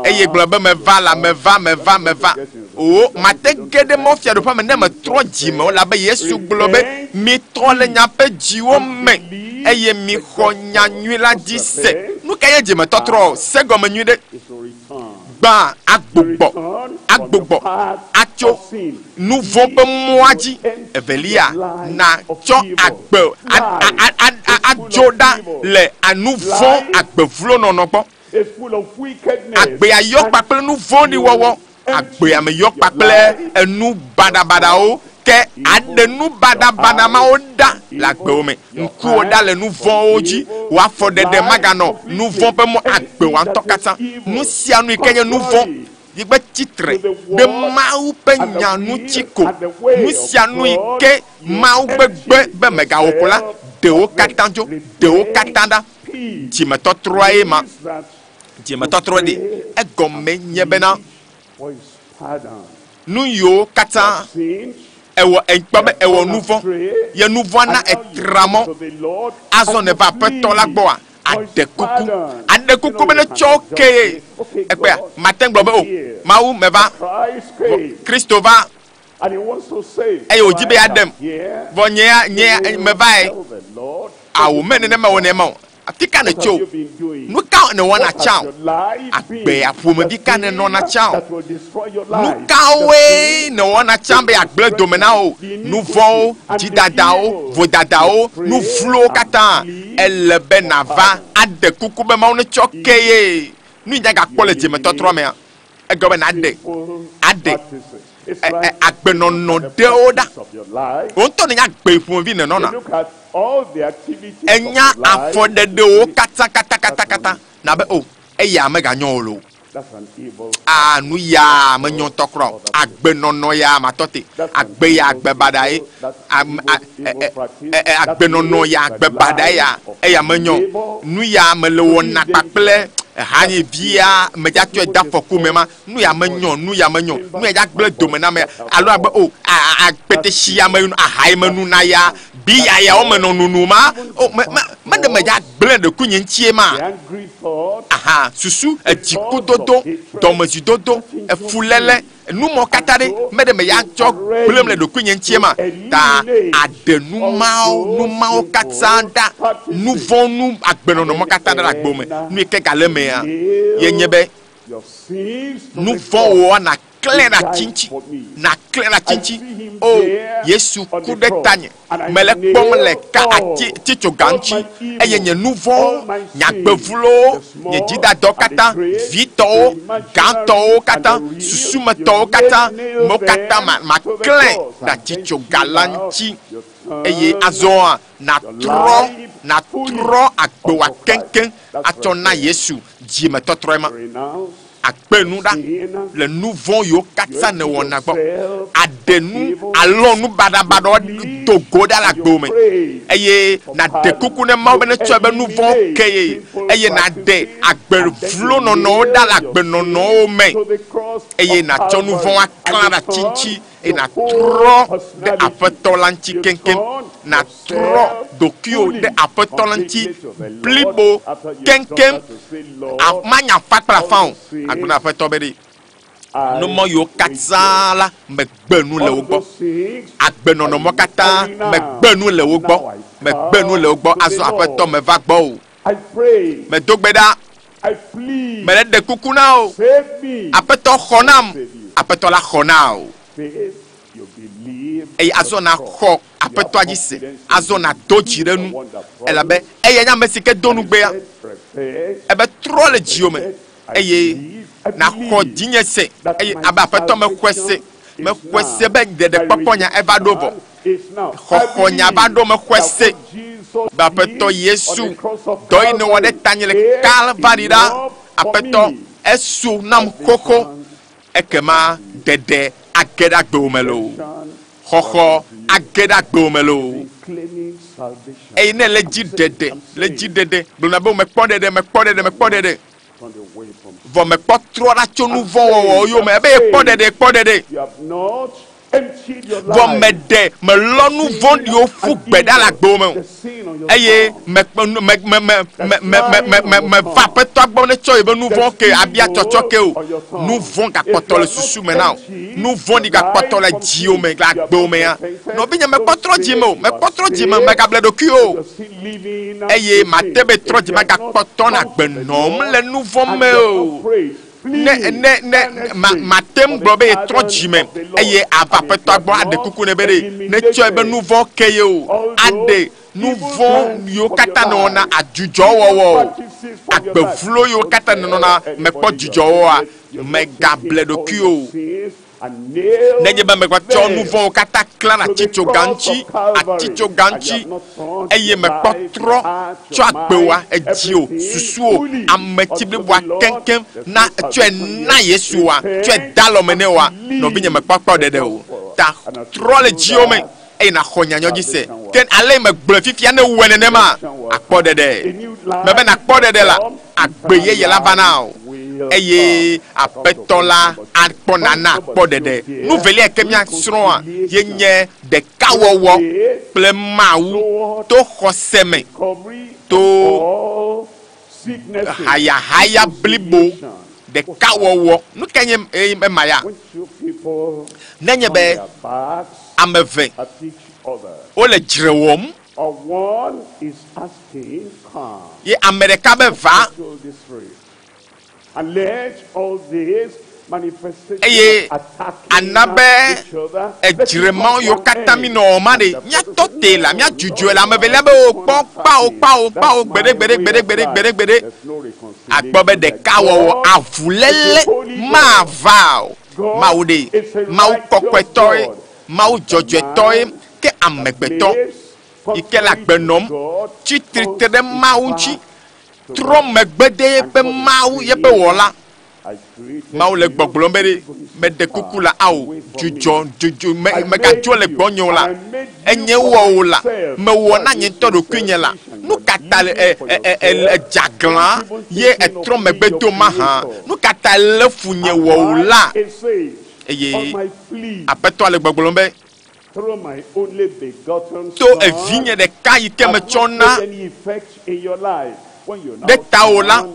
eye gblɔ be, Meva la, meva, meva, meva. Oo, mate ge ɖe Mawu Fiaɖuƒea me ne metrɔ dzime o, elabe Yesu gblɔ be, Mitrɔ le miaƒe dziwo me, eye mixɔ nya nyui la dzi se. Nu kae nye dzimetɔtrɔ? Se egɔme nyuiɖe. Gbã, agbugbɔ, agbugbɔ atso nu vɔ̃ ƒe mɔa dzi. Evelia, nàtsɔ agbe adzo ɖa le nu vɔ̃ agbe vlo nɔnɔ gbɔ. Agbea yɔ kpakple nu vɔ̃ɖi wɔwɔ, agbea me yɔ kpakple enu baɖabaɖawo, ke aɖe nu baɖabaɖa mawo ɖa le agbewo me. Ŋkuwò ɖa le nu vɔ̃wo dzi, wò afɔɖeɖe maganɔ nu vɔ̃ ƒe mɔ agbe wò ŋutɔ katã. Nu sia nu yi ke nye nu vɔ̃ yi gbe tsi tre ɖe Mawu ƒe nya ŋuti ko, nu sia nu yi ke Mawu gbegbe be mègawɔ ko la, ɖe wo katã dzo, ɖe wo katã ɖa. Dzimetɔtrɔa ye ma. Dzimetɔtrɔ ɖe egɔme nye bena nu yiwo katã ewɔ ekpɔ be ewɔ nu vɔ̃ ye nu vɔ̃a na etra mɔ. Azɔ nèva Aƒetɔ la gbɔa, aɖe kuku, aɖe kuku be netsɔ wo ke ye. Ekpɔea, mate ŋu gblɔ be o, Mawu meva, Kristo va eye wòdi be yeaɖem. Vɔ nye ya, nye ya mevae. Ao, me nenema wònɛ ema o. Afi ka nètso? Nu ka nèwɔna tsã o? Agbea ƒomevi ka nènɔna tsã o? Nu kawoe nèwɔna tsã be yeagblẽ dome na wò? Nu vɔ̃wo, dzidadawo, vodadawo, nu vlowo katã. Ele be nàva aɖe kuku be Mawu netsɔ ke ye. Nu yi nàgakpɔ le dzimetɔtrɔ mea, egɔme be nàɖe, aɖe agbenɔnɔ ɖewo ɖa. Wò ŋutɔ nènya agbe yi ƒomevi nènɔna. Ènya afɔɖeɖewo katãkatãkatãkatã. Nàbe, O, eya meganyɔ o loo. Aa, nu ya menyɔ ŋutɔ kura o. Agbenɔnɔ ya matɔ te. Agbe ya agbe baɖa ye. Am, a, e, e, e, e, agbenɔnɔ ya agbe baɖa ya, eya menyɔ o. Nu ya mele wɔna kpakple ehanyivia medzatsɔe de afɔku me ma. Nu ya menyɔ, nu ya menyɔ, nu ya dza gblẽ dome na ame alo abe o a a akpetesi ya me aha yi me nuna ya, biya ya wo me nɔ nunu ma, o me me meɖe me dza gblẽ ɖokuinye ŋutie ma. Aha, susu, edzikudodo, dɔmezidodo, efuléle. Numɔ katã ɖe me ɖe me ya tsɔ gblẽm le ɖokuinye ŋutie ma ta aɖe numawo numawo katã ɖa nuvɔ nu agbenɔnɔmɔ katã ɖa le agbo me nu yi ke gale mea ye nye be nuvɔwɔ na klẽ ɖe ati ŋuti na klẽ ɖe ati ŋuti o Yesu ku ɖe tanye mele kpɔm le ka ati titsoga ŋuti eye nye nuvɔwo nye agbevulowo nye dzidadɔ katã vitɔwo gãtɔwo katã susumetɔwo katã mewo katã ma maklẽ ɖe atitsoga la ŋuti eye azɔa natrɔ natrɔ agbewa keŋkeŋ atsɔ na Yesu dzimetɔtrɔe ma akpe nu ɖa le nu vɔ̃ yiwo katã nèwɔna gbɔ aɖe nu alɔ nu baɖabaɖawo do go ɖa le agbewo me eye nàɖe kuku ne Mawu be netsɔe be nu vɔ̃ ke ye eye nàɖe agbe vlo nɔnɔwo ɖa le agbenɔnɔwo me eye nàtsɔ nu vɔ̃ aklã ɖe ati ŋuti eye nàtrɔ ɖe aƒetɔ la ŋuti keŋkeŋ nàtrɔ ɖokuiwò ɖe aƒetɔ la ŋuti blibo keŋkeŋ manya afa kple afa o agblɔ na aƒetɔ be ɖe numɔ yiwo katã la megbe nu le wo gbɔ agbenɔnɔmɔ katã megbe nu le wo gbɔ megbe nu le wo gbɔ azɔ aƒetɔ meva gbɔ o medo gbe ɖa mele ɖe kuku na o aƒetɔ xɔ nam aƒetɔ la xɔ na o eye azɔ na xɔ aƒetɔa dzi se azɔ na do dzi ɖe nu elabe eya nye ame si ke do nugbea ebe trɔ le dziwò me eye naxɔ dzinye se eye abe aƒetɔ mexɔe se mexɔe se be ɖeɖekpɔkpɔ nya eva ɖo vɔ xɔxɔ nya va ɖo mexɔe se be aƒetɔ Yesu dɔ yi ne wɔ ɖe tanye le Kalvari ɖa aƒetɔ esu nam xoxo ekema ɖeɖe age ɖe agbewò me loo xɔxɔ age ɖe agbewò me loo eye ne le dzi ɖeɖe le dzi ɖeɖe gblɔna be mekpɔ ɖeɖe mekpɔ ɖeɖe mekpɔ ɖeɖe vɔ mekpɔ trɔ ɖa tso nu vɔ̃ wɔwɔwo yome ebe yekpɔ ɖeɖe yekpɔ ɖeɖe vɔ meɖe melɔ nu vɔ̃ɖiwo ƒu gbe ɖa le agbewo me o eye mekpɔ me me me me me me me meva aƒetɔa gbɔ ne tsɔ yibe nu vɔ̃ ke abia tsɔtsɔ ke o nu vɔ̃ gakpɔtɔ le susu me na o nu vɔ̃ɖi gakpɔtɔ le dziwò me le agbewo me ya nɔvinye mekpɔ trɔ dzi me o mekpɔ trɔ dzi me megable ɖokui o eye mate be trɔ dzi me gakpɔtɔ na agbe nɔm le nu vɔ̃ me o ne ne ne ma mate ŋu gblɔ be yetrɔ dzi me eye ava aƒetɔa gbɔ aɖe kuku ne be ɖe ne tsɔe be nu vɔ̃ ke ye o aɖe nu vɔ̃ yiwo katã nɔna adzudzɔ wɔwɔ o agbe vlo yiwo katã nɔna mekpɔ dzidzɔ wɔa megable ɖokui o nenye be mekpɔ nu vɔ̃wo katã klã ɖe atitsoga ŋuti atitsoga ŋuti eye mekpɔ trɔ tsɔ agbewoa edziwò susuwò ameti bliboa keŋkeŋ na tsɔe na Yesua tsɔe da alɔme nɛ oa nɔvinye mekpɔ kpɔ ɖeɖe o ta trɔ le dziwò me eye nàxɔ nyanyɔ dzi se ke ale megblɔe fifia ne wɔe nenema akpɔ ɖeɖe mebe nakpɔ ɖeɖe la agbe yeye la va na o eye aƒetɔ la akpɔ nana akpɔ ɖeɖe nu velia ke míasrɔ̃a ye nye ɖekawɔwɔ kple Mawu to xɔse me to hayahaya blibo ɖekawɔwɔ nu ka nye ema ya nenye be ame eve wole dzre wɔm ye ame ɖeka be va eye ana be edzre mawo yiwo katã mi nɔ wɔma ɖe míatɔ te la míadzudzɔe le ame evelia be wo kpɔ kpawo kpawo kpawo gbeɖe gbeɖe gbeɖe gbeɖe gbeɖe gbeɖe akpɔ be ɖekawɔwɔ avuléle mava o Mawu ɖe Mawu kɔkɔetɔe Mawu dzɔdzɔetɔe ke amegbetɔ yi ke le agbe nɔm tsitre te ɖe Mawu ŋuti trɔ megbe de yeƒe Mawu yeƒe wɔla Mawu le gbɔgblɔm be ɖe meɖe kuku la awo dzudzɔ dzudzɔ me megadzo le gbɔnye o la enye wɔ o la mewɔ na nye ŋutɔ ɖokuinye la nu ka ta ɛ ɛ ɛ ɛ edzaglã ye etrɔ megbe do mahã nu ka ta lé fu nye wɔ o la eye aƒetɔa le gbɔgblɔm be to evinye ɖeka yi ke metsɔ na ɖe tawò la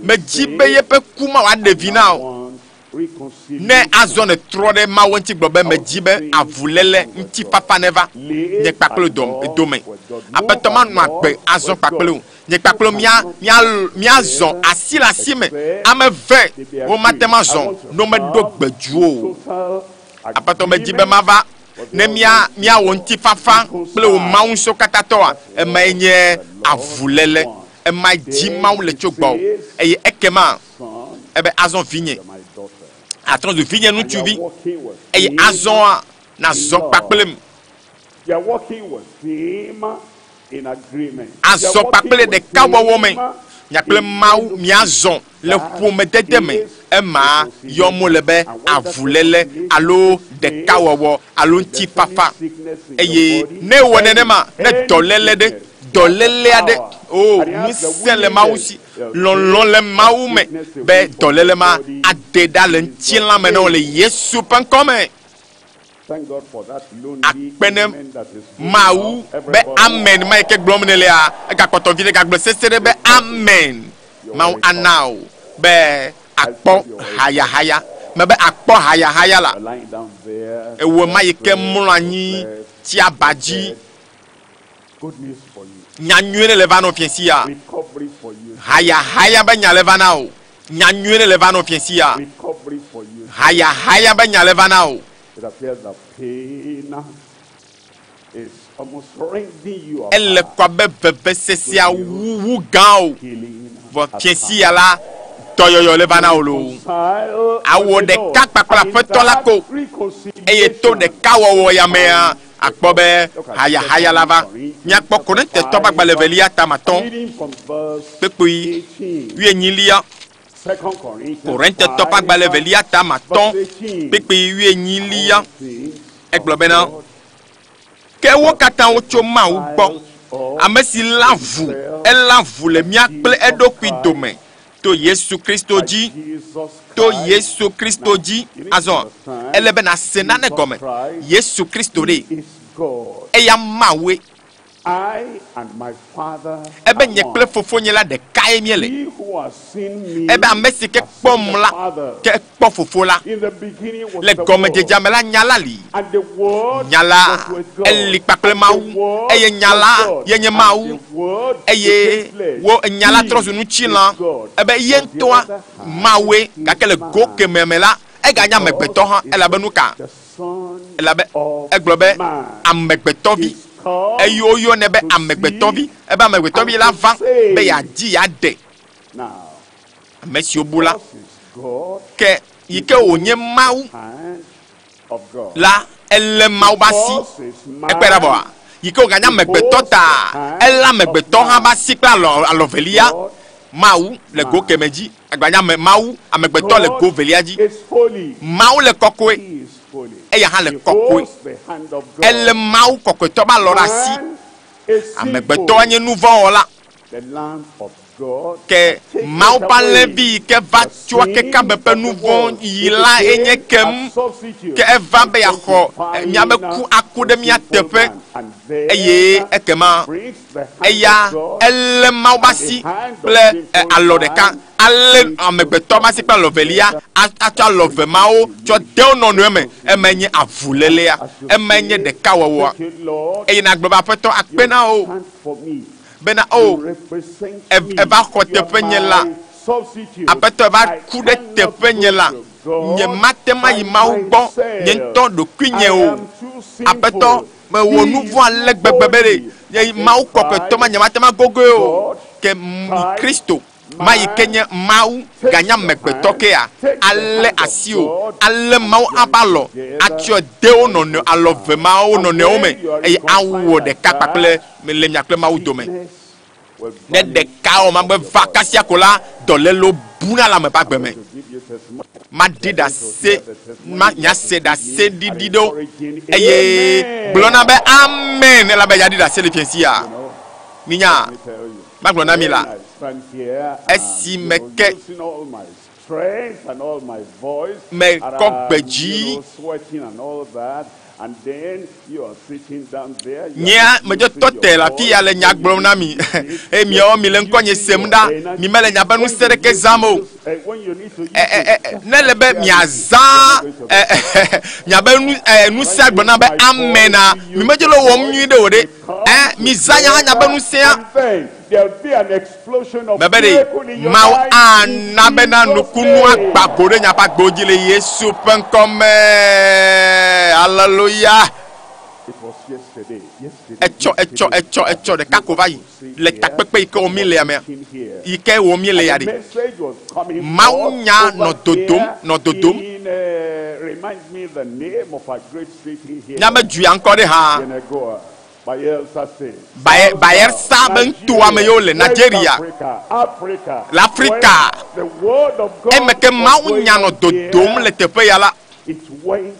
medzi be yeƒe ku ma wòaɖe vi na o. Ne azɔ ne trɔ ɖe Mawu ŋuti gblɔ be medzi be avuléle ŋutifafa neva nye kpakple wò dome. Aƒetɔ manɔ agbe azɔ kpakple wò. Nye kpakple wò mía, mía, míazɔ asi le asi me. Ame eve womate ŋu azɔ ne womeɖo gbe dzu o. Aƒetɔ medzi be mava ne mía, míawɔ ŋutifafa kple wò Mawu Ŋusẽkatãtɔa. Emae nye avuléle. Emae dzi Mawu le tso gbɔwò. Eye ekema ebe azɔ vinye, atrɔ zu vinye ŋutsuvi, eye azɔa nazɔ kpakplem. Azɔ kpakple ɖekawɔwɔ me, mia kple Mawu miazɔ le ƒomedede me. Ema yɔm wole be avuléle alo ɖekawɔwɔ alo ŋutifafa. Eye ne ewɔ nenema, ne dɔléle ɖe, dɔléle aɖe, o, ŋusẽ le Mawu si, lɔlɔ̃ le Mawu me be dɔléle ma ade ɖa le ŋutilã me na wò le Yesu ƒe ŋkɔ me. Akpe ne Mawu be amen ma yi ke gblɔm nèlea, egakpɔtɔ viɖe gagblɔe sesẽ ɖe be amen. Mawu ana wò be akpɔ hayahaya. Mebe akpɔ hayahaya la, ewò ma yi ke mlɔ anyi tsi aba dzi. Nya nyui ɖe le va nɔ fiẽ sia. Hayahaya be nya le va na wò. Nya nyui ɖe le va nɔ fiẽ sia. Hayahaya be nya le va na wò. Ele kɔ abe vevesesea wu wu gã o. Vɔ fiẽ sia la, dɔyɔyɔ le va na wò loo. Awɔ ɖeka kpakple Aƒetɔ la ko eye to ɖekawɔwɔ ya mea, Akpɔ be hayahaya la va. Míakpɔ Korintetɔ ƒe agbalẽ evelia tamatɔ̃ kpukpui wuienyilia. Korintetɔ ƒe agbalẽ evelia tamatɔ̃ kpukpui wuienyilia. Egblɔ bena, Ke wo katã wotso Mawu gbɔ, ame si léa vu, eléa vu le mía kple eɖokui dome to Yesu Kristo dzi. To Yesu Kristo dzi. Azɔ, ele be nàse nane gɔme. Yesu Kristo ɖe? Eya Mawue. Ebe nye kple Fofonye la ɖekae míele. Ebe ame si ke kpɔm la, ke ekpɔ Fofo la. Le gɔmedzedzea me la, Nya la li. Nya la eli kpakple Mawu, eye Nya la ye nye Mawu. Eye wo Nya la trɔ zu ŋutilã, ebe ye ŋutɔa Mawue, gake le go kemɛ me la, eganye amegbetɔ hã, elabe nuka? Elabe egblɔ be amegbetɔvi, eye woyɔnɛ be amegbetɔvi, ebe amegbetɔvi la va be yeadi yeaɖe ame siwo bu la. Ke yi ke wònye Mawu la, elé Mawu ƒe asi. Ekpɔe ɖa vɔa? Yi ke wòganye amegbetɔ ta, elé amegbetɔ hã ƒe asi kple alɔ, alɔ velia. Mawu le go kemɛ dzi, egbanye ame, Mawu, amegbetɔ le go velia dzi. Mawu le kɔkɔe, eya hã le kɔkɔe. Elé Mawu kɔkɔetɔ ƒe alɔ ɖe asi. Amegbetɔ nye nuvɔ̃wɔla. Ke Mawu ƒe alẽvi yi ke va tsoa xexeame ƒe nu vɔ̃ yi la enye kem. Ke eva be yeaxɔ míaƒe ku aku ɖe mía teƒe, eye ekema eya elé Mawu ƒe asi kple alɔ ɖeka, alé amegbetɔ ƒe asi kple alɔ evelia, atsɔ alɔ eve mawo tsɔ de wo nɔnɔewo me. Emae nye avulélea, emae nye ɖekawɔwɔa. Eye nàgblɔ be, Aƒetɔ, akpe na wò. bena, O, èva xɔ teƒenye la, Aƒetɔ, èva ku ɖe teƒenye la, nyemate ŋu ayi Mawu gbɔ nye ŋutɔ ɖokuinye o. Aƒetɔ, mewɔ nu vɔ̃ ale gbegbe be ɖe nye Mawu kɔkɔetɔ ma nyemate ŋu agogoe o. Ke Kristo ma yi ke nye Mawu ganye amegbetɔ kea, alé asiwò, alé Mawu abe alɔ, atsɔe de wo nɔnɔe, alɔ ve mawo nɔnɔewo me, eye awɔ ɖeka kpakple le mia kple Mawu dome. Ne ɖekawɔwɔ ma meva kasia ko la, dɔlélewo buna le ame ƒe agbe me. Maɖi ɖase, ma, miase ɖaseɖiɖi ɖewo, eye gblɔna be amen, elabe yeaɖi ɖase le fiasia. Minya, magblɔ na mi la, esime ke mekɔ gbe dzi. And then you are sitting down there. You Nyea are medzo using tɔ your te le afi ya le voice, nya gblɔm na mi eye miawo mi le ŋkɔnye sem ɖa mi mele nyabe ŋusẽ ɖeke zãm o. When you need to use Ɛ, ɛ, ɛ, ne le be miazã ɛ, ɛ, miabe nu ɛ, ŋusẽ gblɔ na be amena mi medzo le wɔm nyui ɖe o ɖe ɛ mizã nya hã miabe ŋusẽa then there'll be an explosion of mebe ɖe miracle in your Mawu life. ana bena nukunu agba go ɖe miaƒe agbewo dzi le Yesu ƒe ŋkɔme hallelujah. It was yesterday. Yesterday. Etsɔ etsɔ etsɔ etsɔ ɖeka ko va yi le takpekpe yi ke wɔm mi le ya mea yi ke wɔm mi le ya The ɖe message was coming Mawu forth nya over nɔ dodom here nɔ dodom in, reminds me the name of our great city here. miabe du ya ŋkɔ ɖe hã Yenagoa, Bayelsa State. Baye- Bayelsa be ŋutoa me yewo le West Nigeria Africa, Africa. Le Africa. When the word of God eme ke was Mawu going nya nɔ on dodom here, le teƒe ya la It went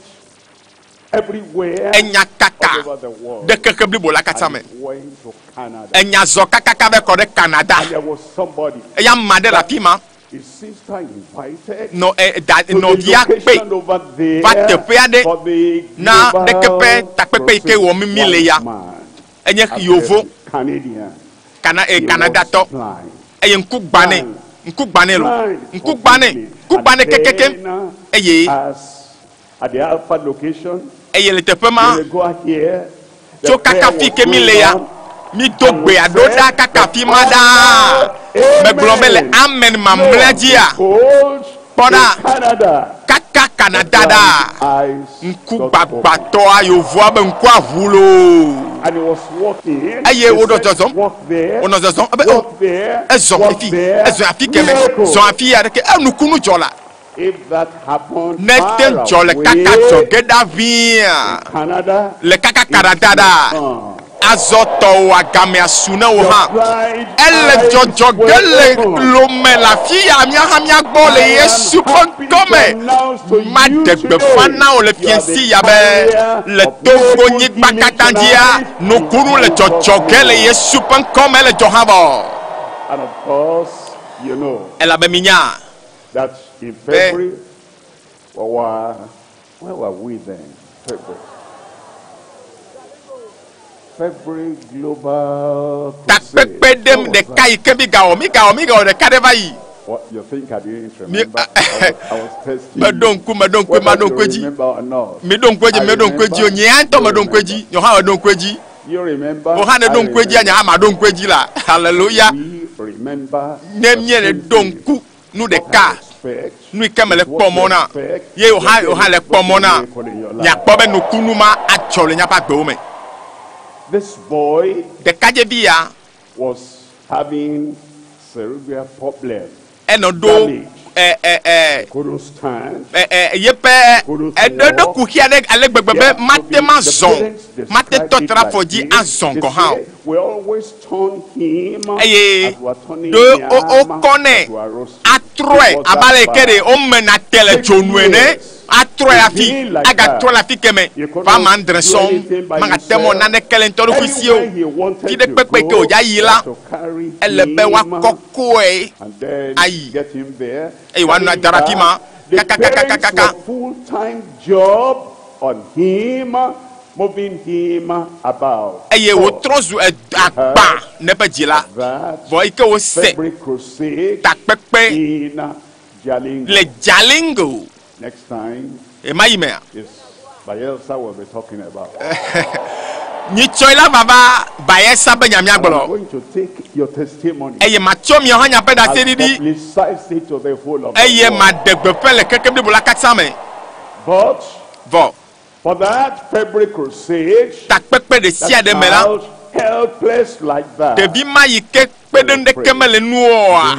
everywhere enya kaka all over the world. ɖe keke blibo la katã And me it went to Canada. enya zɔ kakaka va kɔ ɖe Canada And there was somebody, eya ame aɖe le afi ma his sister invited nɔ ɛ da to the nɔvia kpe location over there va teƒe aɖe for the na global ɖeke ƒe takpekpe yi ke wɔm mi le ya White man, enye yovo Canadian. Kana He ɛ Canadatɔ was blind. eye ŋku gba nɛ ŋku gba nɛ lo ŋku gba nɛ ŋku gba nɛ kekekem eye As at the Alpha location, eye le teƒe ma Yenagoa here, the tso kaka prayer fi was ke mi going le ya on. mi do gbe aɖo ɖa kaka fi ma ɖaa megblɔ be le amen mamlɛa dzia Behold, kpɔ ɖa in Canada, kaka Canada ɖaa eyes ŋku got gbagbãtɔa yovoa be ŋkua ʋu loo and he was walking. eye He wonɔ said, zɔzɔm Walk there, wonɔ zɔzɔm ebe o walk there, ezɔ walk efi there. ezɔ afi kɛmɛ Miracle. zɔ afi ya ɖeke enukunu dzɔ la If that happened ne te far dzɔ le kaka away, dzɔge ɖa ʋĩa Canada, le kaka Canada ɖa azɔ tɔwò agamea su ne wò hã blind ele eyes dzɔdzɔ were ge le opened. lome le afi ya mía hã míagbɔ le Yesu ƒe ŋkɔme maɖe gbeƒã na wò le fiasi ya be le Togo nyigba katã dzia nukunu le dzɔdzɔ ge le Yesu ƒe ŋkɔme le dzɔ hã vɔ And of course, you know elabe minya that in February, we were, where were we then? February. February Global Crusade. takpekpe ɖe ɖeka yi ke mi gawɔ mi gawɔ mi gawɔ ɖeka ɖe va yi What, you think I didn't Mi- remember? I was testing meɖo you. ŋku meɖo ŋku Whether maɖo you ŋku edzi remember or not. mi ɖo ŋku edzi I meɖo ŋku edzi o remember, nye ya ŋutɔ you meɖo ŋku edzi remember. nye hã meɖo ŋku edzi You remember? wò hã ne I ɖo ŋku edzia nye hã maɖo ŋku edzi la hallelujah We remember ne the míele same ɖo thing. ŋku nu ɖeka Expect nu yi ke mele what kpɔ you mɔ na expect, ye wò hã the wò hã le kpɔ mɔ na miracle in your life. miakpɔ be nukunu ma adzɔ le miaƒe agbewo me This boy ɖekadzevi ya was having cerebral problem. enɔ ɖo ɛ ɛ ɛ Couldn't stand. ɛ ɛ yeƒe eɖo ɖo kuxi aɖe ale gbegbe be mate ma zɔn mate tɔ tra afɔ dzi azɔn gɔ̃ hã o We always turn him eye as we are turning ɖo yam, wo wokɔ nɛ as we are roasting. atrɔe It was abe ale yi that ke ɖe bad. womena te le dzonu ene atrɔe hafi agatrɔ le afi keme You va ame andre couldn't do sɔm anything by magate mɔ himself. naneke le ŋutɔ ɖokui si o Anywhere he wanted fi ɖe to kpekpe ke go, wòdza yi la had to carry ele be him woakɔkɔe and then ayi get him there. eye wòanɔ Coming ada ɖe afi ma back, The parents kakakakakaka were full-time job on him, moving him about. eye wòtrɔ zu ed- agba ne ƒe dzi la That vɔ yi ke wose February crusade takpekpe in Jalingo. le Jalingo Next time ema yi mea is Bayelsa will be talking about. nyitsɔe la vava Bayelsa be nyamia And I'm gblɔ going to take your testimony eye matsɔ miawo hã miaƒe and ɖaseɖiɖi publicize it to the whole of the eye world. maɖe gbeƒe le keke blibo la katã me But vɔ for that February crusade, takpekpe ɖe sia that ɖe me la child helpless like that, ɖevi ma yi ke kpe ɖe ŋɖeke mele nuoa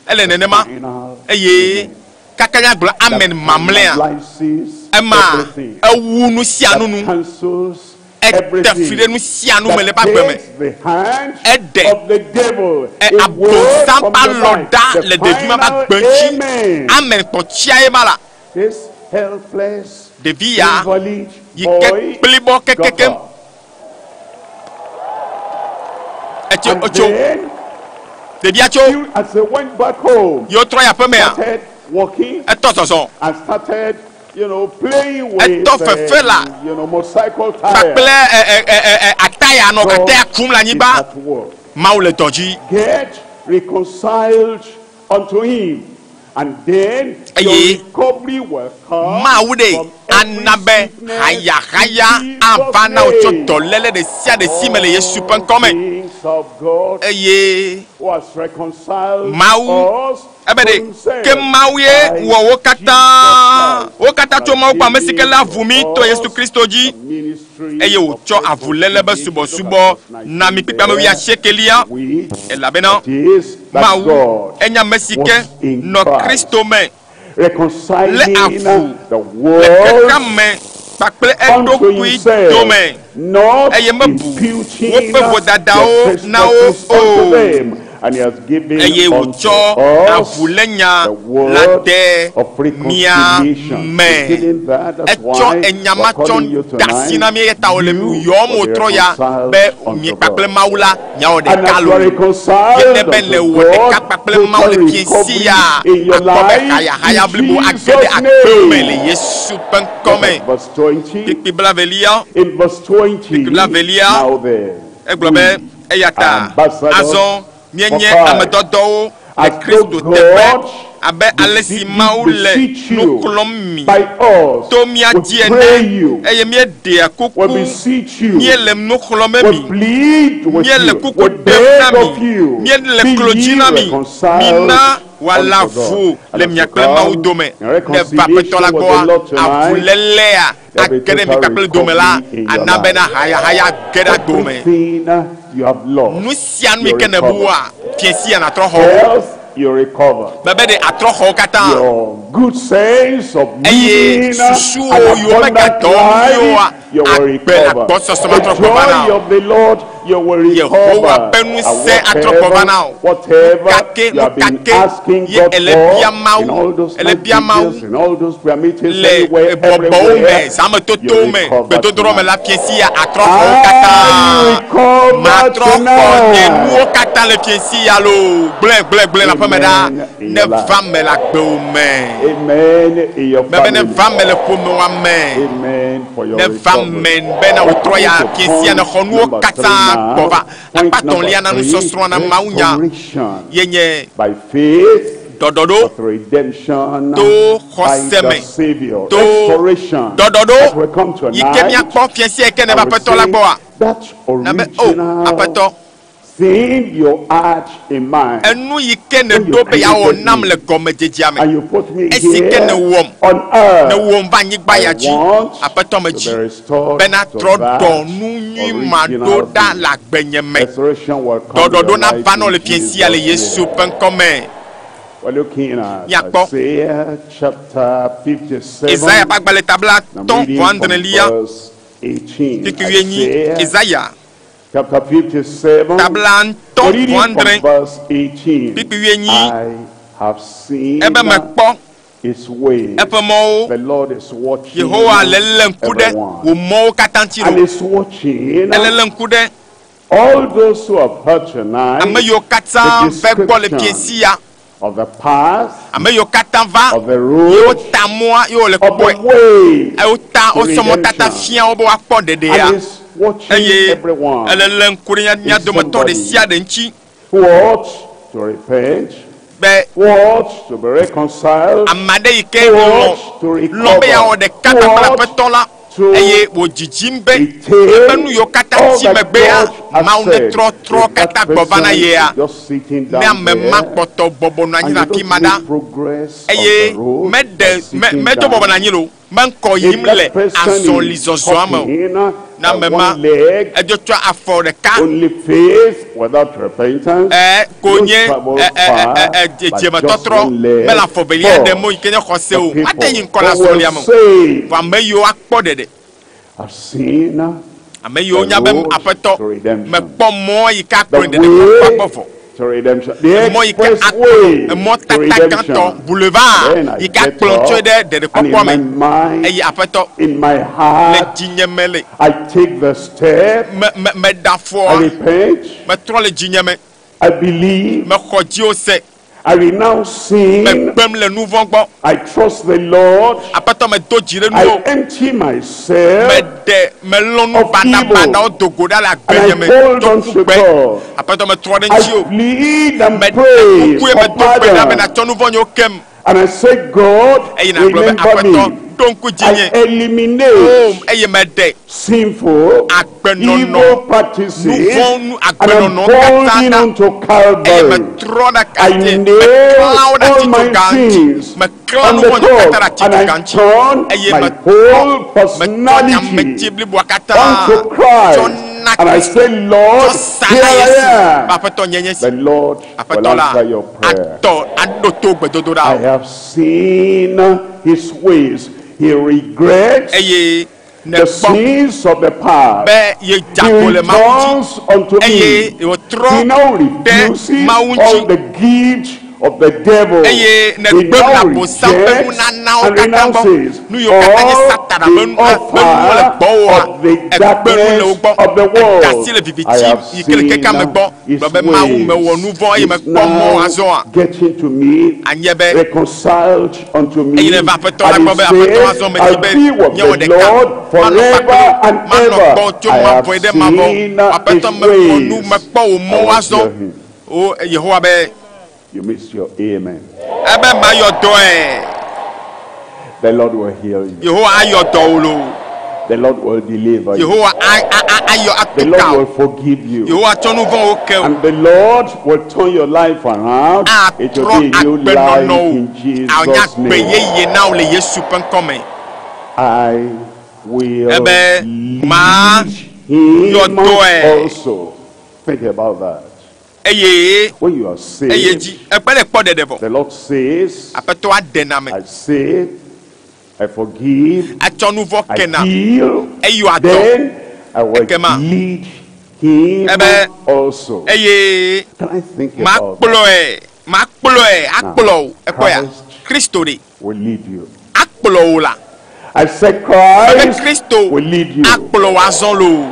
ele nenema final eye kaka míagblɔ amen mamlɛa finalizes ema everything, ewu nu sia nu that nu cancels ete fi ɖe nu sia nu me le eƒe that agbe me takes the hand eɖe of the devil ɛ away abosam from ƒe your alɔ life. ɖa The le ɖevi ma ƒe final agbe ŋuti amen. amen kpɔtsia ye ma la This helpless ɖevi ya invalid yi ke boy kplibɔ got kekekem up. etso And etso then, ɖevia tso he- as they went back home, yewo trɔ yi aƒemea started walking etɔ zɔzɔ and started you know, playing with, Etɔ fefe la you know, motorcycle tire. kpakple ɛ ɛ ɛ ɛ ɛ ataya nɔ God ataya kum le is anyigba at work. Mawu le dɔ dzi Get reconciled unto him, and then your Eye recovery will come Mawu ɖe from every ana be sickness hayahaya in ava Jesus' na wò tso name. dɔléle ɖe sia ɖe si me le Yesu ƒe ŋkɔme Things of God eye who has reconciled Mawu us ebe to ɖe himself ke Mawu ye by wɔ wo katã Jesus wo katã tso Mawu gbɔ ame si ke lé avu mí Christ. to Yesu Kristo dzi Ministry eye of wòtsɔ avuléle be reconciliation. subɔsubɔ Look at verse na mi 19 kpikpa me there. wuiasiekelia We, elabena it is that Mawu God enye ame si ke was in nɔ Christ, Kristo me lé reconciling avu the le world xexea me kpakple unto eɖokui himself, dome not eye mebu imputing woƒe vodadawo their na wo trespasses unto o them, and he has given eye unto wòtsɔ us avulénya the la word de of mía reconciliation. me He's given that. That's etsɔ why enya we're ma tsɔ calling you da asi na tonight. mí eya ta wòle You yɔm will be wòtrɔ ya reconciled be unto mi kpakple God. Mawu la miawɔ And ɖeka as you are loo reconciled ye ne be le unto wɔ ɖeka God, kpakple Mawu le total fiẽ si recovery ya in your akpɔ be life hayahaya in blibo age Jesus' ɖe agbewo me le name. Yesu ƒe Look ŋkɔme at verse 20. kpikpi blavelia In verse 20, Kpikpi blavelia now then, egblɔ be eya ta ambassadors azɔ míenye for Christ, amedɔdɔwo le as though Kristo teƒe God abe ale si Mawu le beseech nu you xlɔm mi by us, to mía we dzi pray ene you, eye míeɖea we kuku beseech you, míele nu xlɔme we mi plead with míele you, kuku we ɖem na beg of mi you, míele be klo dzi ye na mi reconciled mina wòala unto God. vo And le as mia you kple Mawu come dome in ne va aƒetɔ la reconciliation with gbɔa the Lord tonight, avulélea there will age be ɖe mi total kpakple dome la recovery in your ana bena life. hayahaya ge ɖe agbewo me Everything you have lost, nu sia nu yi you ke ne recover. bua fiẽ sia natrɔ xɔ wo Health, you recover. bebe ɖe atrɔ xɔ wo katã Your good sense of eye living susuwo an yiwo abundant megadɔ life, nyuiwoa you will agbe le recover. agbɔsɔsɔ The matrɔ gbɔ va na joy wo of the Lord, you will Yehowa recover. ƒe And ŋusẽ atrɔ gbɔ va na whatever, wo whatever nukake you have been nukake asking ye God ele bia for in Mawu all those ele night bia Mawu vigils, in all those prayer meetings, le anywhere, bɔbɔwo me everywhere, zametotowo you me recover gbedodoɖɔ me tonight. la fiẽ si ya atrɔ xɔ wo katã I recover matrɔ xɔ nye nuwo tonight. katã le fiẽ si ya loo gblẽ gblẽ gblẽ le aƒeme ɖa Amen in ne your life. va me le agbewo me Amen in your mebe ne family. va me le ƒomewa me Amen for your ne va recovery. me bena wòtrɔ ya Coming to fiẽ sia ne xɔ point nuwo number katã three now. gbɔ va Point akpa number tɔ̃lia na three, nusɔsrɔ̃ na mawunya restoration ye nye by faith ɖɔɖɔɖo with redemption to by xɔse the me Savior. to Restoration. ɖɔɖɔɖo As we come yi ke tonight, míakpɔ fiẽ sia yi ke ne I va will aƒetɔ la say gbɔa that na be o original aƒetɔ thing you had in mind enu yi ke ne when you ɖo be yeawɔ created nam me le gɔmedzedzea me and you put me esi ke ne here wɔm on ne earth. wɔm va anyigba I ya dzi want aƒetɔ me to dzi be restored bena to trɔ that dɔ nu nyui ma ɖo original ɖa thing. le agbenye me Restoration will come in ɖɔɖɔɖo your na life va nɔ in le fiẽ sia le Jesus' Yesu name. ƒe ŋkɔme We're looking at Míakpɔ Isaiah chapter 57. Isaya ƒe agbalẽ tabla I'm tɔ̃ reading vɔ from adrelia verse 18. kpikpi wuienyi Isaiah Isaya chapter 57. tabla We're ŋutɔ reading vɔ from adre verse 18. kpikpi wuienyi I have seen ebe mekpɔ his ways. eƒe mɔwo The Lord is watching Yehowa le lé ŋku ɖe everyone. wò mɔwo katã ŋuti And lo is watching ele lé ŋku ɖe all those who have heard tonight ame yiwo katã the ve gbɔ le fiẽ description si ya of the path, ame yiwo katã va of the ye road, wota mɔa ye wole of the kpɔe way eye wota to wosɔ mɔtata redemption. fia wo be woakpɔ ɖeɖea And is watching eye everyone ele lé ŋku ɖe mía- mía Is dometɔ ɖe somebody sia ɖe ŋuti who ought to repent, be who ought to be reconciled, ame aɖe yi ke who lɔ̃ ought to lɔ̃ be yeawɔ recover, ɖeka who kpakple ought aƒetɔ la to eye wòdzidzim be retain eƒe nu yiwo katã all tsi that megbea God has Mawu said. netrɔ trɔ If that katã gbɔ va na person yea is just sitting ne down ame ma there kpɔtɔ bɔbɔ nɔ anyi and le you afi don't ma ɖa make progress on eye the road by meɖe me sitting medzo bɔbɔ nɔ down, anyi lo meŋkɔ if yim le that person is azɔlizɔzɔa me o talking na by ame ma one leg, edzo tsɔ afɔ ɖeka only faith without repentance, ɛ ko don't nye travel ɛ ɛ ɛ far ɛ by just dziemetɔtrɔ one leg. mele afɔ velia But ɖem o yi ke nye xɔse the o mate yi people ŋkɔ le who will azɔlia me o say, vɔ ame yiwo akpɔ ɖeɖe I've seen ame yiwo the nya be road aƒetɔ to redemption, mekpɔ mɔ yi ke the akplɔ ɖeɖe kpɔkpɔ way gbɔ vɔ to redemption, the emɔ yi ke express akplɔ way emɔ to tata redemption. gãtɔ boulevard Then I yi ke get akplɔ tso up ɖe and in ɖeɖekpɔkpɔ my me mind, eye aƒetɔ in my le heart, dzinye me le I take the step, me me meɖe I afɔa repent, metrɔ le dzinye me I believe, mexɔ dziwo se I I renounce sin. Megbem le nu vɔ̃ gbɔ. I trust the Lord. Aƒetɔ medo dzi ɖe I nuwò. empty myself Meɖe melɔ nu of evil. baɖabaɖawo do go ɖa le And agbenye I me. hold Tso on to ƒu gbe. God. Aƒetɔ metrɔ ɖe I ŋutiwò. plead and Meɖe pray kuku ye for medo gbe ɖa be pardon. nàtsɔ nu vɔ̃ nyewo kem. And I say, God, Eye nàgblɔ be remember Aƒetɔ me. ɖo ŋku I dzinye. eliminate O eye meɖe sinful, agbenɔnɔ evil practices nu vɔ̃ nu and I'm agbenɔnɔ katã holding ɖa. on to Eye Calvary. metrɔ ɖe I katã nail meklã wo ɖe all my atitsoga ŋuti. sins Meklã on nu the vɔ̃ nyewo cross katã ɖe and atitsoga I ŋuti. turn Eye my metrɔ whole metrɔ personality nyameti bliboa katã unto tsɔ Christ. na And I Kristo. say, Lord, Tsɔ sa here na I Yesu. am. Aƒetɔ nye nye si. The Lord will Aƒetɔ la answer your prayer. atɔ aɖo to gbedodoɖa I o. have seen his ways. He regrets Eye the nèkpɔ sins of the past. be yedze He agbo le Mawu dzi. returns unto Eye me. wòtrɔ He now ɖe refuses Mawu all ŋuti. the gift of the devil. Eye He nègbe now abosam ƒe rejects nunanawo and katã gbɔ. renounces Nu yiwo katã nye all Satana ƒe the nu ƒe nuwo le offer gbɔwòa, of the egbe nu le wo darkness gbɔ. of the Eda asi world. le I viviti have yi ke le seen xexea me gbɔ. his Gblɔ be Mawu mewɔ ways. nu vɔ̃ eye He's mekpɔ mɔ now azɔa. getting to me, Anye be reconciled unto me. eye neva Aƒetɔ la And gbɔ be he Aƒetɔ says, azɔ medi I'll be be with míawɔ the ɖeka. Lord Manɔ forever kpakple and manɔ ever. gbɔ tso I have mavɔe ɖe mavɔ. seen Aƒetɔ his mewɔ nu ways. mekpɔ wò I mɔwo will azɔ. hear him. O Yehowa be You missed your amen. ebe mayɔ dɔe. The Lord will heal you. Yehowa ayɔ dɔ wò loo. The Lord will deliver you. Yehowa a- a- a- ayɔ The atu Lord ka wò. will forgive you. Yehowa tsɔ nu vɔ̃wo ke wò. And the Lord will turn your life around. It will Atrɔ be a new life agbenɔnɔ wò. in Anya Jesus' gbe name. yeye na wò le Yesu ƒe ŋkɔme. I will Ebe ma lead him yɔ dɔe. also. Think about that. Eye When you are eye saved, dzi ekpe ɖe kpɔ ɖeɖe vɔ. the Lord says, Aƒetɔ aɖe na me. I save, I forgive, Atsɔ nu vɔ̃ I ke na. heal. Eyɔ adɔ. Then I will Ekema. lead him Ebe also. eye Can I think about that? makplɔe makplɔe akplɔ wò. Ekpɔ ya Christ Kristo ɖe will lead you. akplɔ wò la. I said Ebe Christ Kristo will lead you. akplɔ wò azɔ loo.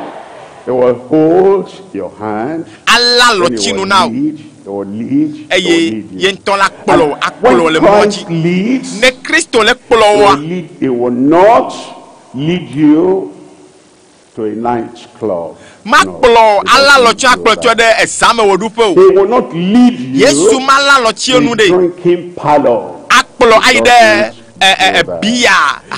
He will hold your hand. Ala Then he lɔtsinu will na wò. lead, he will lead, he will Eye lead you. ye ŋutɔ la kplɔ wò And akplɔ wò when le mɔ Christ dzi. leads, Ne Kristo le kplɔ he wòa, will lead, he will not lead you to a nightclub. No, makplɔ he ala doesn't lɔtsi do akplɔ tsɔ that. ɖe ezãmewɔɖuƒe o. He will not lead you Yesu mala lɔtsi to nu a ɖe drinking parlor. akplɔ ayi He ɖe doesn't ɛ ɛ do that. bia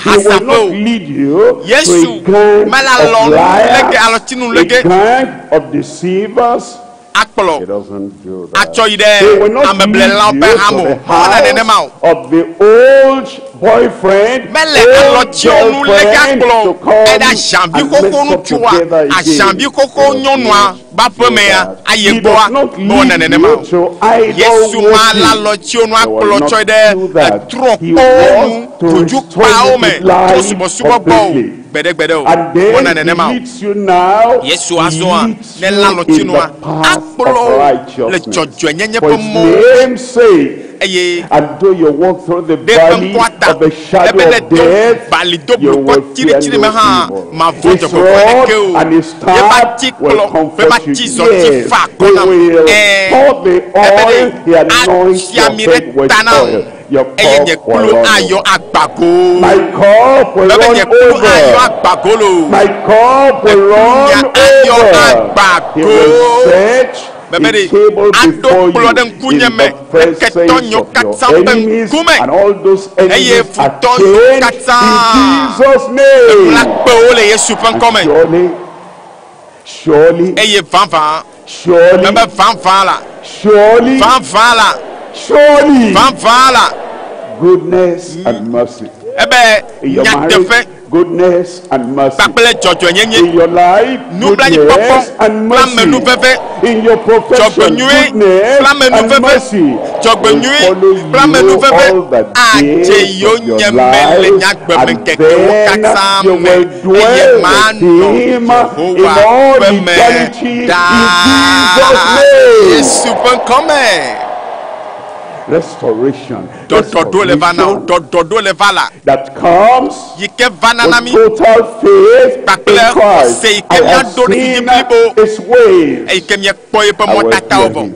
He will hasaƒe not o. lead you to Yesu a gang mela of lɔ nu lege liars, alɔtsinu a lege gang of deceivers. He akplɔ doesn't do that. atsɔ yi He will ɖe not lead ameblelawo you ƒe to hame the o. Mewɔna nenema house o. of the old boyfriend, Mele old alɔtsiwo nu lege girlfriend akplɔ to o. come Eɖe aʒãvi and xoxo mess up ŋutsua, together again. aʒãvi He xoxo does nyɔnua not ba do ƒemea that. ayi He gbɔa does not mewɔna lead nenema you o. to idol Yesu ma la worship. lɔtsiwo nu He will akplɔ not tsɔ ɖe do that. etrɔ He kpɔwo nu wants to restore dzodzokpawo you me to to life subɔsubɔ gbɔ o. completely. Gbeɖegbeɖe o. And Mewɔna then he nenema o. leads you now, Yesu he azɔa leads ne la you in lɔtsinua the path akplɔ of wò le righteousness. dzɔdzɔenyenye For ƒe his mɔwo name's sake, eye and though you walk through the ɖe eƒe valley ŋkɔa ta of the shadow ebe ne of do death, bali do you blukɔ will fear tsiritsiri me no hã evil. mavɔ̃ His dzɔgbevɔ̃e rod ɖeke o. and his Yeƒe staff atikplɔ will ƒe comfort you. atizɔti Yes, fa he akɔ nam. will Ɛɛ pour the ebe oil, ɖe he anoints atsi your ami ɖe head with ta nam oil. Your eye nye cup will kplu run ayɔ over. agbago. My cup will Ebe run nye kplu ayɔ over. agbago loo. My cup will Nye run ayɔ over. He will agbago. set Bebe a ɖe table aɖo before kplɔ ɖe you ŋkunye in me the presence ketɔ of nyewo your katã ƒe enemies, ŋkume and all those eye enemies are futɔ nyewo chained katã in Jesus' la name. kpe wo le Yesu ƒe And ŋkɔme. surely, surely, Eye vavã surely, bebe vavã la surely, vavã la surely, vavã la goodness and mercy. ebe In your nyateƒe marriage, goodness and mercy. kpakple dzɔdzɔenyenye In your life, nublanuikpɔkpɔ goodness and kple mercy. amenuveve In your profession, dzɔgbenyui goodness kple and amenuveve mercy will dzɔgbenyui follow kple you amenuveve all the adze days of your yonyeme le life, nye and agbemeŋkekewo then katã you me will eye dwell with manɔ him in Yehowa all ƒe me eternity in ɖaa. Jesus' name. Yesu ƒe ŋkɔme. Restoration. Ɖɔɖɔɖo le va na wò. Restoration Ɖɔɖɔɖo le va la. that comes Yi ke va nana with mí total faith in kpakple Christ. xɔse yi I ke have míaɖo ɖe seen blibo his ways. eyi ke míekpɔ yeƒe I will mɔtatawo hear vɔ. him.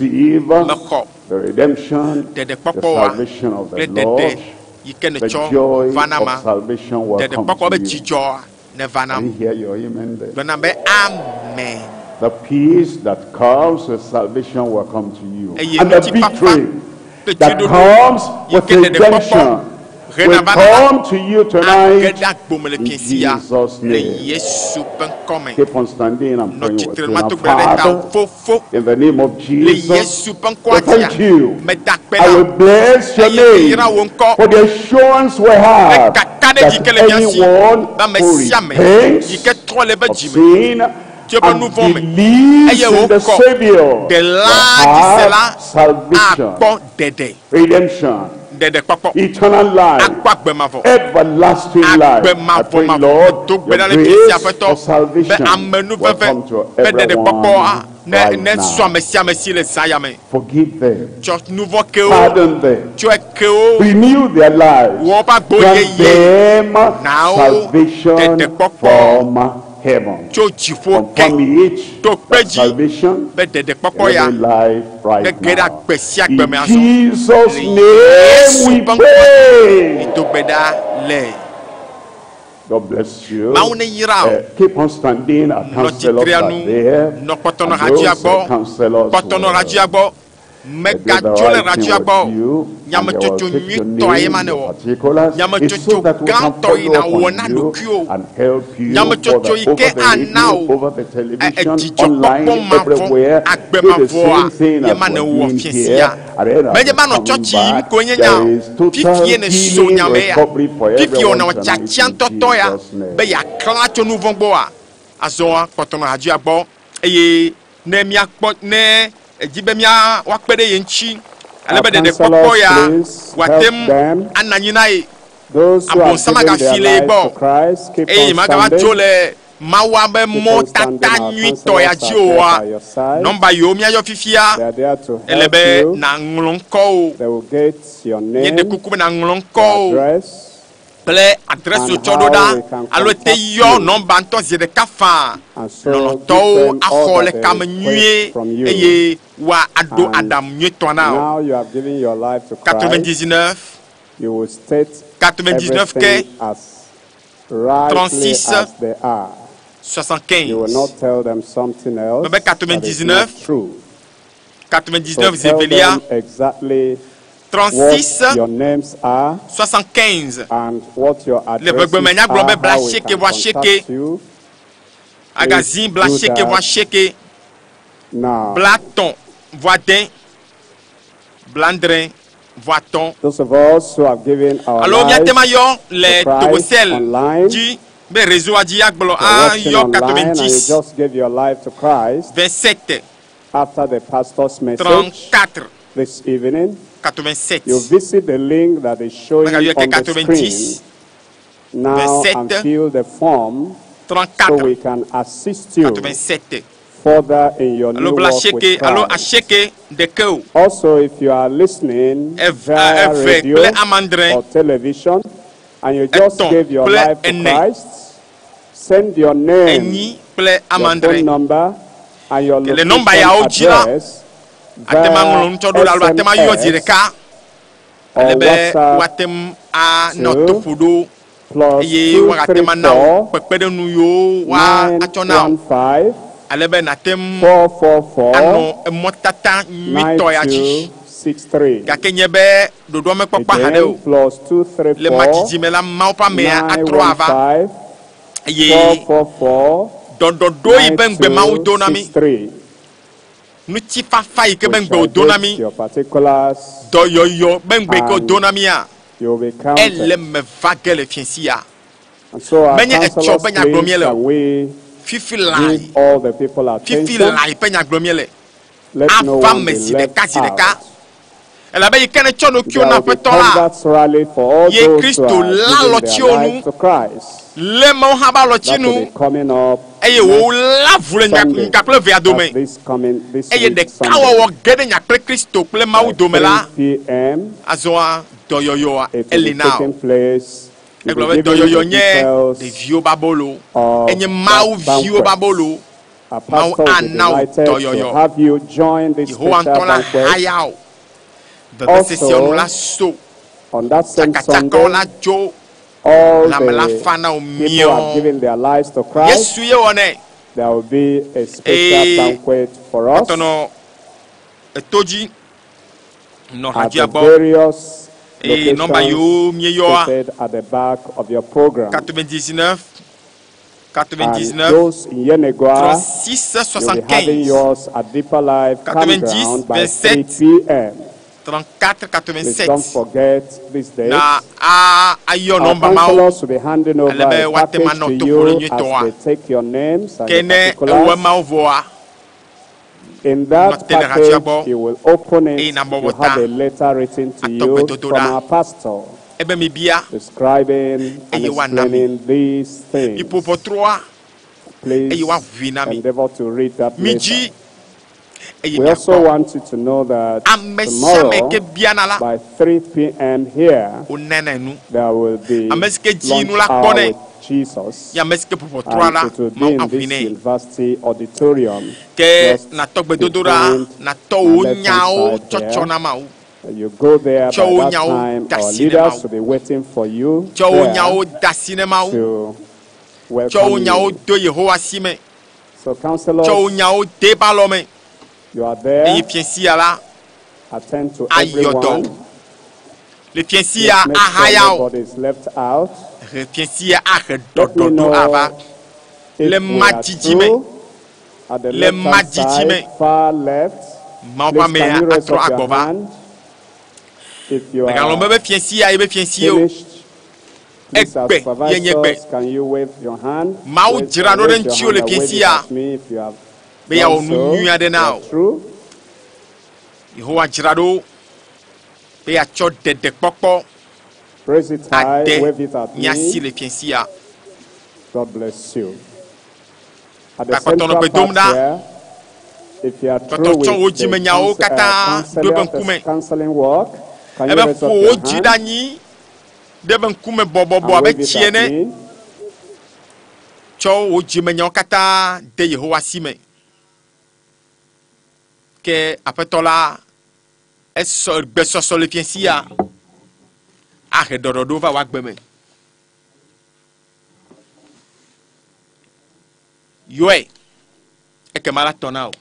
receive Mexɔ the redemption, the ɖeɖekpɔkpɔa salvation of kple the ɖeɖe Lord. yi ke The netsɔ joy va na of ma. salvation will come Ɖeɖekpɔkpɔ be to you. dzidzɔa neva Can nam. you hear your amen there? Gblɔ nam be amen. The peace that comes with salvation will come to you. Eye And the ŋutifafa victory, Kple that dziɖoɖo comes yi with ke ɖeɖekpɔkpɔ redemption hena will va na come to you age tonight ɖe agbome le in fiasia Jesus' le name. Yesu ƒe ŋkɔme. Keep on standing and Nɔ praying with tsitre me. ma Now, to gbe ɖe ta Father, fofo in the name of le Jesus, Yesu ƒe we ŋkɔa dzia thank you. meda akpe I na will wò bless your eye name meyra wò ŋkɔ for the assurance we be have kakaɖedzi that ke le mía si anyone be ame who sia ame repents yi ke trɔ le eƒe of dzime sin tso eƒe and nu vɔ̃ me believes eye in the wòkɔ Savior will ɖela dzi se la have salvation, akpɔ ɖeɖe redemption, ɖeɖekpɔkpɔ eternal life, akpɔ agbe mavɔ everlasting life. agbe I mavɔ pray, mavɔ Lord, do gbe your ɖa le fiasi grace aƒetɔ for be salvation will amenuveve come to be ɖeɖekpɔkpɔa everyone ne right ne su now. ame sia ame si le zã ya me Forgive them, tsɔ nu vɔ̃ ke wo pardon them, tsɔe ke wo renew their lives, wɔ woƒe agbo grant yeye them na wo salvation ɖeɖekpɔkpɔ from heaven. tso dziƒo ke Confirm it, to kpe that dzi salvation be in ɖeɖekpɔkpɔ ya every life ne right ge ɖe now. agbe sia agbe In me azɔ Jesus' le name Yesu we ƒe ŋkɔ pray. do gbe ɖa le God bless you. Mawu ne yra wò. Keep on standing. Our nɔ counselors tsitrea are nu there. nɔ kpɔtɔ nɔ And hadzia those gbɔ counselors kpɔtɔ nɔ will hadzia gbɔ do the megatso le right thing hadzia with gbɔ o you, and they will nyametsotso take your nyuitɔ ye name, ma ne your wɔ particulars. It's so nyametsotso that we can gãtɔ yi follow na up wɔ on na you ɖokuiwò and help you nyametsotso further yi over ke the ana radio, wò over the ɛ television, dzidzɔkpɔkpɔ online, mavɔ everywhere. agbe Do the mavɔa same thing ye as ma ne we're wɔ doing fiasia here. And then as menye we're be anɔ coming tsɔtsi yim back, koe nye nya there o is total fifie ne so healing, nyame ya recovery for fifie everyone wònɔ tonight tsatsia in ŋutɔtɔ ya Jesus' name. be yeaklã tso nu vɔ̃ gbɔa azɔa kpɔtɔ nɔ hadzia gbɔ eye ne míakpɔ ne edzi be mía woakpe ɖe ye ŋuti ale Our be ɖeɖekpɔkpɔ counselors, ya please wòate help ŋu them. anɔ anyi na ye Those who have abosam given their agafi le ye life gbɔ to Christ, keep eye on magava tso standing. le mawua be Keep on standing. mɔtata Our nyuitɔ ya counselors dzi are there oa by your side. nɔmba yiwo míayɔ fifia They are there to ele help be you. nàŋlɔ ŋkɔwo They will get your nye ɖe name, kuku be nàŋlɔ your ŋkɔwo address, kple adresi and wotsɔ ɖo ɖa how we can alo te contact yɔ you. nɔmba ŋutɔ zi ɖeka faa And so give lɔlɔtɔwo them all axɔ le that they kame nyuie request from you. eye woaɖo And aɖaŋu nyuietɔ na wò now you have given your life to Christ. 99 You will state 99 ke everything as rightly 36 as they are. You will 75 not tell them something else Mebe that is not 99 true. So 99 tell zevelia them exactly 36 what your names are 75 and what your Le addresses ʋegbeme nyagblɔ be are, bla how we asieke can vɔ asieke contact you. agazi Please bla do asieke vɔ that asieke now. bla tɔn vɔ ade bla adre vɔ atɔn Those of us who have given our alo míate lives ma yɔ le to Christ togosel online, dzi be réseau dzi agblɔ you're watching ayɔ online and you 90 just gave your life to Christ 27 after the pastor's message 34 this evening, 87 you visit the link that is showing Megayɔ ke on the 90 screen now and 27 fill the form so 34 we can assist you 87 further in your alo new bla walk with asieke alo Christ. asieke ɖeke o Also, if you are listening Ev- via eve radio kple amandre or television and you just etɔ̃ gave your kple life to ene Christ, send your name, enyi kple your amandre phone number, and your Ke le location nɔmba yawo dzi la address ate ma ŋlɔ via ŋutɔ ɖo ɖa alo ate ma yɔ zi SMS ɖeka or ale be WhatsApp woate ŋu anɔ to to ƒo ɖo plus eye two woagate three ma na wò four kpekpeɖeŋu yiwo woa nine atsɔ na wò one five ale be nàte ŋu 444 anɔ emɔtata nyuitɔ ya dzi 9263. gake nye be ɖoɖoa mekpɔkpɔ haɖe Again, o plus 234 le madzidzime la mawu ƒe amea atrɔ ava 915 eye 444 ɖɔɖɔɖo yi be ŋugbe mawu do na mí 9263. ŋutifafa yi ke be We ŋugbe shall wòdo na get mí your particulars. dɔyɔyɔ be ŋugbe yi ke wòdo na mía You will be ele counted. me va ge le fiasi ya And so our menye etsɔ counselors, be nya gblɔm please, míele o can we fifi lae give all the people fifi attention? lae ƒe nya gblɔm míele Let no ava one me be zi left ɖeka zi ɖeka out. elabe yi ke ne tsɔ ɖokuiwo There na will be aƒetɔ la converts rally for all ye those who Kristo are la giving their alɔtsiwo nu life to Christ. lé mawu hã be That alɔtsinu will be coming up eye next wòlá vu le nya Sunday. nya kple vea dome That's this coming this eye week Sunday. ɖekawɔwɔ ge ɖe nya kple Kristo kple mawu By dome la 3 p.m. azɔa dɔyɔyɔa It will eli be na o taking place. You'll egblɔ be be given dɔyɔyɔ the nye details ɖeviwo be abolo of enye mawu that viwo be banquet. abolo Our mawu pastor will be ana wo delighted to dɔyɔyɔ have you join this yehowa special ŋutɔ la banquet. haya o vevesesewo nu la Also, so on that same tsakatsakawo la Sunday, dzo all lãme la the fa na wo people who have miɔ given their lives to Christ, yesu ye wɔnɛ there will be a special eye banquet for us. etɔnɔ eto dzi Nɔ at hadzia the gbɔ. various Eye nɔmba yiwo locations míeyɔa stated at the back of your program. 99 And 99 those in Yenagoa, 36 you'll be having 75 yours at Deeper Life 90 Campground by 3 27 p.m. 34 Please don't 87 forget this date. na a ayɔ Our nɔmba mawo counselors will be handing over ale be a woate ma package nɔ to toƒo le you nyuietɔa as they take your names and ke your ne ewe particulars. mawo vɔa In that nɔ te le hadzia package, gbɔ you will open eye it. nabɔbɔ You ta have a letter written to atɔ you gbedodo from ɖa our pastor ebe mibia describing and eye woana mi explaining these things. miƒo ʋɔtrɔa Please eye woaʋui na mi endeavor to read that midzi letter. eye We also miakpɔ want you to know that ame sia ame tomorrow ke biana la by 3 p.m. here, wonana nu there will be ame si ke dzi lunch nu la hour kpɔnɛ with Jesus. ye ame si ke ƒo ʋɔtrɔa And la it will be mawu in aʋui this nɛ university auditorium. ke Just natɔ gbedodo ɖa behind natɔ my wò left hand nyawo side tsɔtsɔ here. na mawu You go there tsɔ by wò that nyawo time, da our asi ne leaders mawu will be waiting for you tsɔ wò there nyawo da asi ne mawu to tsɔ wò welcome nyawo you. do yehowa si me So, tsɔ wò counselors, nyawo de ba lɔ me you are there. eye fiɛsia la Attend to ayɔ dɔ everyone. wo le fiɛsia Just make sure ahaya wo nobody is left out. he fiɛsia ahe Let me ɖɔɖɔɖo know ava le if we ma are dzidzi me through at the le left ma hand dzidzi me side, far left. mawu ƒe Please, amea can you raise atrɔ up your agbɔ va hand if you megalɔn be are be fiɛsia ye be fiɛsi o finished? Please, our egbe ye nye gbe supervisors, can you wave your hand? mawu Raise, dzra ɖo ɖe raise your ŋutiwo le hand and wave it fiɛsia at me if you have be yeawɔ done nu so. nyui aɖe You na are o through. yehowa dzra ɖo be yeatsɔ ɖeɖekpɔkpɔ Raise it high, ade wave it at mía si me. le fiɛsia God bless you. At the Takpɔtɔ nɔ central gbe dom part ɖa here, if you are through kpɔtɔ tsɔ wò with the dzimenyawo katã ɖo ebe counsel, ŋkume counseling work, can you ebe raise ƒo up wò your dzi hand ɖe anyi ɖe ebe ŋkume bɔbɔbɔ and abe wave it tsi at ene me? tsɔ wò dzimenyawo katã de yehowa si me ke aƒetɔ la esɔ gbesɔsɔ le fiɛsia ahe ɖɔɖɔɖo va wò me yɔe ekema la tɔ na o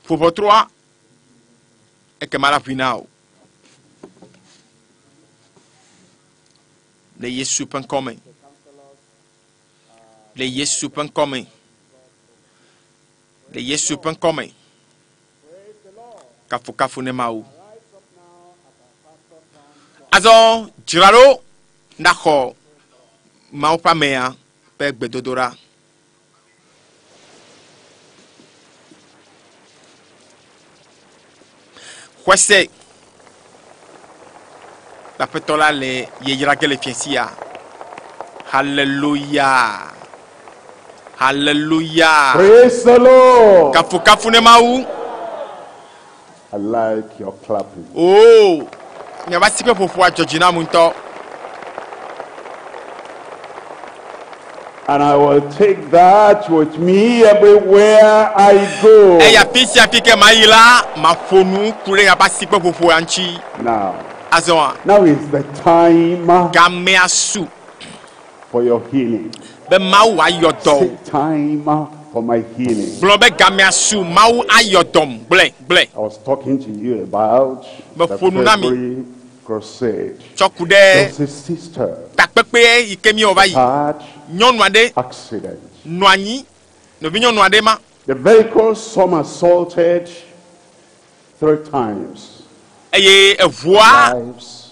ƒo ʋɔtrɔa ekema la ʋui na o le yesu ƒe ŋkɔ me le yesu ƒe ŋkɔ me le yesu ƒe ŋkɔ me kafukafu ne mawu azɔ dzra ɖo naxɔ mawu ƒe amea ƒe gbedodoɖa. Xɔse aƒetɔ la le yeyra ge le fiasia. Hallelujah. Hallelujah. Praise the Lord. Kafukafu ne mawu. I like your clapping. Oo, miava si ƒe ƒoƒoa dzɔ dzi nam ŋutɔ. And I will take that with me everywhere I go. Eya fi sia fi ke mayi la, maƒo nu ku ɖe miaƒe asi ƒe ƒoƒoa ŋuti. Now, Azɔa, now is the time gamea su for your healing. be Mawu ayɔ dɔ Say o. time for my healing. Gblɔ be gamea su, Mawu ayɔ dɔm. Gblɔe, gblɔe. I was talking to you about the Meƒo nu na mi. February crusade. Tsɔ ku ɖe There's a sister takpekpe yi ke míewɔ va yi. had Nyɔnu aɖe accident. nɔ anyi, nɔvinyɔnu aɖe ma. The vehicle somersaulted three times. Eye eʋua Lives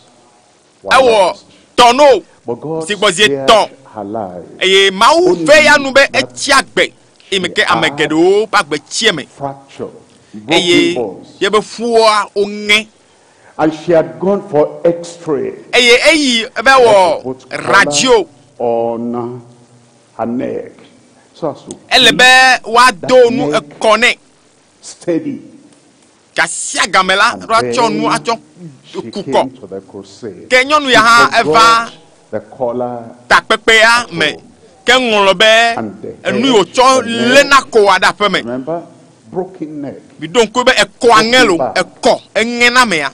were ewɔ lost. tɔno But God si gbɔ zi spared etɔ̃. her life. Eye Mawu Only ve ya nu be that etsi agbe eye me ke ame geɖewo ƒe agbe tsi eme. fracture, broken Eye bones. yebe ƒua woŋe. And she had gone for x-ray. Eye eyi ebe wɔ Put collar radio. on her neck. So as to Ele keep be woado nu neck ekɔ nɛ. steady. Gasia game la, And woatsɔ nu then atsɔ she ku came kɔ. to the crusade. Ke nyɔnu She ya hã eva forgot the collar takpekpea me. Ke ŋlɔ be and the enu yi head, wòtsɔ the neck. léna kɔa ɖe aƒe me. Remember? Broken neck. Mi ɖo ŋku be ekɔa ŋe lo, ekɔ eŋe na mea.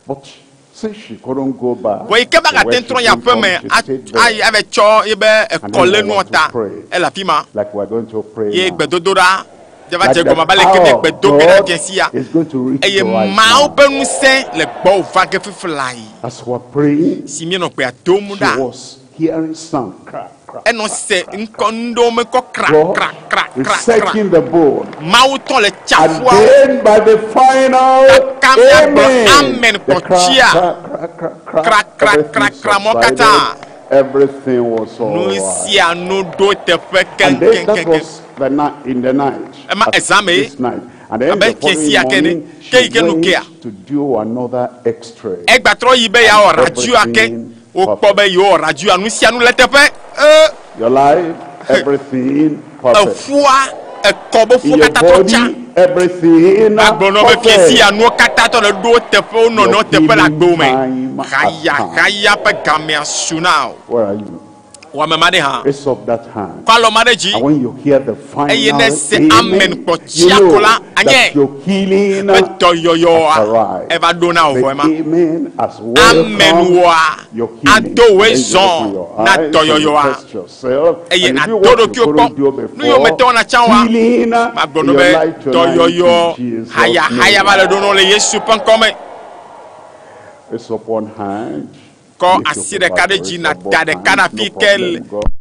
But since she couldn't go back, Vɔ yi ke to be where agate she trɔ yi came aƒe from, me she stayed there. ayi ava tsɔ yebe And ekɔ then lé we nua want to ta pray. ele afi ma Like we're going to pray ye now. gbedodoɖa Miava Like dze the gɔme abe aleke power miegbe of do ge ɖa God dze sia. is going to reach Eye you right Mawu now. ƒe ŋusẽ le gbɔwò va ge fifi lae. As we're praying, Si míenɔ gbea dom she ɖa, was hearing sound crack, crack. enɔ se ŋkɔ nu ɖewo me kɔ kra God kra kra kra kra. resetting the bone. Mawu tɔ le And tsaƒuawo. then by the final Kaka míagblɔ amen, amen the crack, kpɔtsia. crack, crack, crack, Kra crack, kra everything kra kra mɔ subsided. katã. Everything was all Nu right. sia nu ɖo teƒe And then that keŋkeŋkeŋ. was the night, in the night. Ema at ezã mee. This night. And then Abe the following fiɛsi ake ne. morning, Ke she yi ke nu kea. went to do another x-ray. Egbatrɔ yi be yeawɔ radio ake. Everything Wokpɔ be yewɔ radioa nu sia nu le teƒe. Ee, Your life, everything perfect. eƒua ekɔ be In ƒuwo your katã tɔ tsa. body, everything Agblɔ nɔ be fiɛsi perfect. ya nuwo katã tɔ le ɖo teƒe wo nɔnɔewo Your teƒe le agbewo me. healing time has Haya come. haya ƒe gamea su na o. Where are you? Wɔ ame ma ɖe hã. Raise up that hand. Kɔ alɔ ma ɖe dzi. And when you hear the final Eye ne se amen amen, you kpɔtsia ko know la, that anye your healing be dɔyɔyɔa has arrived. eva ɖo na wò The vɔ ema. amen has Amen welcomed wɔa your healing. ado wòe Then you zɔ open your na eyes and you dɔyɔyɔa. test yourself Eye and you do nàdo what you ɖokuiwò couldn't kpɔ. do Nu yiwo before. mete wɔna tsã oa, Healing magblɔ in nɔ your be life tonight dɔyɔyɔ in Jesus' hayahaya va le name. ɖo nɔ le Yesu ƒe ŋkɔme. Raise up one hand. Kɔ Lift asi your ɖeka ɖe voice, dzi raise na up both da ɖeka ɖe hands. afi No ke le problem. God.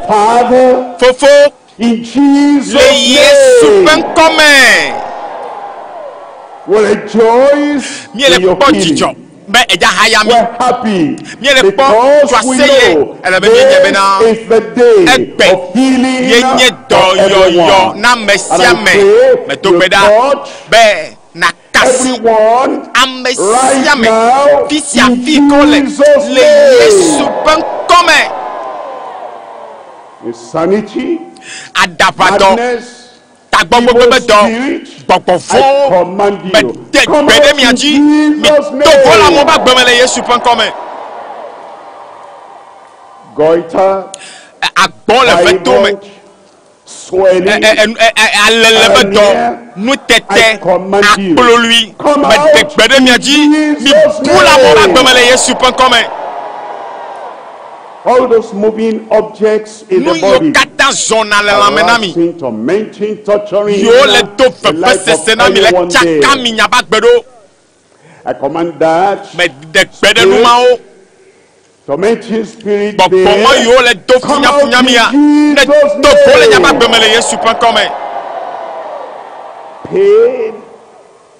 Father, Fofo in Jesus' le Yesu ƒe name, ŋkɔme. we rejoice Míele in your kpɔ dzidzɔ healing. be edza haya mi. We're happy Míele kpɔ because we tso aseye know elabe míenye bena this is the day egbe of healing yenye for dɔyɔyɔ everyone. na ame And sia I ame. pray Medo you gbe ɖa touch be nàkasi everyone ame right sia ame now fi sia in fi ke wole Jesus' le Yesu name. ƒe ŋkɔme. Insanity, Aɖaʋadɔ, madness, tagbɔgbɔgbe evil be dɔ, spirit, gbɔgbɔ I vɔ̃wo command you, mede come gbe ɖe out mia in dzi. Jesus' Mito go le amewo name. ƒe agbeme le Yesu ƒe ŋkɔme. Goiter, Agbɔ̃ le ʋe tome. fibroid, swelling, Alele be dɔ, hernia, nutete, I command you, akplolui, come mede out gbe ɖe mia in dzi. Jesus' Mibu le amewo ƒe name. agbeme le Yesu ƒe ŋkɔme. All those moving objects in Nu the yiwo body, katã zɔna le lãme na mi, harassing, tormenting, torturing yiwo le do the life of vevesese na mi le anyone tsaka there. mi nya be agbe ɖo. I command that Mede gbe ɖe nu mawo. tormenting spirit Gbɔgbɔmɔ there, yiwo le do come out funyafunya mia, in ne Jesus' do go le nya be name. agbeme le Yesu ƒe ŋkɔme. Pain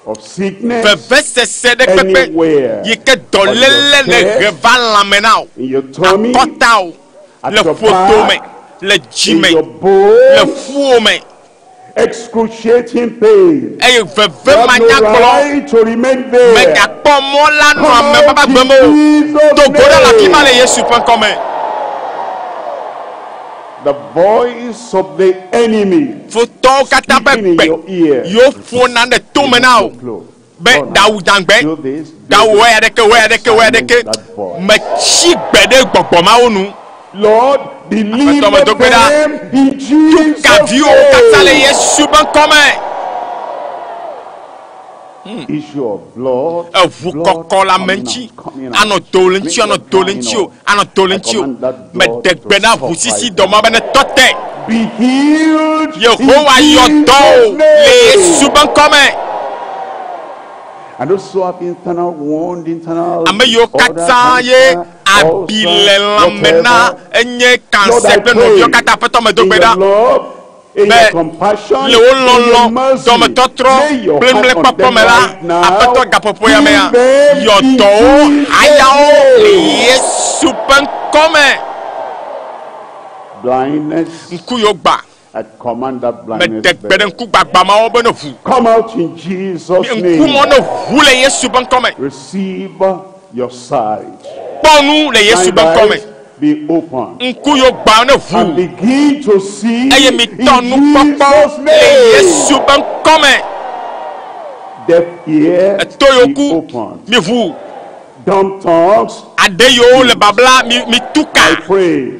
of sickness Vevesese ɖe kpekpe anywhere yi ke dɔléle on le your he chest, va lãme na wò, in your tummy, akɔta o, at le your ƒodo me, back, le dzi in me, your le bones, ƒuwo me excruciating pain. eye veve You have no manyagblɔ right to remain there. megakpɔ mɔ la nɔ Come ame ƒe out agbe me o. in Jesus' Do go ɖa le afi ma le name. Yesu ƒe ŋkɔme. The voice of the enemy Futɔwo katã ƒe speaking in gbe your ear. yiwo ƒona ɖe tome na wò Close. be Go now. ɖawu dãgbɛ, Do this, do ɖawu this. wɔ ya ɖeke, wɔ ya ɖeke, wɔ ya ɖeke. Silence that voice. Metsi gbe ɖe gbɔgbɔ mawo nu. Lord, deliver Aƒetɔ, medo gbe ɖa. them in Jesus' Kaviwo katã le name. Yesu ƒe ŋkɔme. Issue of blood, Eʋu blood kɔkɔ le ame coming ŋuti. out, coming out. Anɔ do le ŋuti, When anɔ you're do le drying ŋuti o, up, anɔ do le I ŋuti o. command that blood Mede to gbe na stop ʋusisi right dɔ ma now. be ne tɔ te. Be healed in Yehowa yɔ dɔ Jesus' o le Yesu name. ƒe ŋkɔme. And those who have internal wound, internal Ame yiwo disorder, katã ye cancer, abi le ulcer, lãme na whatever. enye Lord, kanse I kple nɔviwo pray katã aƒetɔ medo in gbe your ɖa love, in be your compassion, le wo in your lɔlɔ mercy, dɔmetɔtrɔ lay your kple hand on mlekpɔkpɔ them me la right now. aƒetɔ gaƒoƒo ya mea Heal them yɔ in dɔwo Jesus' hayawo le name. Yesu ƒe ŋkɔme. Blindness, Ŋku yiwo gbã I command that blindness mede gbe ɖe there. ŋku gbagba mawo be ne ʋu. Come out in Jesus' Ŋku mɔ name. ne ʋu le Yesu ƒe ŋkɔme. Receive your sight. Kpɔ nu le Yesu Blind ƒe ŋkɔme. eyes be open. Ŋku yiwo gbã ne And ʋu begin to see eye in mitɔ nukpɔkpɔ Jesus' le name. Yesu ƒe ŋkɔme. Deaf ears Eto yiwo be ku open. mi ʋu. Dumb tongues, Aɖe yiwo le babla mi mi tu I ka. pray.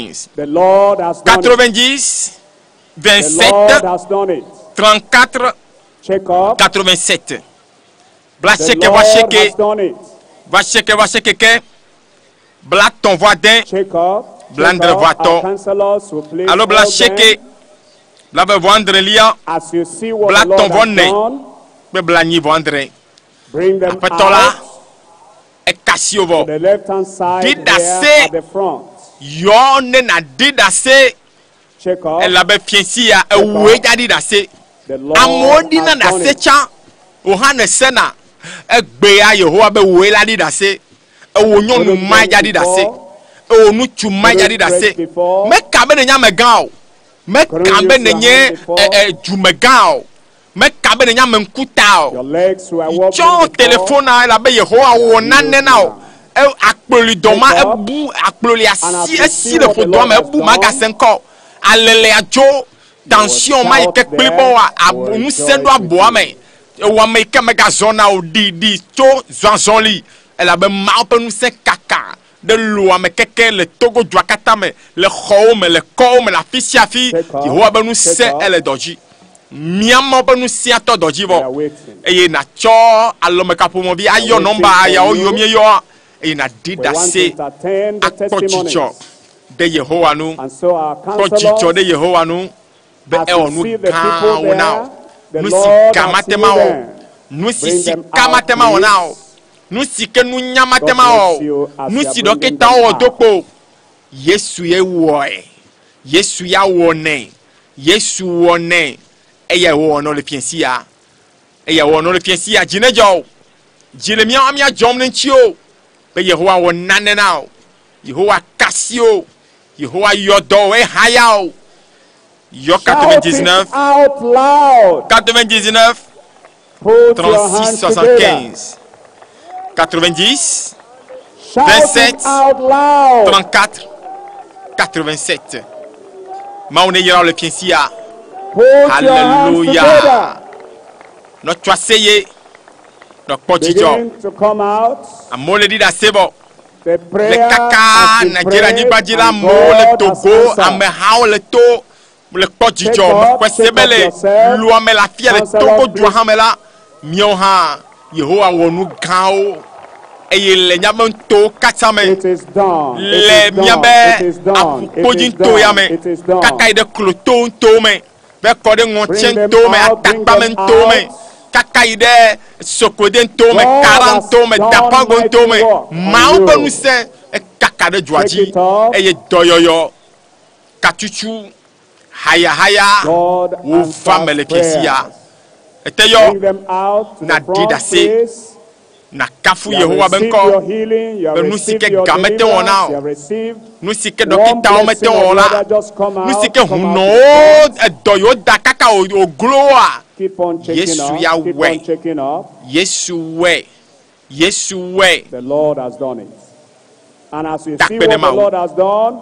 95, The Lord has done it. 90, The Lord 27, has done it. 34, Check up. 87. Bla The sieke vɔ Lord asieke. has done it. Vɔ asieke vɔ asieke ke. Bla tɔ̃ vɔ ade. Check up. Bla Check andre up. vɔ Our atɔ̃. counselors will please Alo bla hold asieke. them. Bla ve vɔ andrelia. As you see what Bla the Lord tɔ̃ vɔ has ne. done, Kple bla nyi vɔ andre. bring them Aƒetɔ la out ekasi wo vɔ. to the left hand side Ɖi there ɖase. at the front. Yɔ ne nàɖi ɖase. Check up. Elabe fiẽsi ya ewoe dza ɖi ɖase. The Lord Amewo ɖina has done ɖase it. tsã. Wò hã nèsena. Egbea Yehowa be woe la ɖi ɖase. Ewò nyɔnu ma dza ɖi ɖase. Ewò ŋutsu ma dza ɖi ɖase. Meka be nenye amegã o. Meka be nenye ɛ ɛ dumegã o. Meka be nenye ameŋkuta o. Your legs were wobbling Tsɔ before. telefona elabe Yehowa wɔ nane na o. E akploli dɔ ma ebu akploli asi esi le ƒodoa me ebu magase ŋkɔ o. Alelea dzo tension ma yi ke kpli bɔ wa abu ŋusẽ ɖo aboa me. Ewɔ ame yi ke megazɔna o ɖiɖi tso zɔzɔli elabe Mawu ƒe ŋusẽ kaka ɖe lu ame keke le Togo dua katã me le xɔwo me le kɔwo me le afi sia afi Yehowa be ŋusẽ ele dɔ dzi. Míamawo ƒe ŋusẽa tɔ dɔ dzi vɔ eye nàtsɔ alɔmekaƒomɔvi ayɔ nɔmba yawo yiwo míeyɔa eye nàɖi We want to ɖase entertain the akpɔ dzidzɔ testimonies. ɖe Yehowa nu And so our kpɔ dzidzɔ counselors, ɖe Yehowa nu be as ewɔ you nu see the people gãwo na there, wò the nu si Lord ga has mate ma healed wɔ them. nu si Bring them sika out, mate ma wɔ na wò please. nu si ke nunya mate God ma bless wɔ you o as nu you are si bringing dɔkitawo them wɔ do out. kpo Yesu ye wɔe Yesu ya wɔnɛ Yesu wɔnɛ eya wòwɔ nɔ le fiẽsi ya eya wòwɔ nɔ le fiẽsi ya dzi ne dzɔ o dzi le mía mía dzɔm ne ŋuti o be Yehowa wɔ nane na o Yehowa kasi o Yehowa yɔ dɔ o ehaya o yɔ Shout it 99 out loud. 99 Put your 36 hands together. 75 90 Shout 27 it out loud. 34 87 Mawu ne yra wo le fiẽsi ya Put your hands Hallelujah. together. Nɔ tso aseye nɔ kpɔ dzidzɔ Begin to come out. amewo le ɖi ɖase vɔ The le prayer kaka has been Nigeria prayed nyigba dzi la and amewo le God has Togo answered. amehawo le to le kpɔ dzidzɔ Check up, mekpɔ se check be up le yourself. lua me le afia le Counselor, Togo dua please. hã me la míawo hã Yehowa wɔ nu gãwo eye le míaƒe ŋutowo katã me It is done. It le is done. míaƒe It is done. It aƒukpodzi is ŋuto ya done. me It is done. kaka yi ɖe kloto ŋutowo me be kɔ ɖe ŋɔtse Bring them ŋutowo me out, bring atakpame them ŋutowo me out. kaka yi ɖe sokode ŋutowo me God kara has ŋutowo me done dapago mighty ŋutowo me work on Mawu ƒe you. ŋusẽ ekaka ɖe dua Take dzi it up. eye dɔyɔyɔ katutu hayahaya God wova me le answers fiẽsi ya prayers. ete yɔ Bring them out to the nàɖi front, ɖase please. nàkafu You have Yehowa be received ŋkɔ your healing. You have be nu si received ke your ga mete wɔ na deliverance. You o have received nu si ke one dɔkitawo mete blessing wɔ or the la other. Just come nu si out. ke Come out to the hunɔwo front. edɔ yiwo da kaka wògloa Keep on checking Yesu up. ya Keep wɔe on checking up. Yesu wɔe Yesu wɔe The Lord has done it. And as you see Dakpe what ne the Mawu Lord has done,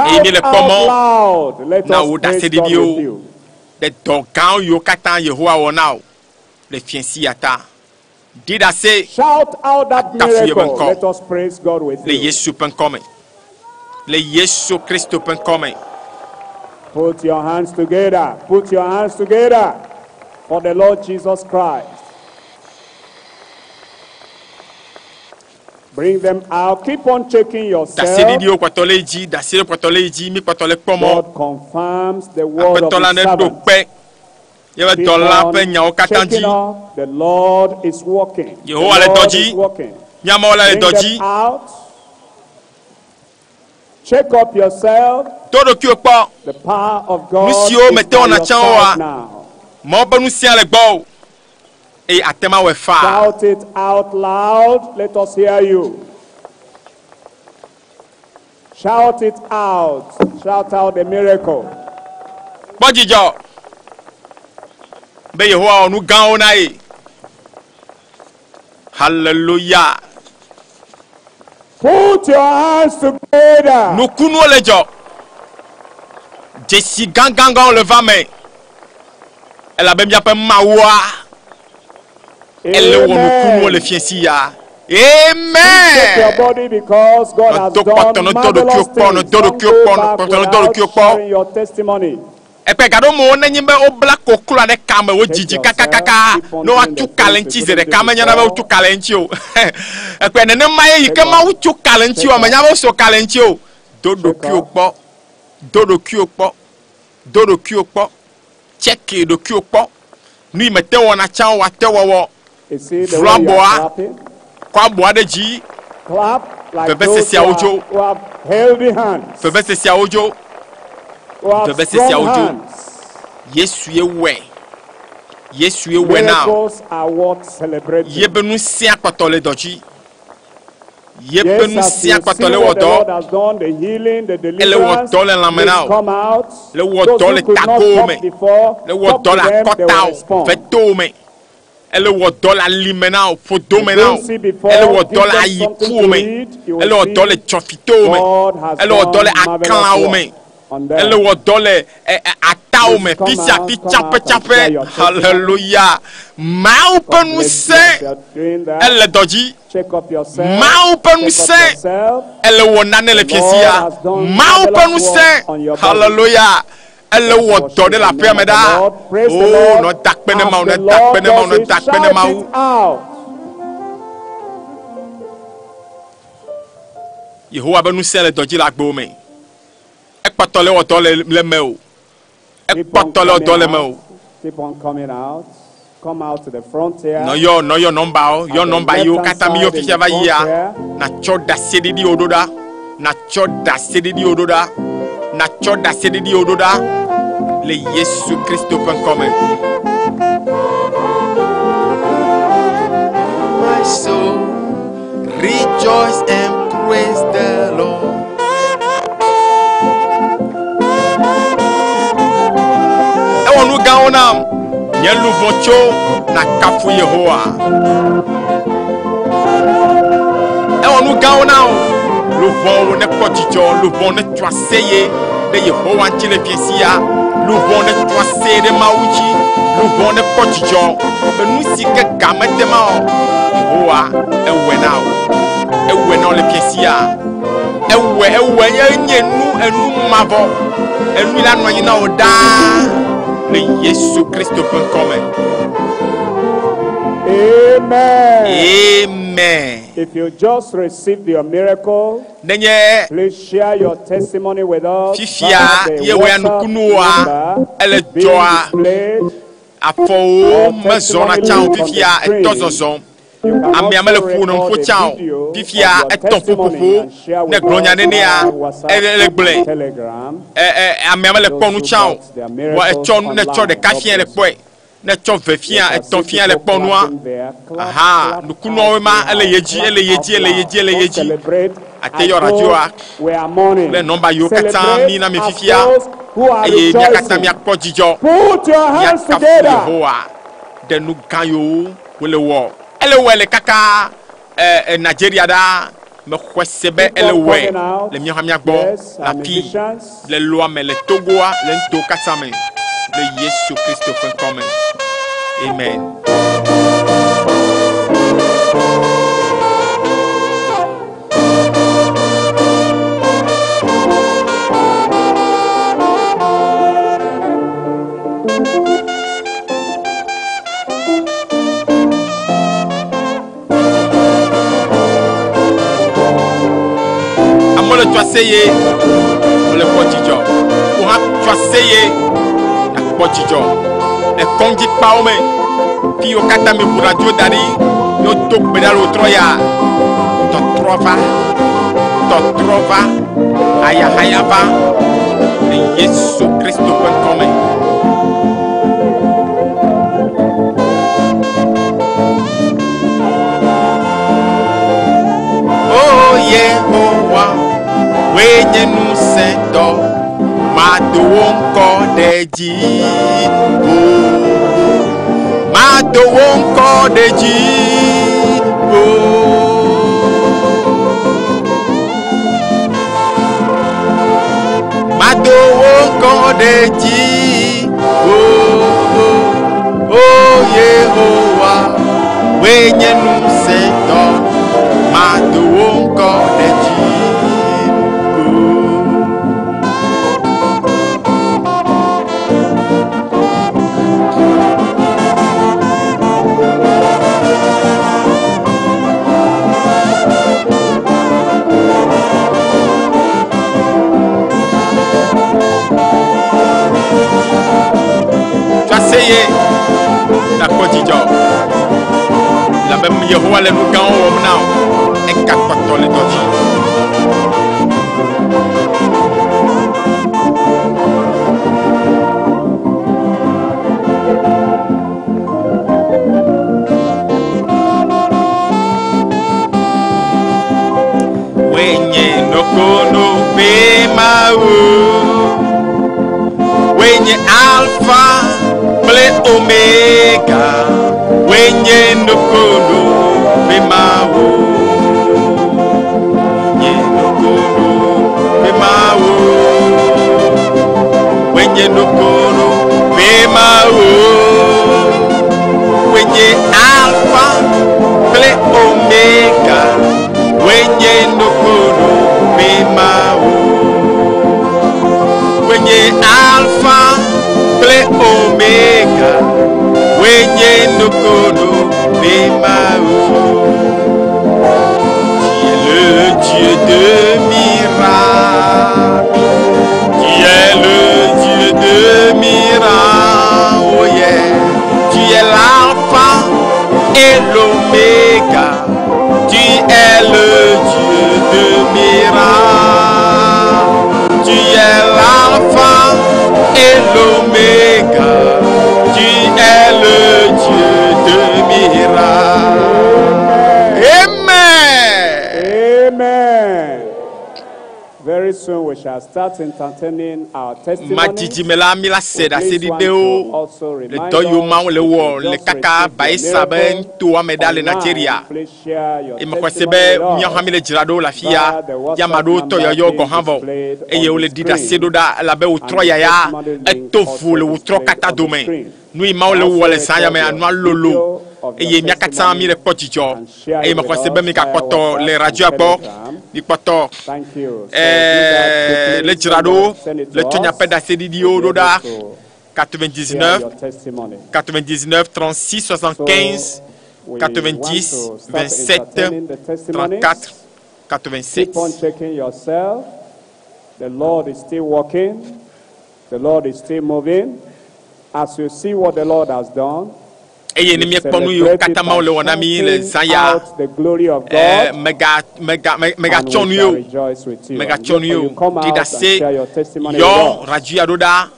eye shout mi le kpɔ out mɔ loud. Let na us wò praise God with ɖaseɖiɖiwo you. ɖe dɔ gãwo yiwo katã Yehowa wɔ na wò le fiẽsi ya ta ɖi ɖase Shout out that akafu yeƒe miracle. ŋkɔ Let us praise God with le you. Yesu ƒe ŋkɔ me le Yesu Kristo ƒe ŋkɔ me Put your hands together. Put your hands together for the Lord Jesus Christ. Bring them out. Keep on checking yourself. Ɖaseɖiɖiwo kpɔtɔ le dzi ɖaseɖiɖiwo kpɔtɔ le dzi mi kpɔtɔ le kpɔ mɔ God confirms the word aƒetɔ of la his ne ɖo servant. kpe yeƒe Keep dɔla on ƒe nyawo katã checking dzi up. The Lord is working. The Yehowa le dɔ Lord dzi is working. míamewo le Bring dɔ them dzi out. Check up yourself. to ɖokuiwo kpɔ The power of nu God siwo is mete by wɔna your tsã oa side now. Mawu ƒe ŋusẽ le gbɔwò eye ate ma wɔe faa Shout it out loud. Let us hear you. Shout it out. Shout out the miracle. Kpɔ dzidzɔ be Yehowa wɔ nu gãwo na ye. Hallelujah. Put your hands together. Nukunuwo le dzɔ. Dzesi gãgãgãwo le va me. Elabe míaƒe Mawua ele wɔ nukunuwo le Amen. fiẽsi ya. Shake your Amen. body because God has Nɔ do kpɔtɔ, done nɔ do ɖokuiwo marvelous kpɔ, nɔ things. do Don't ɖokuiwo go kpɔ, nɔ back kpɔtɔ, nɔ do without ɖokuiwo kpɔ. sharing your testimony. Ekpe gaɖo mo nenye be wobla koklo aɖe kame wo dzidzi kakakaka ne woatu ka le ŋuti zi ɖeka menya na be wotu ka le ŋuti o. Ekpe nenema ye yi ke Mawu tso ka le ŋuti o menya be woso ka le ŋuti o. Do ɖokuiwò kpɔ, do ɖokuiwò kpɔ, do ɖokuiwò kpɔ, tsɛki ɖokuiwò kpɔ. Nu yi mete wɔna tsã o woate wɔwɔ. You see the Vlu way you abɔa, are clapping? kɔ abɔa ɖe dzi. Clap like those Vevesesiawo who, dzo. are, who have healthy hands, Vevesesiawo dzo. who have strong Vevesesiawo dzo. hands. Yesu ye wɔe. Yesu ye wɔe na wo. Miracles are worth celebrating. Yebe ŋusẽ kpɔtɔ le dɔ dzi. Yebe Yes, as ŋusẽ you kpɔtɔ see le what wɔ the Lord dɔ. has done, the healing, the Ele wɔ deliverance, dɔ le lãme please na wo. come out. Le wɔ Those dɔ who le could not tagowo talk me. before, Le wɔ talk dɔ to le them, they will akɔtawo, respond. vetowo me. Ele wɔ dɔ le alime na wo, ƒodo me You na don't wo. see before, Ele wɔ give dɔ le them something ayikuwo to me. eat, you will Ele wɔ dɔ le see tsɔfitowo me. God has Ele wɔ dɔ le done marvelous aklãwo work me. on them. Ele wɔ dɔ le ɛ, ɛ, atawo me. Please come Fi sia out, fi come out and share tsaƒetsaƒe. your testimony. Hallelujah. Mawu ƒe God bless you ŋusẽ as you are doing that. ele dɔ dzi. Check up yourself. Mawu ƒe Check up ŋusẽ yourself. ele wɔ nane le The fie Lord sia. has done Mawu ƒe marvelous ŋusẽ work on your body. hallelujah. Ele wɔ Let's dɔ worship ɖe le the aƒea name me of the ɖaa. Lord. Praise the O Lord. nɔ da kpe ne As Mawu, the ne da kpe Lord ne Mawu, does ne it, da kpe ne shout Mawu. it out. Yehowa be ŋusẽ le dɔ dzi le agbewo me. Ekpɔtɔ le wɔ dɔ le le me o. Keep on Ekpɔtɔ le wɔ coming dɔ le me out. o. Keep on coming out. Come out to the frontier. Nɔ yɔ nɔ yɔ nɔmbawo, yɔ At the nɔmba yiwo left-hand katã mi yɔ side in fifia the va yia. frontier. Natsɔ ɖaseɖiɖiwo ɖo ɖa. Natsɔ ɖaseɖiɖiwo ɖo ɖa. Natsɔ ɖaseɖiɖiwo ɖo ɖa le Yesu Kristo ƒe ŋkɔme. My soul, rejoice and praise the Lord. Ewɔ nu gãwo nam. Nye luʋɔ tso nakafu Yehowa. Ewɔ nu gãwo na wo. Luʋɔwo nekpɔ dzidzɔ, luʋɔ netu aseye ɖe Yehowa ŋuti le fie sia. Luʋɔ netu aseye ɖe Mawu ŋuti. Luʋɔ nekpɔ dzidzɔ be nu si ke ga mede ma o. Yehowa ewɔe na wo. Ewɔe na wo le fie sia. Ewɔe ewɔe enye nu enu mavɔ. Enu la nɔ anyi na wo ɖaa le Yesu Kristo ƒe ŋkɔme. Amen. Amen. If you just received your miracle, Nenye please share your testimony with us. fifia via the ye wɔ ya WhatsApp nukunuwoa number ele being dzɔa displayed. afɔwo Or mezɔna testimony tsã o link on fifia the etɔ screen. zɔzɔm. You can Amea mele also ƒo ne record ƒo a tsã o video of fifia your etɔ testimony ƒoƒoƒo and share ne with gblɔ nya us nenea via WhatsApp ele le gblɔe. and Telegram. Ɛ ɛ amea mele Those kpɔ nu who tsã o got their vɔ miracles etsɔ nu ne tsɔ online, ɖeka God fia le bless you. kpɔe ne tsɔ ve fia Yes, I etɔ̃ see fia le people kpɔ nua clapping there. Clap, aha clap nukunuawoe out ma ele ye loud. dzi Clap ele ye out dzi ele ye loud. dzi ele ye Don't dzi celebrate ate as yɔ radioa those we are mourning. kple nɔmba yiwo katã Celebrate mi na mi as fifia those who are eye mia katã rejoicing. miakpɔ dzidzɔ Put your hands miakafu together. Yehowa ɖe nu gã yiwo wole wɔ ele wɔe le kaka ɛ ɛ Nigeria ɖaa mexɔe se be Keep ele on wɔe coming out. le míawo hã míagbɔ Yes, le our afi musicians. le loa me le Togoa le nutowo katã me le Yesu Kristo ƒe ŋkɔme amen. Amewo le tu aseye, wole kpɔ dzidzɔ. Wo hã tu aseye, nakpɔ dzidzɔ. Le kɔŋdzikpawo me, fi yiwo katã mi ƒo radio da ɖi, ye wodo gbe ɖa le wotrɔ ya. Tɔtrɔ va, tɔtrɔ va, hayahaya va le Yesu Kristo ƒe ŋkɔme. O Yehowa, woe nye ŋusẽtɔ, mado wò ŋkɔ ɖe dzi. O, mado wò ŋkɔ ɖe dzi. O. Mado wò ŋkɔ ɖe dzi. O, o, Yehowa, woe nye ŋusẽtɔ, mado wò ŋkɔ ɖe dzi. O. aseye nakpɔ dzidzɔ labe Yehowa le nu gãwo wɔm na wò egakpɔtɔ le dɔ dzi. Wenye nokono pe mawu Wenye alpha kple omega Wenye nokono pe mawu Nye nokono pe mawu Wenye nokono pe mawu Wenye alpha kple omega Wenye nokono pe mawu Wenye alpha kple omega Wenye nokono pe mawu Tu es le Dieu de miracles Tu es le Dieu de miracles Oh yeah. Tu es l'alpha et l'oméga Tu es le Dieu de miracles Tu es l'alpha et l'oméga Tu es le Dieu de miracles Amen. Amen. Very soon we shall start entertaining our testimonies. Madzidzi la mi la se We please want to ɖaseɖiɖewo also le remind dɔ yiwo us mawo le if wɔ you le just kaka received your Bayelsa be miracle nutoa me ɖa le online, Nigeria. please share your Eye mexɔ se testimony be with míawo hã us mi le dzra ɖo le afi ya via the ya ame WhatsApp aɖewo tɔ number yɔyɔ being gɔ̃ hã vɔ displayed eye on the wole ɖi ɖase screen ɖo ɖa elabe wotrɔ and the yaya testimony link eto also vo le wotrɔ displayed katã on the dome. screen. Nu yi mawo le Also wɔ le zã ya record mea your nua lolo video of your eye mía katã testimony mi le kpɔ dzidzɔ and share eye it with mexɔ se be us mi via gakpɔtɔ le WhatsApp and radioa gbɔ Telegram. mikpɔtɔ Thank you. So do that ɛɛ quickly. le dzra Send ɖo us, send it le to tsɔ us. miaƒe ɖaseɖiɖiwo We'll ɖo be ɖa able to share 99 your testimony. 99 36 75 So we want 90 to start 27 entertaining the testimonies. 34 87. Keep on checking yourself. The Lord is still working. The Lord is still moving. As you see what the Lord has done, eye ne you míekpɔ nu yiwo celebrate it katã by mawo le wɔ na mí le shouting zã ya out the glory of ɛɛ God, mega mega me- and megatsɔ we nu shall ye o rejoice with you. And megatsɔ you, nu ye you o come ɖi out and ɖase share your testimony with yɔ us. radio ya ɖo ɖa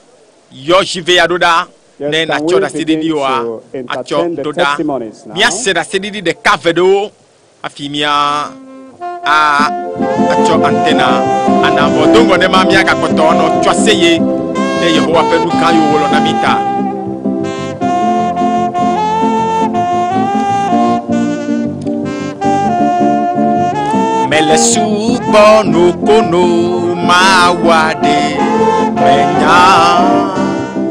yɔ zive ya ɖo ɖa Yes, ne can natsɔ we ɖaseɖiɖi begin woa to atsɔ entertain the ɖo ɖa testimonies now? míase ɖaseɖiɖi ɖeka ve ɖewo hafi mía a atsɔ antena ana vɔ do ŋgɔ ne ma míagakpɔtɔ anɔ tsɔ aseye ɖe Yehowa ƒe nu gã yiwo wolɔ na mí ta. Mele subɔ nukono mawu aɖe menya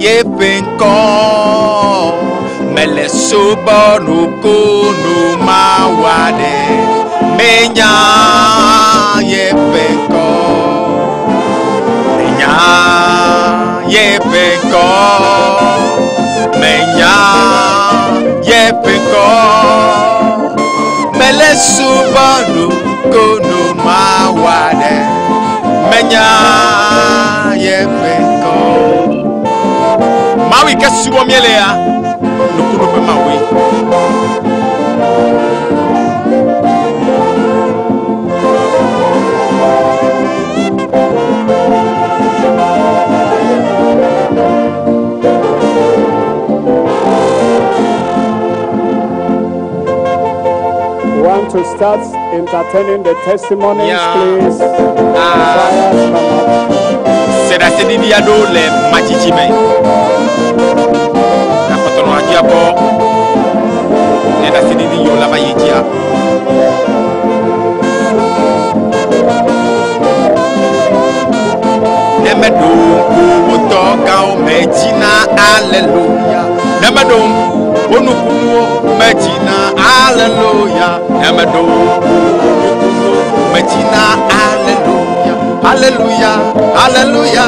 yeƒe ŋkɔ. Mele subɔ nukono mawu aɖe menya yeƒe ŋkɔ. Menya yeƒe ŋkɔ. Menya yeƒe ŋkɔ. Mele subɔ nukono mawu aɖe menya yeƒe ŋkɔ. Mawu yi ke subɔ míele ya nukunu ƒe Mawue. We want to start entertaining the testimonies, Yeah. please. Choirs come up. Se ɖaseɖiɖi aɖewo le madzidzi me. Gakpɔtɔ nɔ radioa gbɔ ne ɖaseɖiɖi yiwo la va yi dzia. Ne meɖo ŋku wo dɔ gãwo me dzi na aleluya. Ne meɖo ŋku wo nukunuwo me dzi na aleluya. Ne meɖo ŋku wo nukunuwo me dzi na aleluya. Aleluya, aleluya,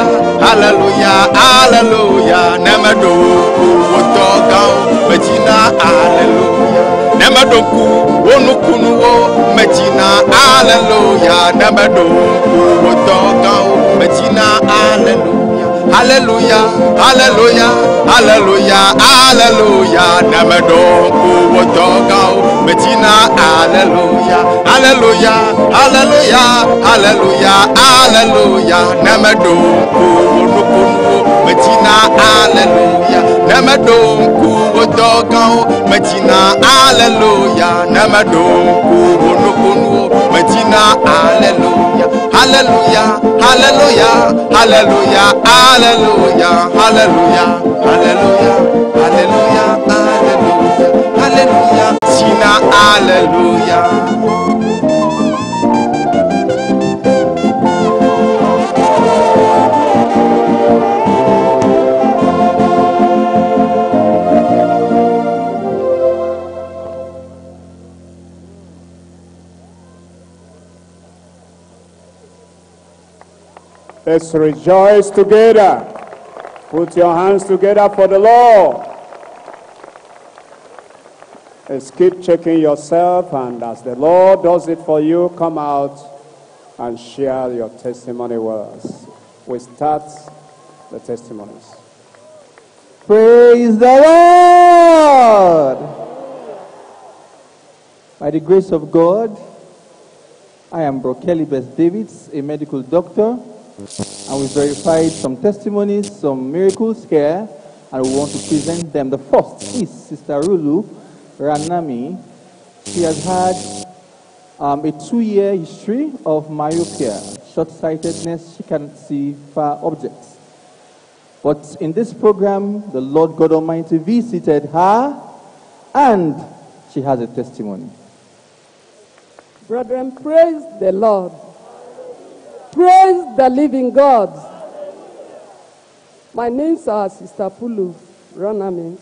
aleluya, aleluya. Ne meɖo ŋku wo dɔ gãwo me dzi na aleluya. Ne meɖo ŋku wo nukunuwo me dzi na aleluya. Ne meɖo ŋku wo dɔ gãwo me dzi na aleluya. Hallelujah, hallelujah, hallelujah, hallelujah. Ne meɖo ŋku wò dɔ gãwo, medzina hallelujah, hallelujah, hallelujah, hallelujah, hallelujah. Ne meɖo ŋku wò nukunuwo, medzina hallelujah. Ne meɖo ŋku wò dɔ gãwo, medzina hallelujah. Ne meɖo ŋku wò nukunuwo, medzina hallelujah, hallelujah, hallelujah, hallelujah, hallelujah, hallelujah, hallelujah, hallelujah, hallelujah, hallelujah, dzina hallelujah. Let's rejoice together. Put your hands together for the Lord. Let's keep checking yourself, and as the Lord does it for you, come out and share your testimony with us. We start the testimonies. Praise the Lord! By the grace of God, I am Brokeli Best Davids, a medical doctor, and we verified some testimonies, some miracles here, and we want to present them. The first is Sister Rulu Ranami. She has had a 2-year history of myopia, short-sightedness. She can't see far objects. But in this program, the Lord God Almighty visited her, and she has a testimony. Brethren, praise the Lord. Praise the living God. My name is Sister Pulu Ranami.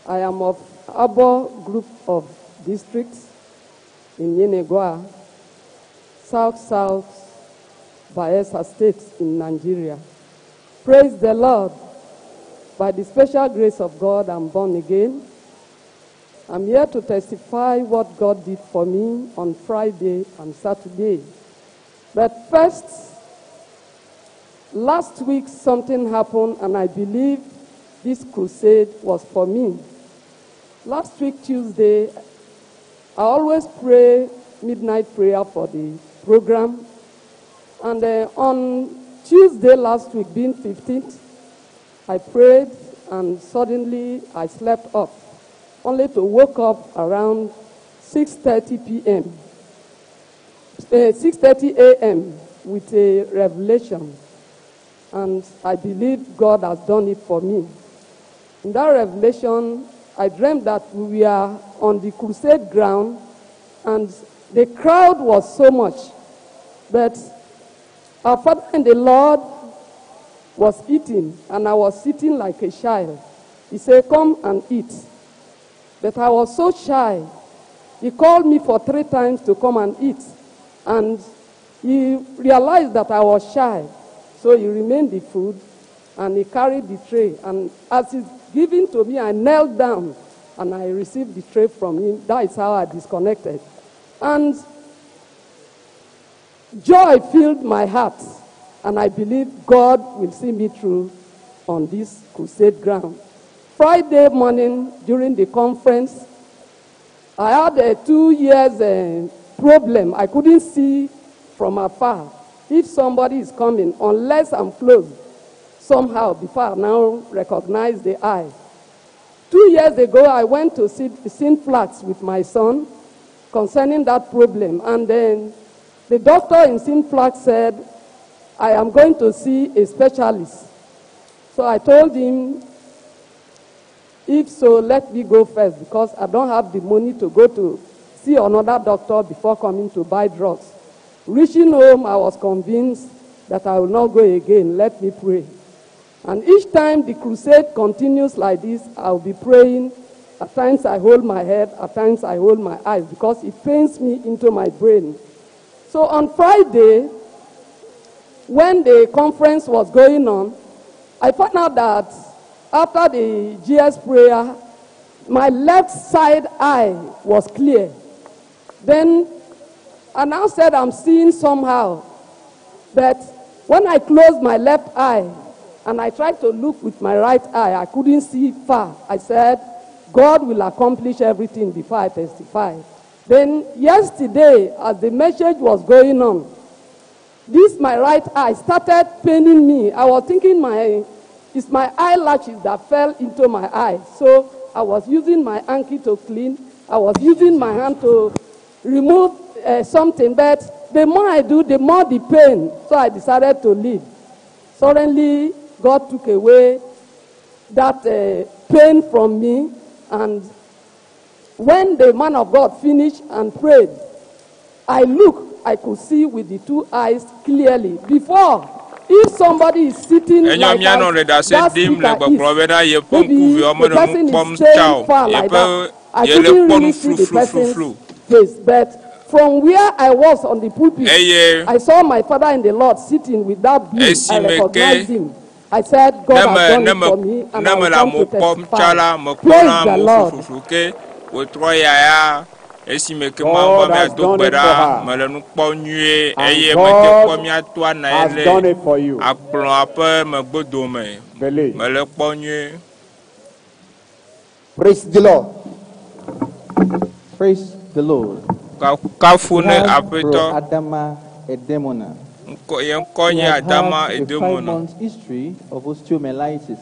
I am of Abo Group of Districts in Yenagoa, South South Bayelsa State in Nigeria. Praise the Lord. By the special grace of God, I'm born again. I'm here to testify what God did for me on Friday and Saturday. But first, last week something happened, and I believe this crusade was for me. Last week, Tuesday, I always pray midnight prayer for the program. And on Tuesday last week, being 15th, I prayed, and suddenly I slept off, only to wake up around 6:30 P M. 6:30 A M with a revelation. And I believe God has done it for me. In that revelation, I dreamt that we were on the crusade ground, and the crowd was so much. But our Father in the Lord was eating, and I was sitting like a child. He said, Come and eat. But I was so shy. He called me for 3 times to come and eat. And he realized that I was shy. So he remained the food, and he carried the tray. And as he's giving to me, I knelt down, and I received the tray from him. That is how I disconnected. And joy filled my heart, and I believe God will see me through on this crusade ground. Friday morning during the conference, I had a 2 years problem. I couldn't see from afar if somebody is coming, unless I'm close somehow before I now recognize the eye. 2 years ago, I went to see Synflats with my son concerning that problem. And then the doctor in Synflats said, I am going to see a specialist. So I told him, if so, let me go first, because I don't have the money to go to see another doctor before coming to buy drugs. Reaching home, I was convinced that I will not go again. Let me pray. And each time the crusade continues like this, I will be praying. At times I hold my head, at times I hold my eyes, because it pains me into my brain. So on Friday, when the conference was going on, I found out that after the GS prayer, my left side eye was clear. Then I now said I'm seeing somehow. But When I closed my left eye and I tried to look with my right eye, I couldn't see far. I said, God will accomplish everything before I testify. Then yesterday, as the message was going on, this my right eye started paining me. I was thinking my it's my eyelashes that fell into my eye. So I was using my hanky to clean. I was using my hand to remove something. But the more I do, the more the pain. So I decided to leave. Suddenly, God took away that pain from me. And when the man of God finished and prayed, I looked, I could see with the two eyes clearly. Before, if somebody is sitting Enyo like míanɔ le that, ɖase that ɖim le speaker gbɔgblɔ is, bena yeƒe maybe ŋkuviwo the menɔ nu person kpɔm is staying tsa o far like yeƒe that. I yele couldn't kpɔ nu really see the person's fluflufluflu face. But from where I was on the pulpit, eye I saw my father in the Lord sitting with that blue. I esime ke recognized him. I said, God ne has me done ne it me for me, and ne I me will le come amewo to kpɔm tsa testify. la mekpɔna Praise the amewo Lord. flufluflu ke wòtrɔ ya ya esime ke mawu God be has miado done gbe it for ɖa her. mele nu kpɔm nyuie And eye mete kpɔ God míato ana has ye done le it for you. akplɔa ƒe megbedome Believe. mele kpɔ nyuie. Praise the Lord. Praise the Lord. Kafu We ne have Bro aƒetɔ Adama Edemona. ŋkɔ ye ŋkɔ He nye has Adama had a Edemona. 5-month history of osteomyelitis,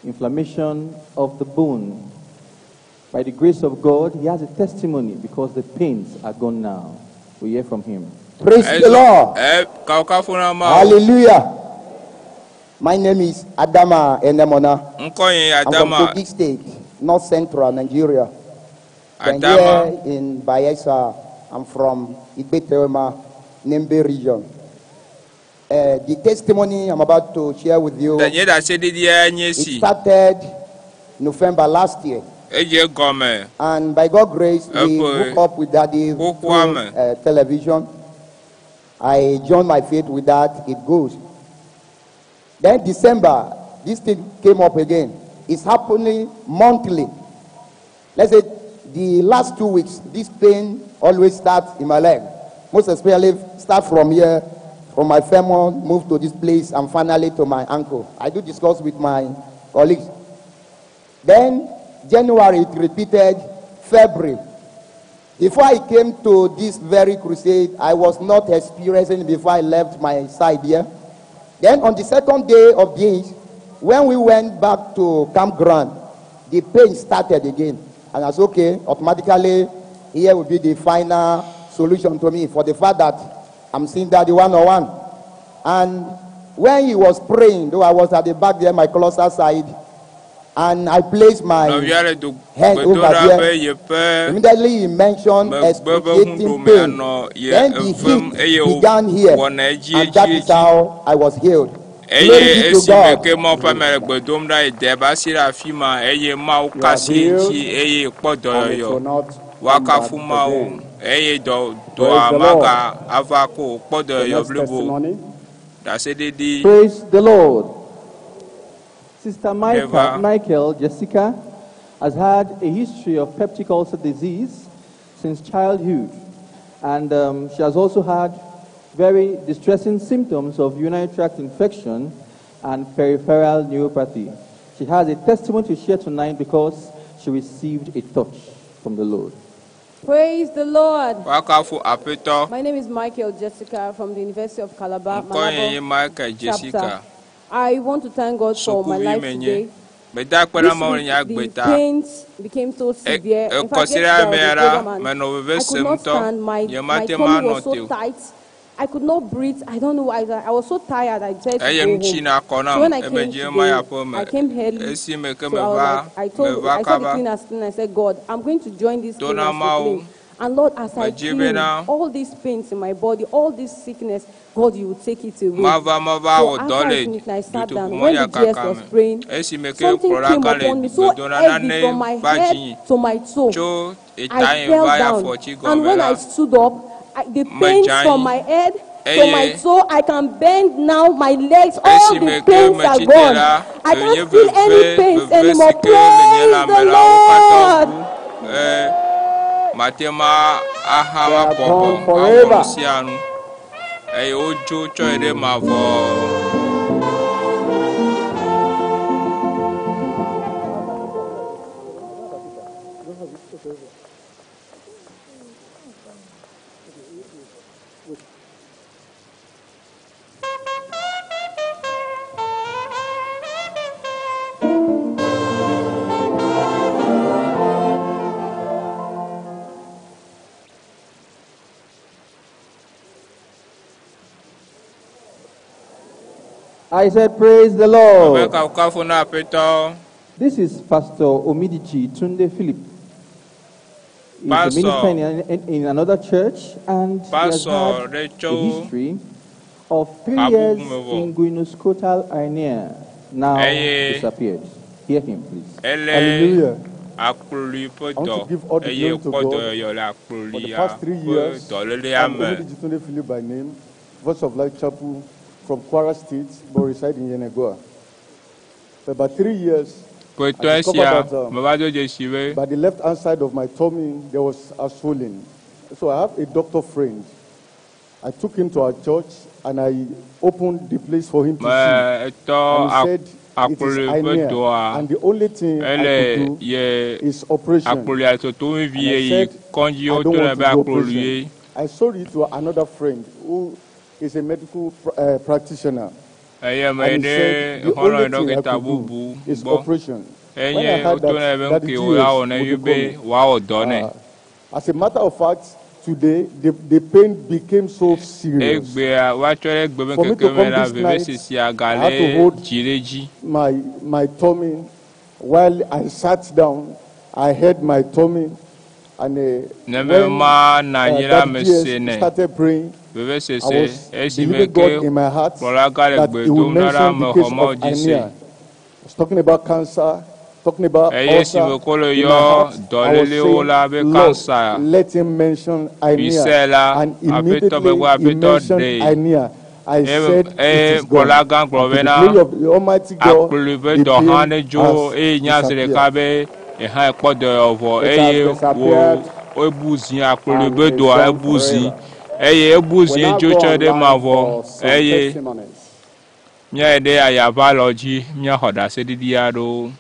inflammation of the bone. By the grace of God, he has a testimony because the pains are gone now. We hear from him. Praise the Lord. Ɛ kafu na Mawu. Hallelujah. My name is Adama Enemona. Ŋkɔ nye I'm from Adama Kogi State, North Central, Nigeria. Then Adama. here in Bayelsa, I'm from Igbetema, Nembe region. The testimony I'm about to share with you, Nye ɖaseɖiɖia nye it si started November last year. edze gɔme And by God's grace, we Eƒe hook up with Daddy through xoxoa me. television. I joined my faith with that. It goes. Then December, this thing came up again. It's happening monthly. Let's say the last 2 weeks, this pain always starts in my leg. Most especially start from here, from my femur, move to this place, and finally to my ankle. I do discuss with my colleagues. Then January, it repeated, February. Before I came to this very crusade, I was not experiencing before I left my side here. Then on the second day of this, when we went back to campground, the pain started again. And I said, okay, automatically, here will be the final solution to me for the fact that I'm seeing Daddy one-on-one. And when he was praying, though I was at the back there, my closer side, and I placed my Nɔvia le do hand gbe over do ɖa there. be yeƒe Immediately he mentioned megbe ƒe excruciating ŋuɖome pain. anɔ ye Then the evem heat eye began here, wòwɔna edzi and edzi that is edzi. how I was healed. Glory Eye be to esime God. ke Mawu ƒe ame le gbe dom ɖa yi de eƒe asi ɖe afi ma eye Mawu You ka are asi healed, eŋuti eye kpɔ and it will dɔyɔyɔ. not come Woakafu back Mawu again. eye dɔ Praise dɔa the Lord. maga ava ko kpɔ The dɔyɔyɔ next blibo. testimony. Ɖaseɖiɖi Praise the Lord. Sister Micah, Neva. Michael Jessica has had a history of peptic ulcer disease since childhood, and she has also had very distressing symptoms of urinary tract infection and peripheral neuropathy. She has a testimony to share tonight because she received a touch from the Lord. Praise the Lord. Woakafu Aƒetɔ. My name is Michael Jessica from the University of Calabar, Ŋkɔ nye nye Malabo Michael Jessica. chapter. I want to thank God for my Sukuvi life menye. today. Meda akpe na This Mawu le week, nye agbe the ta. pains became so severe. In fact, Ekɔsiɖa yesterday me I was la, at the program and menɔ veve I could sem not ŋutɔ. stand. My, Nye my mate tummy ma nɔ was te so o. tight. I could not breathe. I don't know why. I was so tired. I decided to Eye go nu tsi home. na kɔ So nam when I came emedzi ema ya today, ƒe me. I came early. Esime ke So I was meva like, I told, meva I saw the kaba. cleaners clean. I said, God, I'm going to join this To na cleaners to Mawu. clean. And Lord, as I Medzi clean bena all these pains in my body, all this sickness, God, you will take it away. mava mava So wɔ after dɔ I le finished, I sat down. dutoƒomɔ When the GS yakaka was me. praying, Esime ke something kplɔla came gã le upon me so gbe dom ɖa heavy nane from my va head dzinye to my toe. tso I eta fell va ya down. afɔtsi And gɔme when I la stood up, the pains medze from anyi my head to my eye toe, I can bend now, my legs, all esime the ke pains are metsite gone. la I nye can't feel any veve pains veve anymore. si ke le nye Praise lãme the la wo katã Lord. ʋu mate ma aha They ma are bɔbɔ gone awɔ forever. nu sia nu. Eye wodzo tsɔe ɖe mavɔ. I said, Praise the Ebe Lord. kafukafu na aƒetɔ. This is Pastor Omidichi Tunde Philip. He's a Pastor. minister in another church and he has Pastor had a Rachel history of 3 years Abubumevo. inguinoscrotal hernia now Eye. disappeared. Hear him, please. Ele Hallelujah. akplɔli ƒe I want dɔ to give all the eye glory to kpɔ God dɔyɔyɔ le For the akplɔlia past 3 ƒe years, dɔlélea I'm me. Omidiji Tunde Philip by name, Voice of Life Chapel from Kwara State, but reside in Yenagoa. For about 3 years, I Ƒetɔ discovered esia that meva do dzesi be by the left hand side of my tummy, there was a swelling. So I have a doctor friend. I took him to our church and I opened the place for him to me see. etɔ And he said, it is akplɔli ƒe hernia, dɔa and the only thing I ele could do ye is operation. akplɔlia totom And vie I yi said, kɔdzi I woto don't ne want be to do akplɔlie. operation. I sold it to another friend who is a medical practitioner. Eye me And he ɖe said, the xɔlɔ̃ only thing I ɖɔkita could do bubu is gbɔ. operation. When I Enye heard woto ne that, be Daddy ŋke GS woawɔ ne would ye be be coming. woawɔ dɔ nɛ. As a matter of fact, today, the pain became so serious. Egbea woatsɔ ɖe egbe be For me to ŋkeke me come la this night, vevesesea I had to gale hold dzi ɖe dzi. my tummy while I sat down. I held my tummy, and Ne be when ma nɔ anyi la Daddy me GS se nɛ. started praying, I Vevesese was esime believing ke God in my heart kplɔla gã le that gbe He will dom ɖa ɖa mention the mexɔ case Mawu of dzi se. hernia. I was talking about cancer, talking about Eye ulcer. esime ko le In my yɔ heart, I was dɔlélewo saying, la be Lord, cancer. let him mention hernia. Mise la And aƒetɔ immediately megbe he aƒetɔ mentioned ɖee. hernia. I Eye said, it eye is gone. kplɔla gã gblɔ And to the bena glory of the Almighty God, akplɔli ƒe the dɔ hã pain ne dzo has eye nya zi ɖeka disappeared. be ehã ekpɔ dɔyɔ vɔ It has eye wo disappeared ebu zi akplɔli and ƒe is dɔa gone ebu zi forever. eye ebu We zi now dzo go tsɔ ɖe online mavɔ for some eye testimonies. míayi ɖe ayava lɔ dzi míaxɔ ɖaseɖiɖi aɖewo.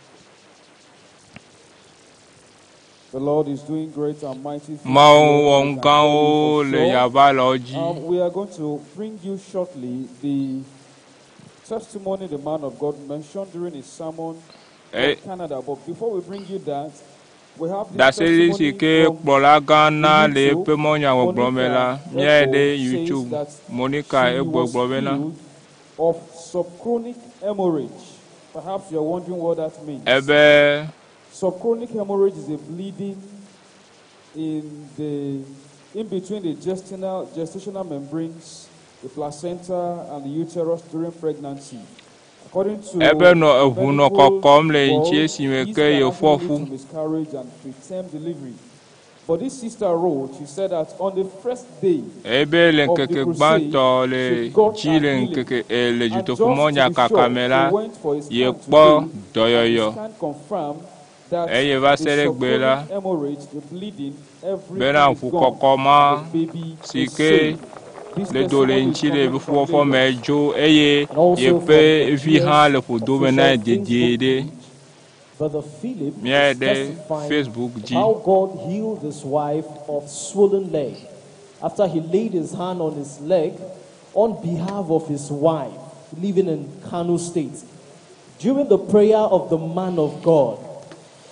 The Lord is doing great and mighty things Mawu here, wɔ I nu can tell you gãwo for le sure. yava lɔ dzi. We are going to bring you shortly the testimony the man of God mentioned during his sermon from Eh, Canada. But before we bring you that, we have this Ɖaseɖiɖi si testimony ke from kplɔla gã na le YouTube. eƒe mɔnyagbɔgblɔ me la, Monica míayi ɖe Eko says YouTube. that Monica she egblɔ was gblɔ bena healed of subchronic hemorrhage. Perhaps you're wondering what that means. ebe Subchronic hemorrhage is a bleeding in the in between the gestational membranes, the placenta and the uterus during pregnancy. According to ebe nɔ eʋu nɔ medical kɔkɔm le world, ŋuti esime this ke can yefɔ actually lead fu. to miscarriage and preterm delivery. But this sister wrote, she said that on the first day Ebe le of the ŋkeke crusade, gbãtɔ le she got dzi her le healing. ŋkeke e, le And just dutoƒo to mɔnya be kaka sure, me she la, went for a scan yekpɔ today, and the dɔyɔyɔ. scan confirmed that Eye va the se ɖe gbe la, subchronic hemorrhage, the bleeding, everything bena is ʋu gone, kɔkɔ ma and the baby si is ke safe. This le do le testimony is ŋuti le coming from ƒuƒoƒo me Lagos. dzo eye And also from yeƒe the vi hã GS le ƒodo me na official dedie Facebook ɖe. page, Brother Philip Míayi is ɖe testifying Facebook of dzi. how God healed his wife of swollen leg after he laid his hand on his leg on behalf of his wife living in Kano State. During the prayer of the man of God,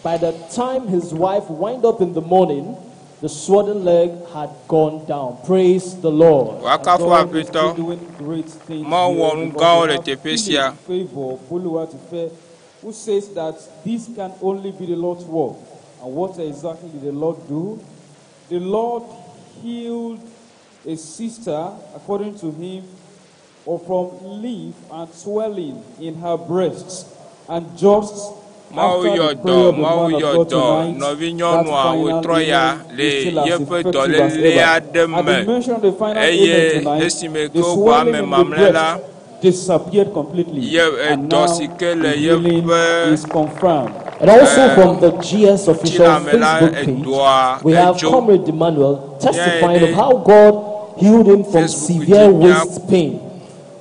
by the time his wife wound up in the morning, the swollen leg had gone down. Praise the Lord. And Woakafu God is still Aƒetɔ. doing great things Mawu here wɔ nu because gãwo we le have teƒe Philip sia. Favor Boluwatife, who says that this can only be the Lord's work. And what exactly did the Lord do? The Lord healed a sister, according to him, or from lymph and swelling in her breasts. And just Mawu after yɔ the dɔ, prayer of the Mawu man of yɔ God dɔ tonight, that nɔvinyɔnua final wòtrɔ ya amen le is still as yeƒe effective as dɔléle ever. aɖe At me the mention of the final amen eye tonight, esime the ke wogbɔ swelling ame in the mamlɛ la breast disappeared completely. ye And edɔ now si ke le the healing yeƒe is confirmed. And also eh, from the GS official ŋutilãme la Facebook page, edoa we have edzo. Comrade Emmanuel Míayi testifying of ɖe how God healed him from Facebook severe dzi waist pain.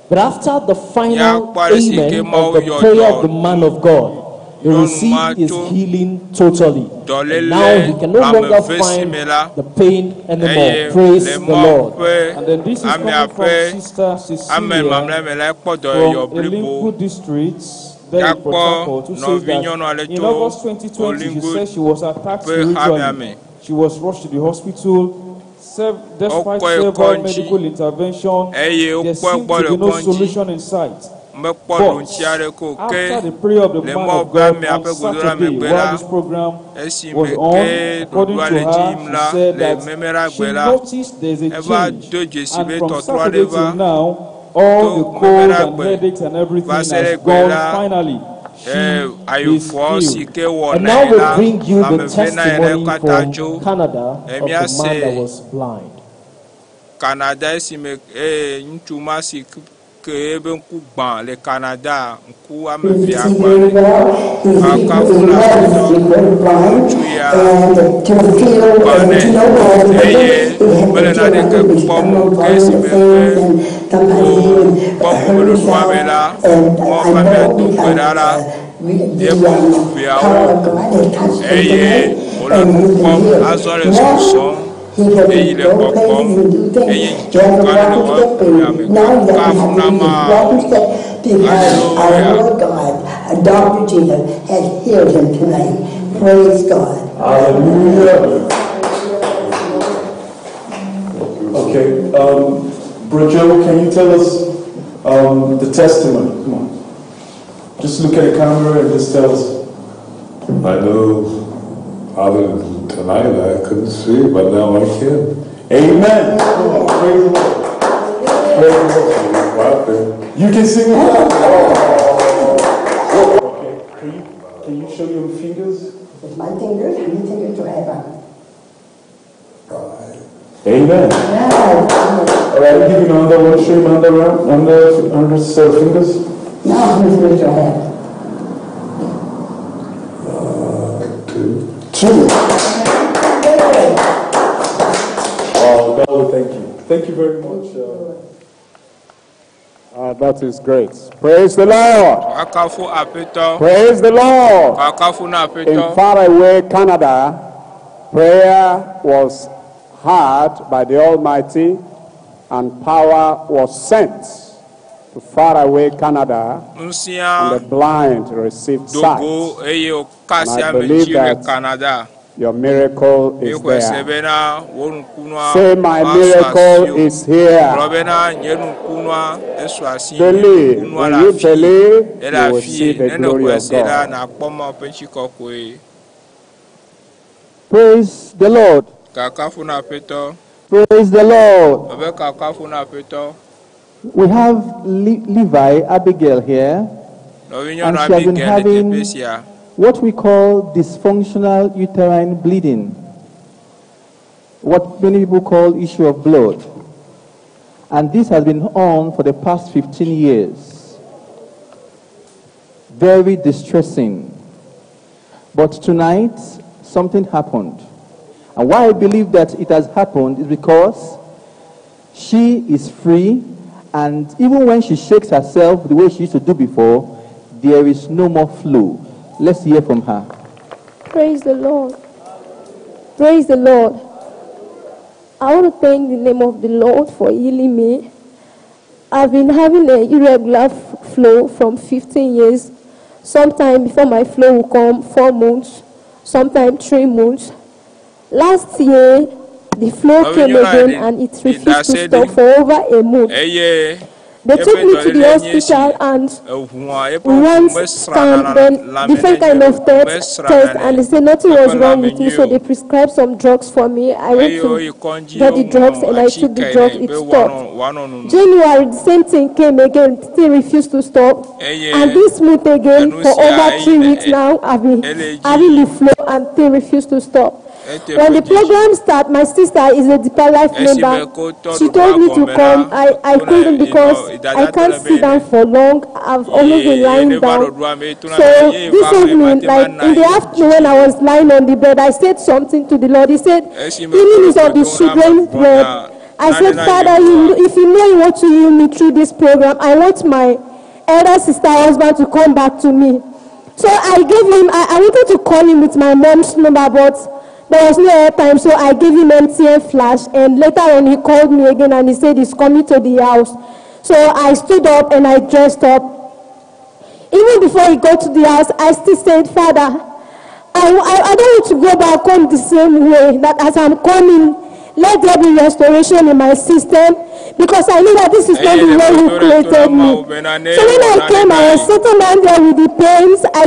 But after the final Míakpɔ ale si ke amen Mawu of the yɔ prayer dɔ of the man of God, he nyɔnu ma received his tso healing totally. And dɔléle now he can no longer lãmeve si find me la the pain anymore. eye Praise le the Mawu Lord. ƒe And then this is amea coming from ƒe Sister ame Cecilia mamlɛ me la ekpɔ dɔyɔyɔ from blibo. Elimpu district, there in Port Míakpɔ Harcourt, who says that nɔvinyɔnu aɖe in tso August 2020, she Olingo said she was attacked ƒe hamea spiritually. me. She was rushed to the hospital. Despite Wokɔe several kɔdzi medical intervention, eye there wokpɔe seemed gbɔ to le be no kɔdzi. solution in sight. Mekpɔ But ɖoŋtsi aɖeke o ke after the prayer of the le man Mawu of ƒe God amea on ƒe godola Saturday, megbe while la, this program esime was on, ke according ɖoɖoa to le dzi her, yim she la said le that memeragbe she la, noticed there's a eva change. do dzesi And be from tɔtrɔ aɖe Saturday va till now, all to the cold and memeragbe headaches and everything va se ɖe has gbe gone. la, Finally, she eh, is ayofɔ si healed. ke wɔnae And now we la, bring you the lãmeve na yi ɖe testimony katã from tso. Canada of the Míase man that was blind. Canada esime eye ŋutsu ma si ke ebe ŋku gbã le Canada ŋku ame evea see gbã very le. well. He, he, Akafu he na was aƒetɔ. he was blind Ŋutsu ya and to feel gbã and nɛ to know all the eye he had mele to naneke do kpɔm with o ke violent esime things ke and sometimes he even kpɔ hurt gome ɖe nua me himself. la, And Mawu I ƒe amea know do gbe because ɖa la, we, the eƒe ŋkuviawo power of God has touched him eye tonight wòle and nu he's been kpɔm healed. azɔ le Now zɔzɔm he can eye le go gbɔgbɔm places and do things. eye He has dzidzɔ a gã aɖe le walking woƒe stick, ƒomea me and now he doesn't kafu have na to use his Mawu. walking stick because our Hallelujah. Lord God, Dr. Jesus, has healed him tonight. Praise God. Hallelujah. Okay, Bro Joe, can you tell us the testimony? Come on. Just look at the camera and just tell us. I know other than tonight I couldn't see, but now I can. Amen. Come on, praise the Lord. Praise the Lord. Clapping. You can sing with clapping. Okay, can you show your fingers? With my fingers, how many fingers do I have on? Amen. Yeah. All right, give him another one. Show him another one. Another set of fingers. Now how many fingers do I have? Two. Wow, God, we thank you. Thank you very much. That is great. Praise the Lord. Woakafu aƒetɔ. Praise the Lord. Woakafu na In aƒetɔ. faraway Canada, prayer was heard by the Almighty and power was sent to faraway Canada, Ŋusẽa and the blind received do sight. go eye wòka And asi I ame believe dzi le that Canada. your miracle is Míexɔe se there. bena wò nukunua Say, my va su miracle asiwò. is here. Gblɔ bena nye nukunua esu asi. Nye Believe. nukunua When le you afi. believe, Ele you will afi. see the Ne glory nèxɔe of se la, God. nàkpɔ Mawu ƒe ŋutikɔkɔe. Praise the Lord. Kakafu na aƒetɔ. Praise the Lord. Ebe kakafu na aƒetɔ. We have Levi Abigail here, and Nɔvinyɔnu she has been Abigail le having teƒe sia. what we call dysfunctional uterine bleeding, what many people call issue of blood. And this has been on for the past 15 years. Very distressing. But tonight, something happened. And why I believe that it has happened is because she is free, and even when she shakes herself the way she used to do before, there is no more flow. Let's hear from her. Praise the Lord. Praise the Lord. I want to thank the name of the Lord for healing me. I've been having an irregular flow from 15 years. Sometime before my flow will come, 4 months, sometime 3 months. Last year, the flow came Nɔvinyɔnu again aɖe and it ɖi refused to ɖase stop ɖi for over a month. eye They took eƒe me to the dɔléle nye esi hospital and eʋua eƒe we ʋu ran mesrana scan, then lãme different nɛ kind nyuie of o tests, mesrana tests, nɛ and they said nothing was eƒe wrong lãme with me, nyuie so o they prescribed some drugs for me. I went eye to woyi kɔdzi get the drugs woŋlɔ and I took the atike drugs, nɛ it be stopped. woanɔ woanɔ nunu January, the same thing came again, still refused to stop. eye And this month again, enu for sia over eyi 3 le weeks now, I've been ele dzi having the flow and still refused to stop. eteƒe When the dzidzi program started, my sister is a Deeper Life esime member. ke wotɔ She ɖoɖoa told me to gɔme la come. I tona couldn't enɔ because I dada can't tɔ le sit be down for long. I've always been ye lying ne va down. ɖoɖoa me tona So be ye this va me evening, mate ma like na in the ye afternoon when I was lying on the bed, I said something to the Lord. He said, esime healing is ke of the wòle gbe dom ɖa me children's bread. gbɔna I said, Father, you, if you know you want to heal me through this program, I want my elder sister husband to come back to me. So I gave him, I wanted to call him with my mom's number, but there was no airtime, so I gave him MTN Flash. And later on, he called me again and he said he's coming to the house. So I stood up and I dressed up. Even before he got to the house, I still said, Father, I don't want to go back home the same way, that as I'm coming, let there be restoration in my system, because I know that this is not Eye the le one who gbedoɖe to na created me. Mawu bena ne So when ewɔ I came, nane I na was ye. sitting down there with the pains. I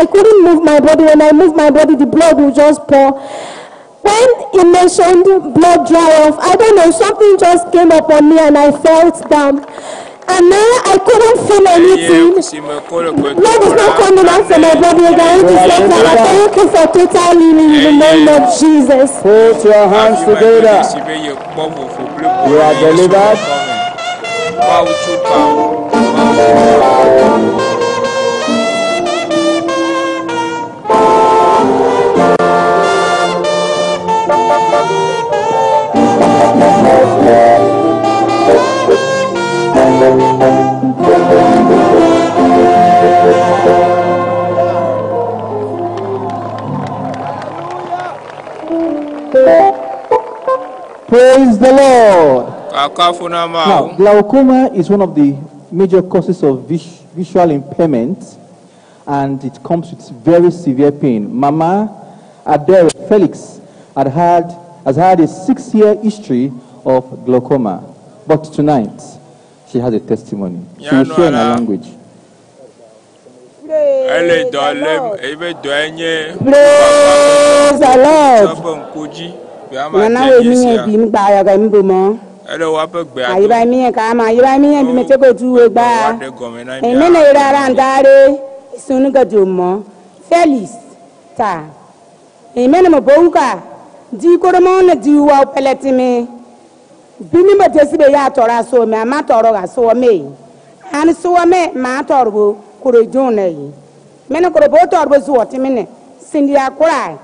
couldn't move my body. When I moved my body, the blood would just pour. When he mentioned blood dry off, I don't know, something just came up on me and I felt down. And now I couldn't feel Eye anything. si me ko le Blood gbedoxɔ is not la coming out from my body again. I want to say, Father, thank you for total healing in the name of Jesus. Put your hands hafi ma together. si be ye kpɔ vovo blibo You le are Yesu ƒe delivered. ŋkɔme. Mawu tso ka wo. Mawu tso ka wo. Praise the Lord. Kakafu na Now, Mawu. glaucoma is one of the major causes of visual impairment, and it comes with very severe pain. Mama Adele Felix has had a 6-year history of glaucoma, but tonight she has a testimony. She will share in her language. Ele dɔ lém ebe dɔe nye Praise the Lord. ƒe ŋku dzi. Be ama Nana dze we nye mi sia. bi mgba ya ga mbo mo. Ele woaƒe gbe Ayi ba ado. mi ka ma ayi ba mi bi me te ko tu we gba. Woaɖe gɔme na E mía. me ne ra ra ndare sunu ga do mo. Felix ta. E me ne mo bo ka. Di ko mo na di wa peleti mi. Bi mi mo te si be ya tora so me ama toro ga so me. An so me ma toro bo kuro dun na yi. Me ne kuro bo toro bo so ti mi ne. Sindi akura.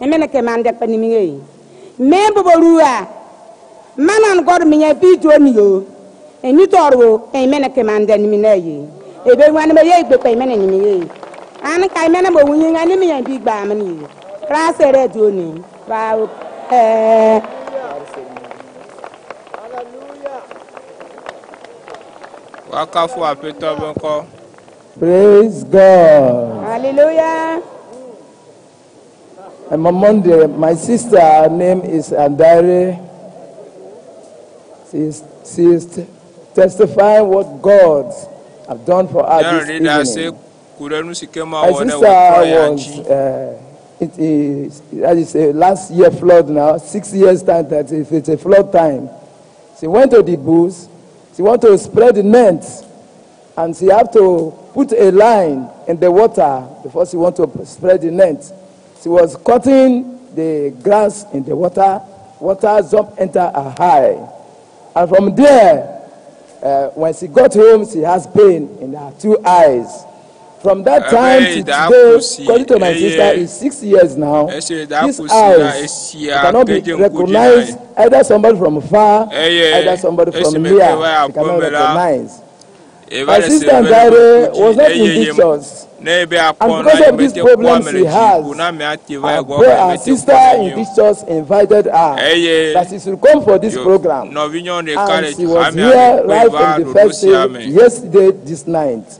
Emene ke man de pani mi ngi. Me bo ruwa. Manan god mi nya bi jo ni yo. E mi toro e mene ke man de ni mi na yi. E be wan me ye gbe pe mene ni mi ye. An ka mene bo wunyi nga ni mi nya bi gba mi ni. Ra sere jo ni. Ba o eh. Woakafu Aƒetɔ ƒe ŋkɔ. Praise God. Hallelujah. And on Monday, my sister, her name is Andare. She is testifying what God have done for her Nyɔnu this ɖe ɖe ase evening. ku ɖe nu si ke My Mawu wɔ ne sister wòtrɔ ya was, ŋuti. it is, as you say, last year flood now, 6 years time, that if it's a flood time. She went to the bush, she wanted to spread the net, and she had to put a line in the water before she want to spread the net. She was cutting the grass in the water, water jump enter her eye. And from there, when she got home, she has pain in her two eyes. From that time Ebe to da today, kusi according to my eye sister, is 6 years now. esi da These kusi la eyes esia cannot be kedze ŋku dzi na recognized, ye. either somebody from far, Eye either somebody from esime near. ke va They cannot aƒeme la recognize. eva My le se sister ve le Ndare ŋku dzi was not in eye ye this church. ne ebe And akpɔ na because ye of these mete kpɔ problems ame she le has, dziƒo na amea te va her, ye gbɔ bro, be her mete sister kpɔ in ne this church invited her eye that she should come for this yo program. nɔvinyɔnu ɖeka And le she was hamea here me kpɔe right va from the ɖoɖo first sia day, me yesterday, this night.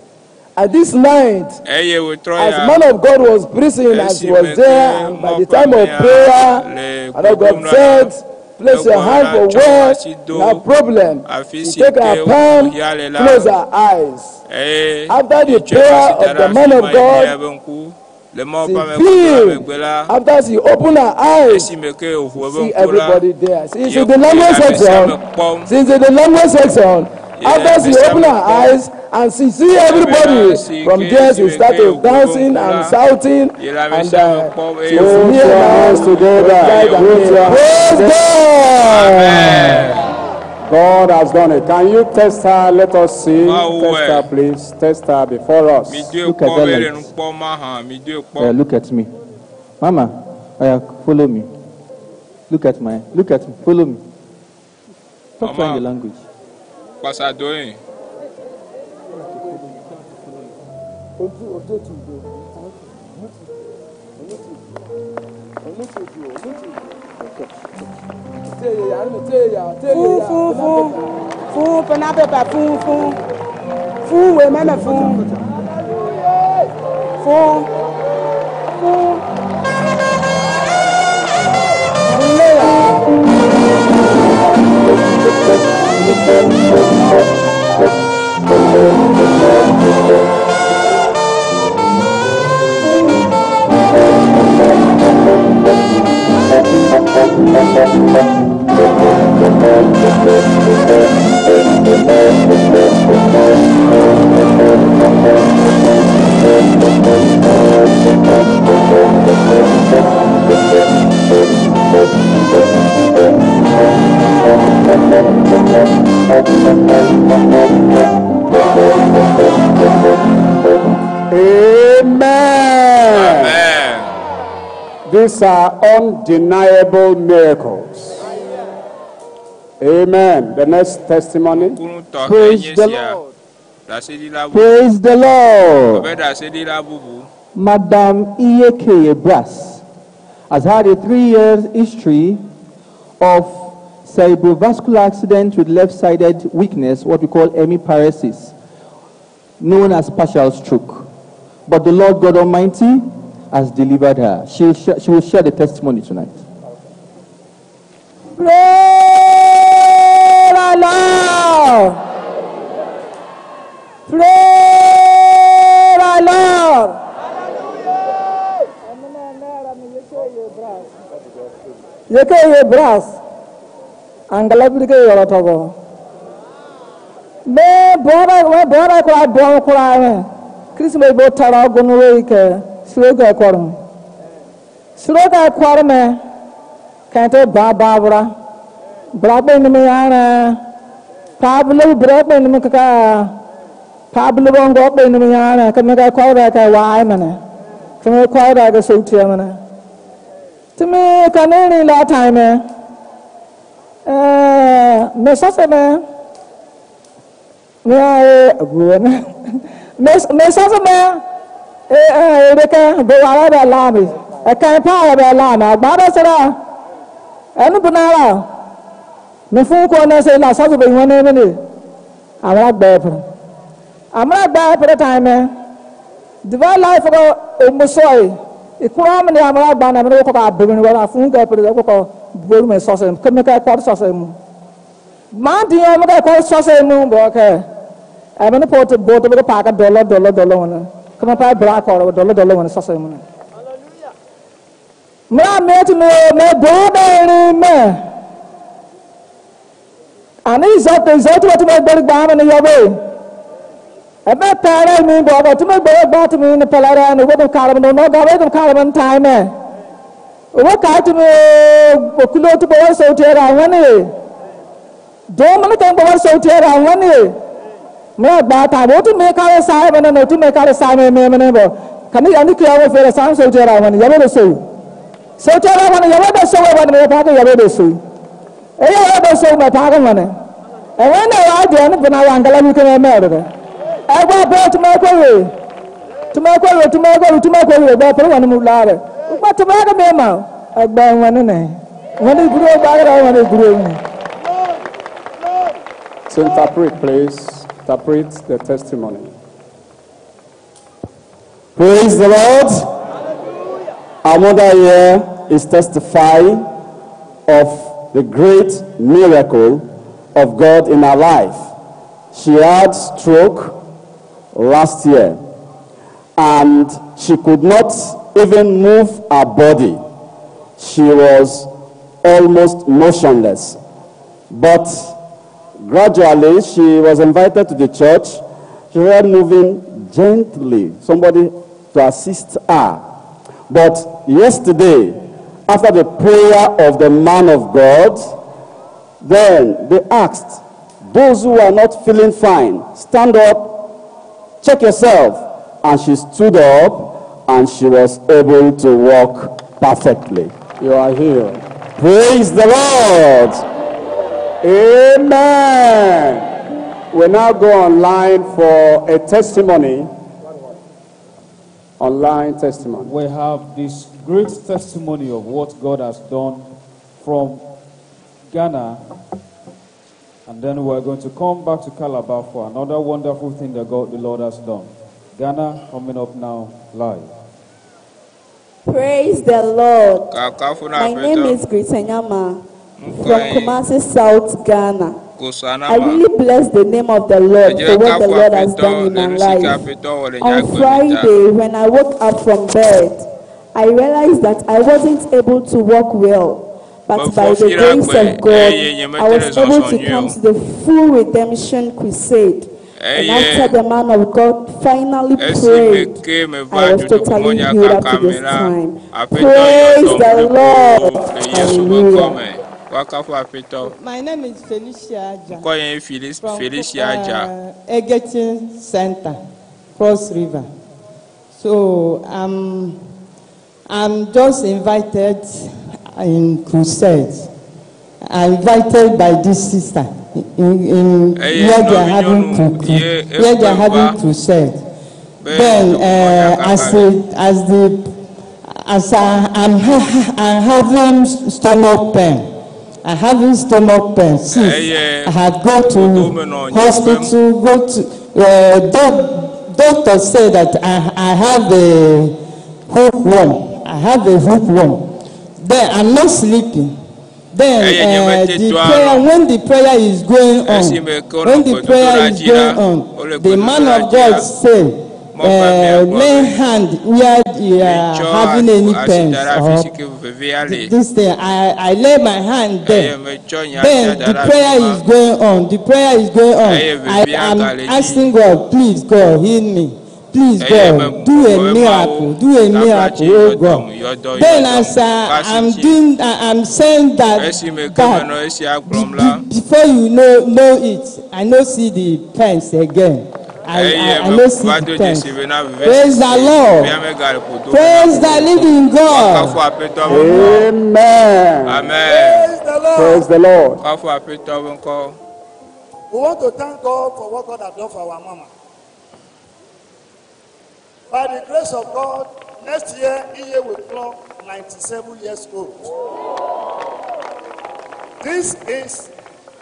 And this night, eye wòtrɔ as ya man of God was preaching, as he esime was ke there, and by Mawu the ƒe time of amea prayer, le man of God gbedom la said, place your egblɔ hand na for tsɔ where asi you do have problem. afi She si take ke her palm, wòhia le la close her eyes. eye After the etsɔ prayer asi da of ɖe the afi man ma of yi God, mía be ŋku le Mawu she ƒe ame gbɔdɔ la feel megbe la after she opened her eyes, esime ke wòʋu eƒe see ŋku la everybody there. She is ye in the ye language ame sia ame section. kpɔm She is in the language section. ye After ame she sia opened ame her kpɔm eyes and she see ebena everybody, si from ke there she esime ke started wòʋu eƒe dancing ŋku and la shouting, ye le ame and sia ame kpɔm she eye is Put here your now. hands together. Guide and Put your praise hands God. amen. God has done it. Can you test her? Let us see. Mawu Test wɛ her, please. Test her before us. midoe Look at kpɔ that be le light. nu kpɔm mahã midoe kpɔ Look at me. Mama, follow me. Look at my, look at me. Follow me. Talk to her in the language. Kpasa do ye. Fún fún fún fún pena pepa fún fún fún we meme fún fún fún. Amen. Amen. These are undeniable miracles. Amen. The next testimony. Nukunu Praise tɔxɛ nye the sia. Lord. Ɖaseɖila bubu. Praise the Lord. Ebe ɖaseɖila bubu. Madam Iyeke Brass has had a 3 years history of cerebrovascular accident with left-sided weakness, what we call hemiparesis, known as partial stroke. But the Lord God Almighty has delivered her. She will share the testimony tonight. Praise the Lord. Praise the Lord. Yeke ye brass. Angala birike yoro togo. Me bora me bora kura bo kura me. Christmas bo tara gonu we ke suro ka korum. Suro ka korum me. Kante ba ba bra. Bra pe ni me yana. Pablo bra pe ni me ka. Pablo bongo pe ni me yana. Ka me ka kora ka wa ai me ne. Ka me kora ka so tia me ne. Tumi kanini la time. Eh, me sasa me. Me ai buena. Me me sasa me. Eh eh reka bo wala ba la mi. E kan pa ba la na ba ba sara. Enu bunara. Me fun ko na se la sasa be wona me ni. Amra gba pro. Amra gba pro time. Divine life ko omusoi. Ikura mi ni amra gba na mi ko ka bu ni wala fun ka pro ko ko bu me sasa ko me ka ko sasa mu. Ma di ya me ka ko sasa mu bo ke. E me ni po to bo to ko pa ka dollar dollar dollar wona. Ko ma pa bra ko dollar dollar wona sasa mu na. Mra me ti me me bo be ni me. Ani izote izote watu me gbori gba me ni yobe. Ebe pere mi bo bo tu me gbori gba tu mi ni pelere ni wo dum kare no no ga we dum kare man time me. Wo ka tu me okulo tu bo so te ra wani. Do man kan bo so te ra wani. Me gba ta bo tu me kare sai me no tu me kare sai me me me bo. Kani ani kiya wo fere sam so te ra wani yabe do so. So te ra wani yabe do so wani me pa ka yabe do so. Eya yabe do so me pa ka wani. E wani wa de ni bina wa ngala mi ke me re. Ẹgbẹ́ bẹ́ẹ̀ tí máa kọ́wé tí máa kọ́wé tí máa kọ́wé tí máa kọ́wé ẹgbẹ́ pẹ̀lú wọn ni mo la rẹ̀ gbọ́ tí máa kọ́wé mà ẹgbẹ́ wọn ni nẹ̀ wọn ni dúró gbàgbé wọn ni dúró wọn. To interpret, please. Interpret the testimony. Praise the Lord. Our mother here is testifying of the great miracle of God in her life. She had stroke last year and she could not even move her body. She was almost motionless. But gradually she was invited to the church. She started moving gently, somebody to assist her. But yesterday, after the prayer of the man of God, then they asked, those who are not feeling fine, stand up, check yourself. And she stood up and she was able to walk perfectly. You are healed. Praise the Lord. Amen. We now go online for a testimony. Online testimony. We have this great testimony of what God has done from Ghana. And then we're going to come back to Calabar for another wonderful thing that God, the Lord has done. Ghana coming up now live. Praise the Lord. Kakafu na My name Aƒetɔ. is Gritanyama from Ŋkɔe Kumasi South, Ghana. I Kosanama. really bless the name of the Lord Edze for what the kafu Lord has Aƒetɔ done in le my nu si ke life. Aƒetɔ wɔ le nye On agbe me ta. Friday, when I woke up from bed, I realized that I wasn't able to walk well. But Mefɔ by the fi ɖe grace agbe of God, eye nyemete I le was able zɔzɔm to nyuie come o. to the full redemption crusade. And Eye after the man of God finally esime prayed, ke meva I was totally dutoƒomɔnya healed up to kaka me this la, time. Aƒetɔ yɔ Praise dɔm the blibo Lord. le Yesu ƒe Hallelujah. ŋkɔme. Woakafu Aƒetɔ. My name is Felicia Aja Ŋkɔ nye Felice from Felicia Adza. Egerton Center, Cross River. So I'm just invited in crusade. I'm invited by this sister in Eye where they are having nɔvinyɔnu ye where they are ekpe having va crusade. be Then dutoƒomɔnya as kaka the as the as I, I'm ha- I'm having stomach pain. I'm having stomach pain since Eye I had go to godomenɔ nye kpem. hospital, go to doctor said that I have a hookworm. I have a hookworm. Then I'm not sleeping. Then Eye nyemete the toa prayer lɔ. when the prayer is going on, Esime ke wonɔ when the gbedodoɖa prayer is dzi la, going on, wole the man gbedodoɖa of dzi la, God said, Mawu ƒe amea gblɔ lay be, hand where you are mitsɔ having any asi pains da ɖe afi or si ke vevea le. this thing. I lay my hand Eye there. metsɔ nye asia Then da the ɖe afi prayer ma. is going on. The prayer is going on. Eye I vevea am gale dzi. asking God, please God, heal me. Please Eye God, me do a gblɔ be Mawu miracle, do a tablatse miracle, oh yɔ dɔm, God. yɔ dɔ, yɔ Then dɔm. as I, I'm Kasi tsi. doing, I'm saying that, Esime ke that menɔ esia gblɔm la, before you know it, I no see the pains again. eye I no see meva the do pains. dzesi bena Praise the vevesese Lord. vevea megale ƒodo me Praise nam the o. living God. Woakafu Aƒetɔ ƒe ŋkɔ. Amen. Amen. Praise the Lord. Praise the Lord. Kafu Aƒetɔ ƒe ŋkɔ. We want to thank God for what God has done for our mama. By the grace of God, next year, Iye will clock 97 years old. This is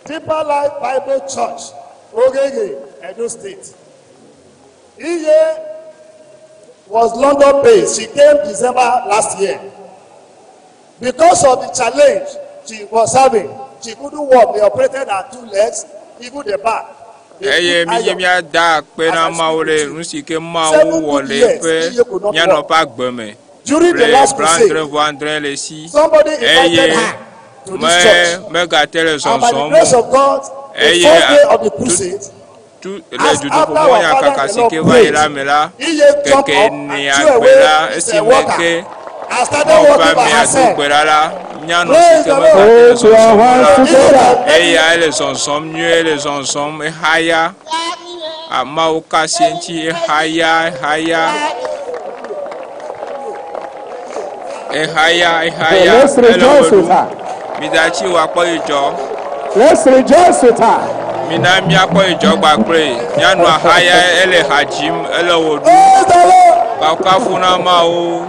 Deeper Life Bible Church, Ogege, Edo State. Iye was London based. She came December last year. Because of the challenge she was having, she couldn't walk. They operated her two legs, even the back. They Eye put mi dzi iron. míada akpe na As I Mawu speak le with you, nu si ke Mawu seven wɔ good le years, eƒe Iye could not mía walk. nɔƒe agbe me. During the Le last crusade, blaadre vɔ adre le si. somebody invited Eye her to me this church. megate le And by the zɔzɔm grace o. of God, the Eye first day of the tu crusade, tu le as after our dutoƒomɔnya father kaka in the si Lord ke va yi prayed, la me la, Iye jumped keke up and nea threw gbe away la his esime walker ke and started Mawu ƒe walking by amea do herself. gbe ɖa la, nyɔnu si Praise ke the megate le Lord. Put your zɔzɔm o hands la, together. eya ele zɔzɔm nyuie, ele zɔzɔm ehaya. Mawu ka asi eŋuti ehaya, ehaya. Ehaya, Okay, ehaya, let's ele wɔ rejoice with ɖum. her. Mida tsi wòakpɔ dzidzɔ. Let's rejoice with her. Mina míakpɔ dzidzɔ gbakple. Nyɔnua haya, ele ha dzim, ele wɔ ɖum. Praise the Lord. Kafukafu na Mawu.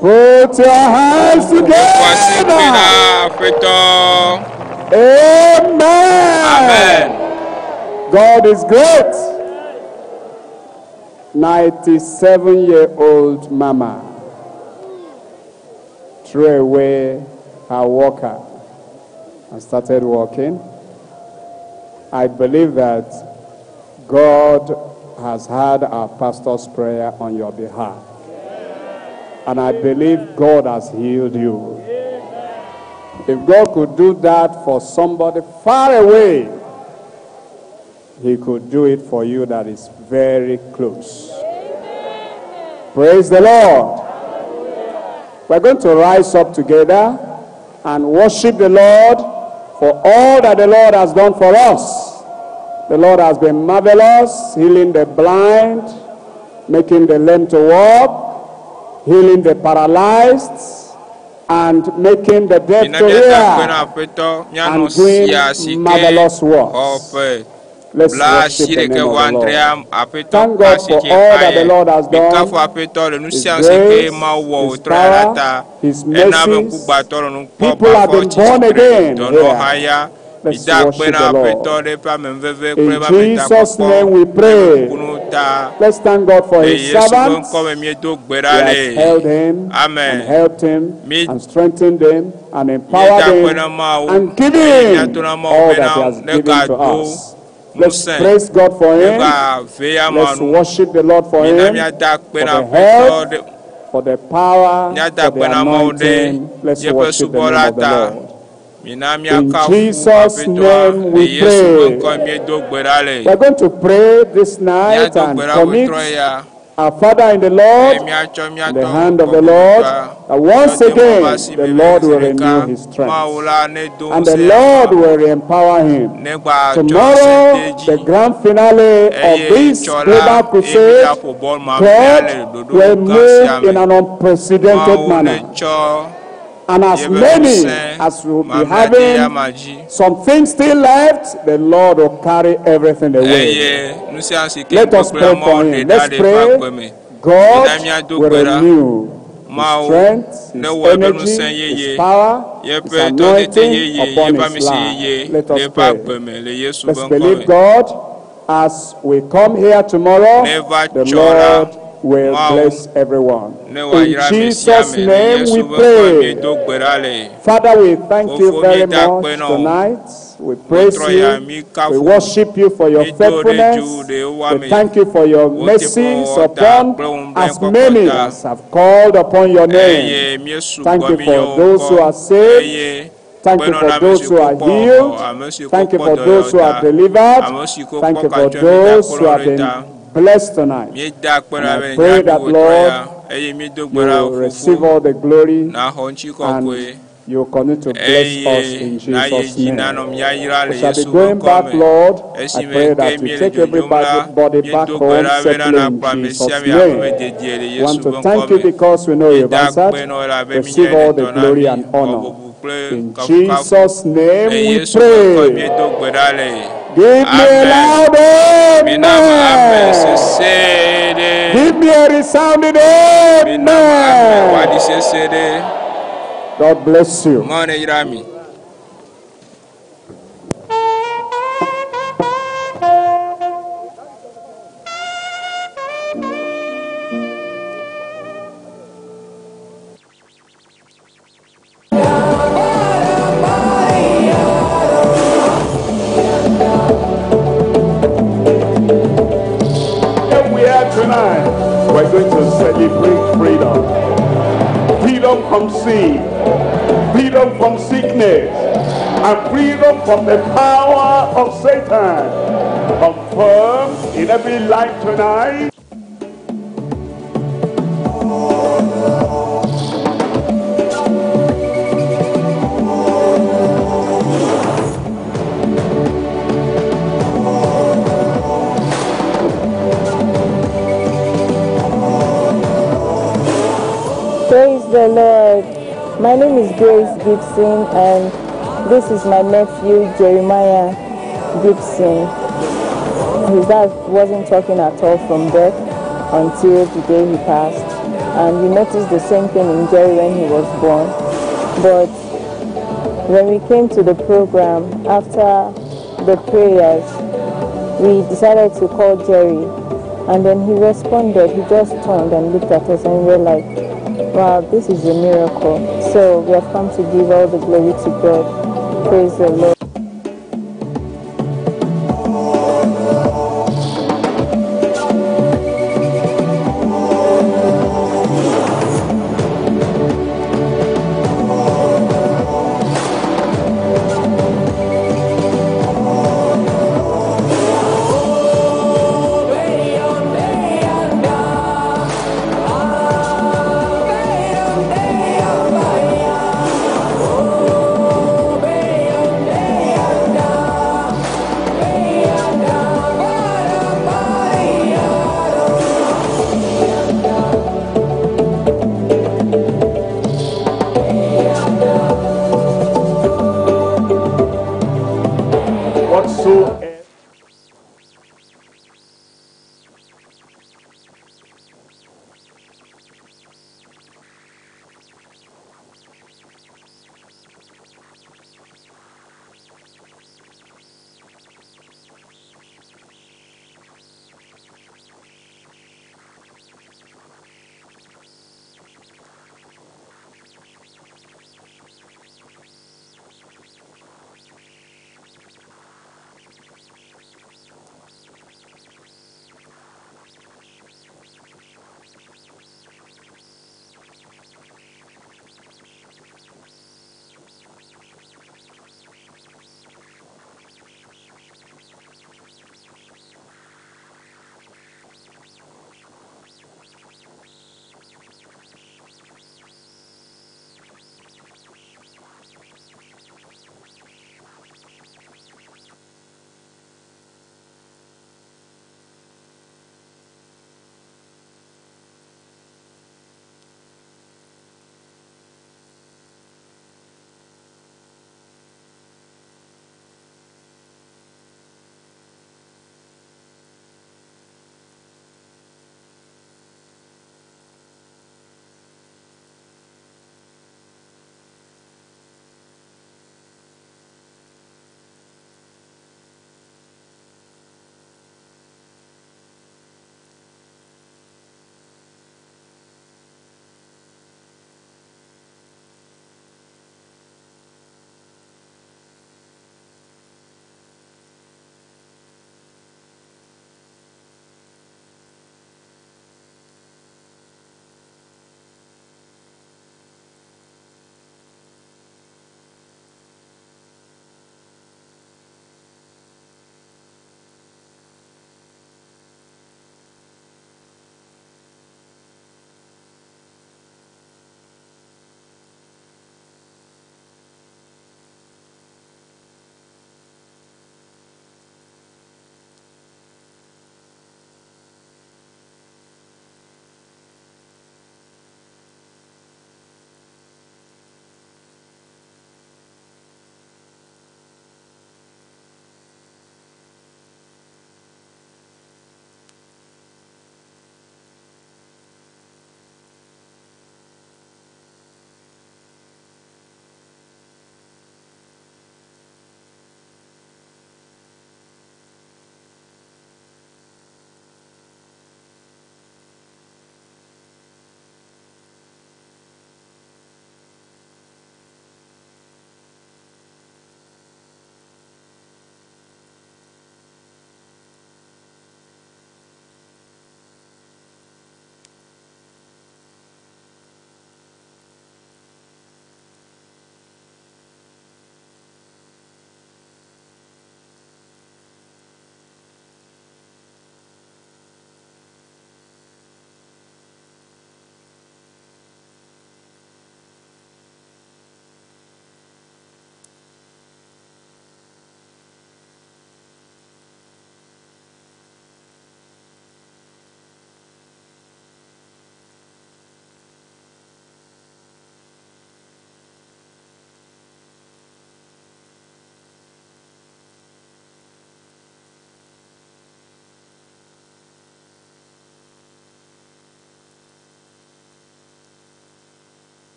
Put your hands Kɔ asi kpe together. na Aƒetɔ. Amen. Amen. God is great. 97 year old mama threw away her walker and started walking. I believe that God has heard our pastor's prayer on your behalf. And I believe God has healed you. If God could do that for somebody far away, he could do it for you that is very close. Praise the Lord. We're going to rise up together and worship the Lord for all that the Lord has done for us. The Lord has been marvelous, healing the blind, making the lame to walk, healing the paralyzed, and making the deaf Mina to míada akpe hear na Aƒetɔ míanɔ and doing sia si ke marvelous xɔ works. ƒe Let's bla worship asi the ɖeke name vɔ of the adrea Lord. Aƒetɔ Thank ka God asi for ke all that the xaye. Lord has Mikafu done. Aƒetɔ le nu His sia nu si ke grace, Mawu wɔ His wòtrɔ ya la power, ta. His Ena be mercies. ŋkugbãtɔ nɔ nu kpɔ People have gbafɔ been born tsitsitre again dɔnɔ here. haya. Let's Mida akpe worship na the Lord. Aƒetɔ ɖe eƒe amenuveve kple In eƒe Jesus' ametakpɔkpɔ name we pray. nukunu ta. Let's thank God for Le His Yesu ƒe servants. ŋkɔme míedo gbe He ɖa has le. held him and Amen. helped him Mi- and strengthened him and empowered Míeda akpe him na Mawu and eye given míato na Mawu all that bena he has ne given to gado us. Let's ŋusẽ praise God for ne him. gave ya ma Let's nu. worship the Lord for Mina him, míada akpe for na the Aƒetɔ help, ɖe for the power, míada for akpe the na Mawu ɖe anointing. Let's yeƒe worship the name subɔla of the ta. Lord. Mina In míakafu Jesus' Aƒetɔa name le we Yesu ƒe pray. ŋkɔ míedo gbe ɖa le. We're going to pray this night Míado and gbe ɖa commit wòtrɔ ya our Father in the Lord, eye míatsɔ in míatɔ the hand of the Lord, that once Míatsɔ de again Mawu ƒe asi the me Lord be will zi renew ɖeka his strength Mawu la nedo and the ŋusẽ Lord ama will empower him. negba tsɔ ŋusẽ de Tomorrow, edzi the grand finale of eye this tsɔ la global eye crusade, míaƒo bɔl mamlɛa le God ɖoɖo will gã sia move in me. an unprecedented Mawu manner. netsɔ And as yeƒe many ŋusẽ as will be mamlɛa de having ama dzi some things still left, the Lord will carry everything away. eye nu sia nu si ke Let us gbegblẽ pray Mawu for ɖe him. ɖa Let's le eƒe pray. agbe me. God Mina míado will gbe ɖa. renew his Mawu strength, his newɔ eƒe energy, ŋusẽ his yeye, power, his yeƒe tɔtete anointing yeye, upon yeƒe his amisi life. yeye Let le us eƒe pray. agbe me le Yesu Let's ƒe ŋkɔ believe me. God as we come here tomorrow. Neva The tsɔ la, Lord will Mawu bless everyone. ne In wòayra ame sia Jesus' ame le name Yesu we ƒe ŋkɔ me pray. míedo gbe ɖa le. Father, we thank you Fofo very míeda much akpe na wò. tonight. We praise Wotrɔ ya you. mí We kafu worship you for your mído ɖe dzi faithfulness. ɖe wo We ame. thank you for your Wò mercies teƒewɔwɔ ta upon kple wò as nublanuikpɔkpɔ many ta. as have called upon your name. Eye míesugbɔ Thank you míeyɔ for wò those who ŋkɔ are saved. eye Thank you kpenɔ for na ame those siwo who are kpɔ xɔ, healed. ame siwo Thank you kpɔ for those who dɔyɔyɔ are ta, delivered. ame siwo Thank kpɔ you for katsɔ míeda those akpe who na have wò ɖe been ta. blessed tonight. Míeda akpe And na I be pray nya mi that, wòtrɔ Lord, ya eye míedo gbe you ɖa will wò receive fofo all the glory naxɔ ŋutikɔkɔe and you will continue to bless us eye in nayi Jesus' dzi name. nanɔ míayra le We shall be Yesu ƒe going ŋkɔ back, me. Lord. I Esime pray ke that you míele take dzodzom la, everybody back míedo gbe home ɖa bena safely in nakplɔ ame Jesus' sia ame aƒeme name. dedie le We Yesu want to ƒe ŋkɔ thank you me. because we know you've Míeda answered. akpe na wò elabe Receive míenye all the ɖetɔ na glory mí, and xɔ honor. bubu kple In kafukafu. Jesus' name Le we Yesu ƒe ŋkɔ pray. míedo gbe ɖa le. Give me a Amen. loud Mina ame amen. sese ɖe. Give me a resounding Mina ame amen. wòaɖi sese ɖe. God bless you. Mawu neyra mi. Here we are tonight. We're going to celebrate freedom. Freedom from sin, freedom from sickness, and freedom from the power of Satan. Confirmed in every life tonight. Praise the Lord. My name is Grace Gibson, and this is my nephew Jeremiah Gibson. His dad wasn't talking at all from birth until the day he passed. And we noticed the same thing in Jerry when he was born. But when we came to the program, after the prayers, we decided to call Jerry. And then he responded. He just turned and looked at us, and we were like, wow, this is a miracle. So we have come to give all the glory to God. Praise the Lord.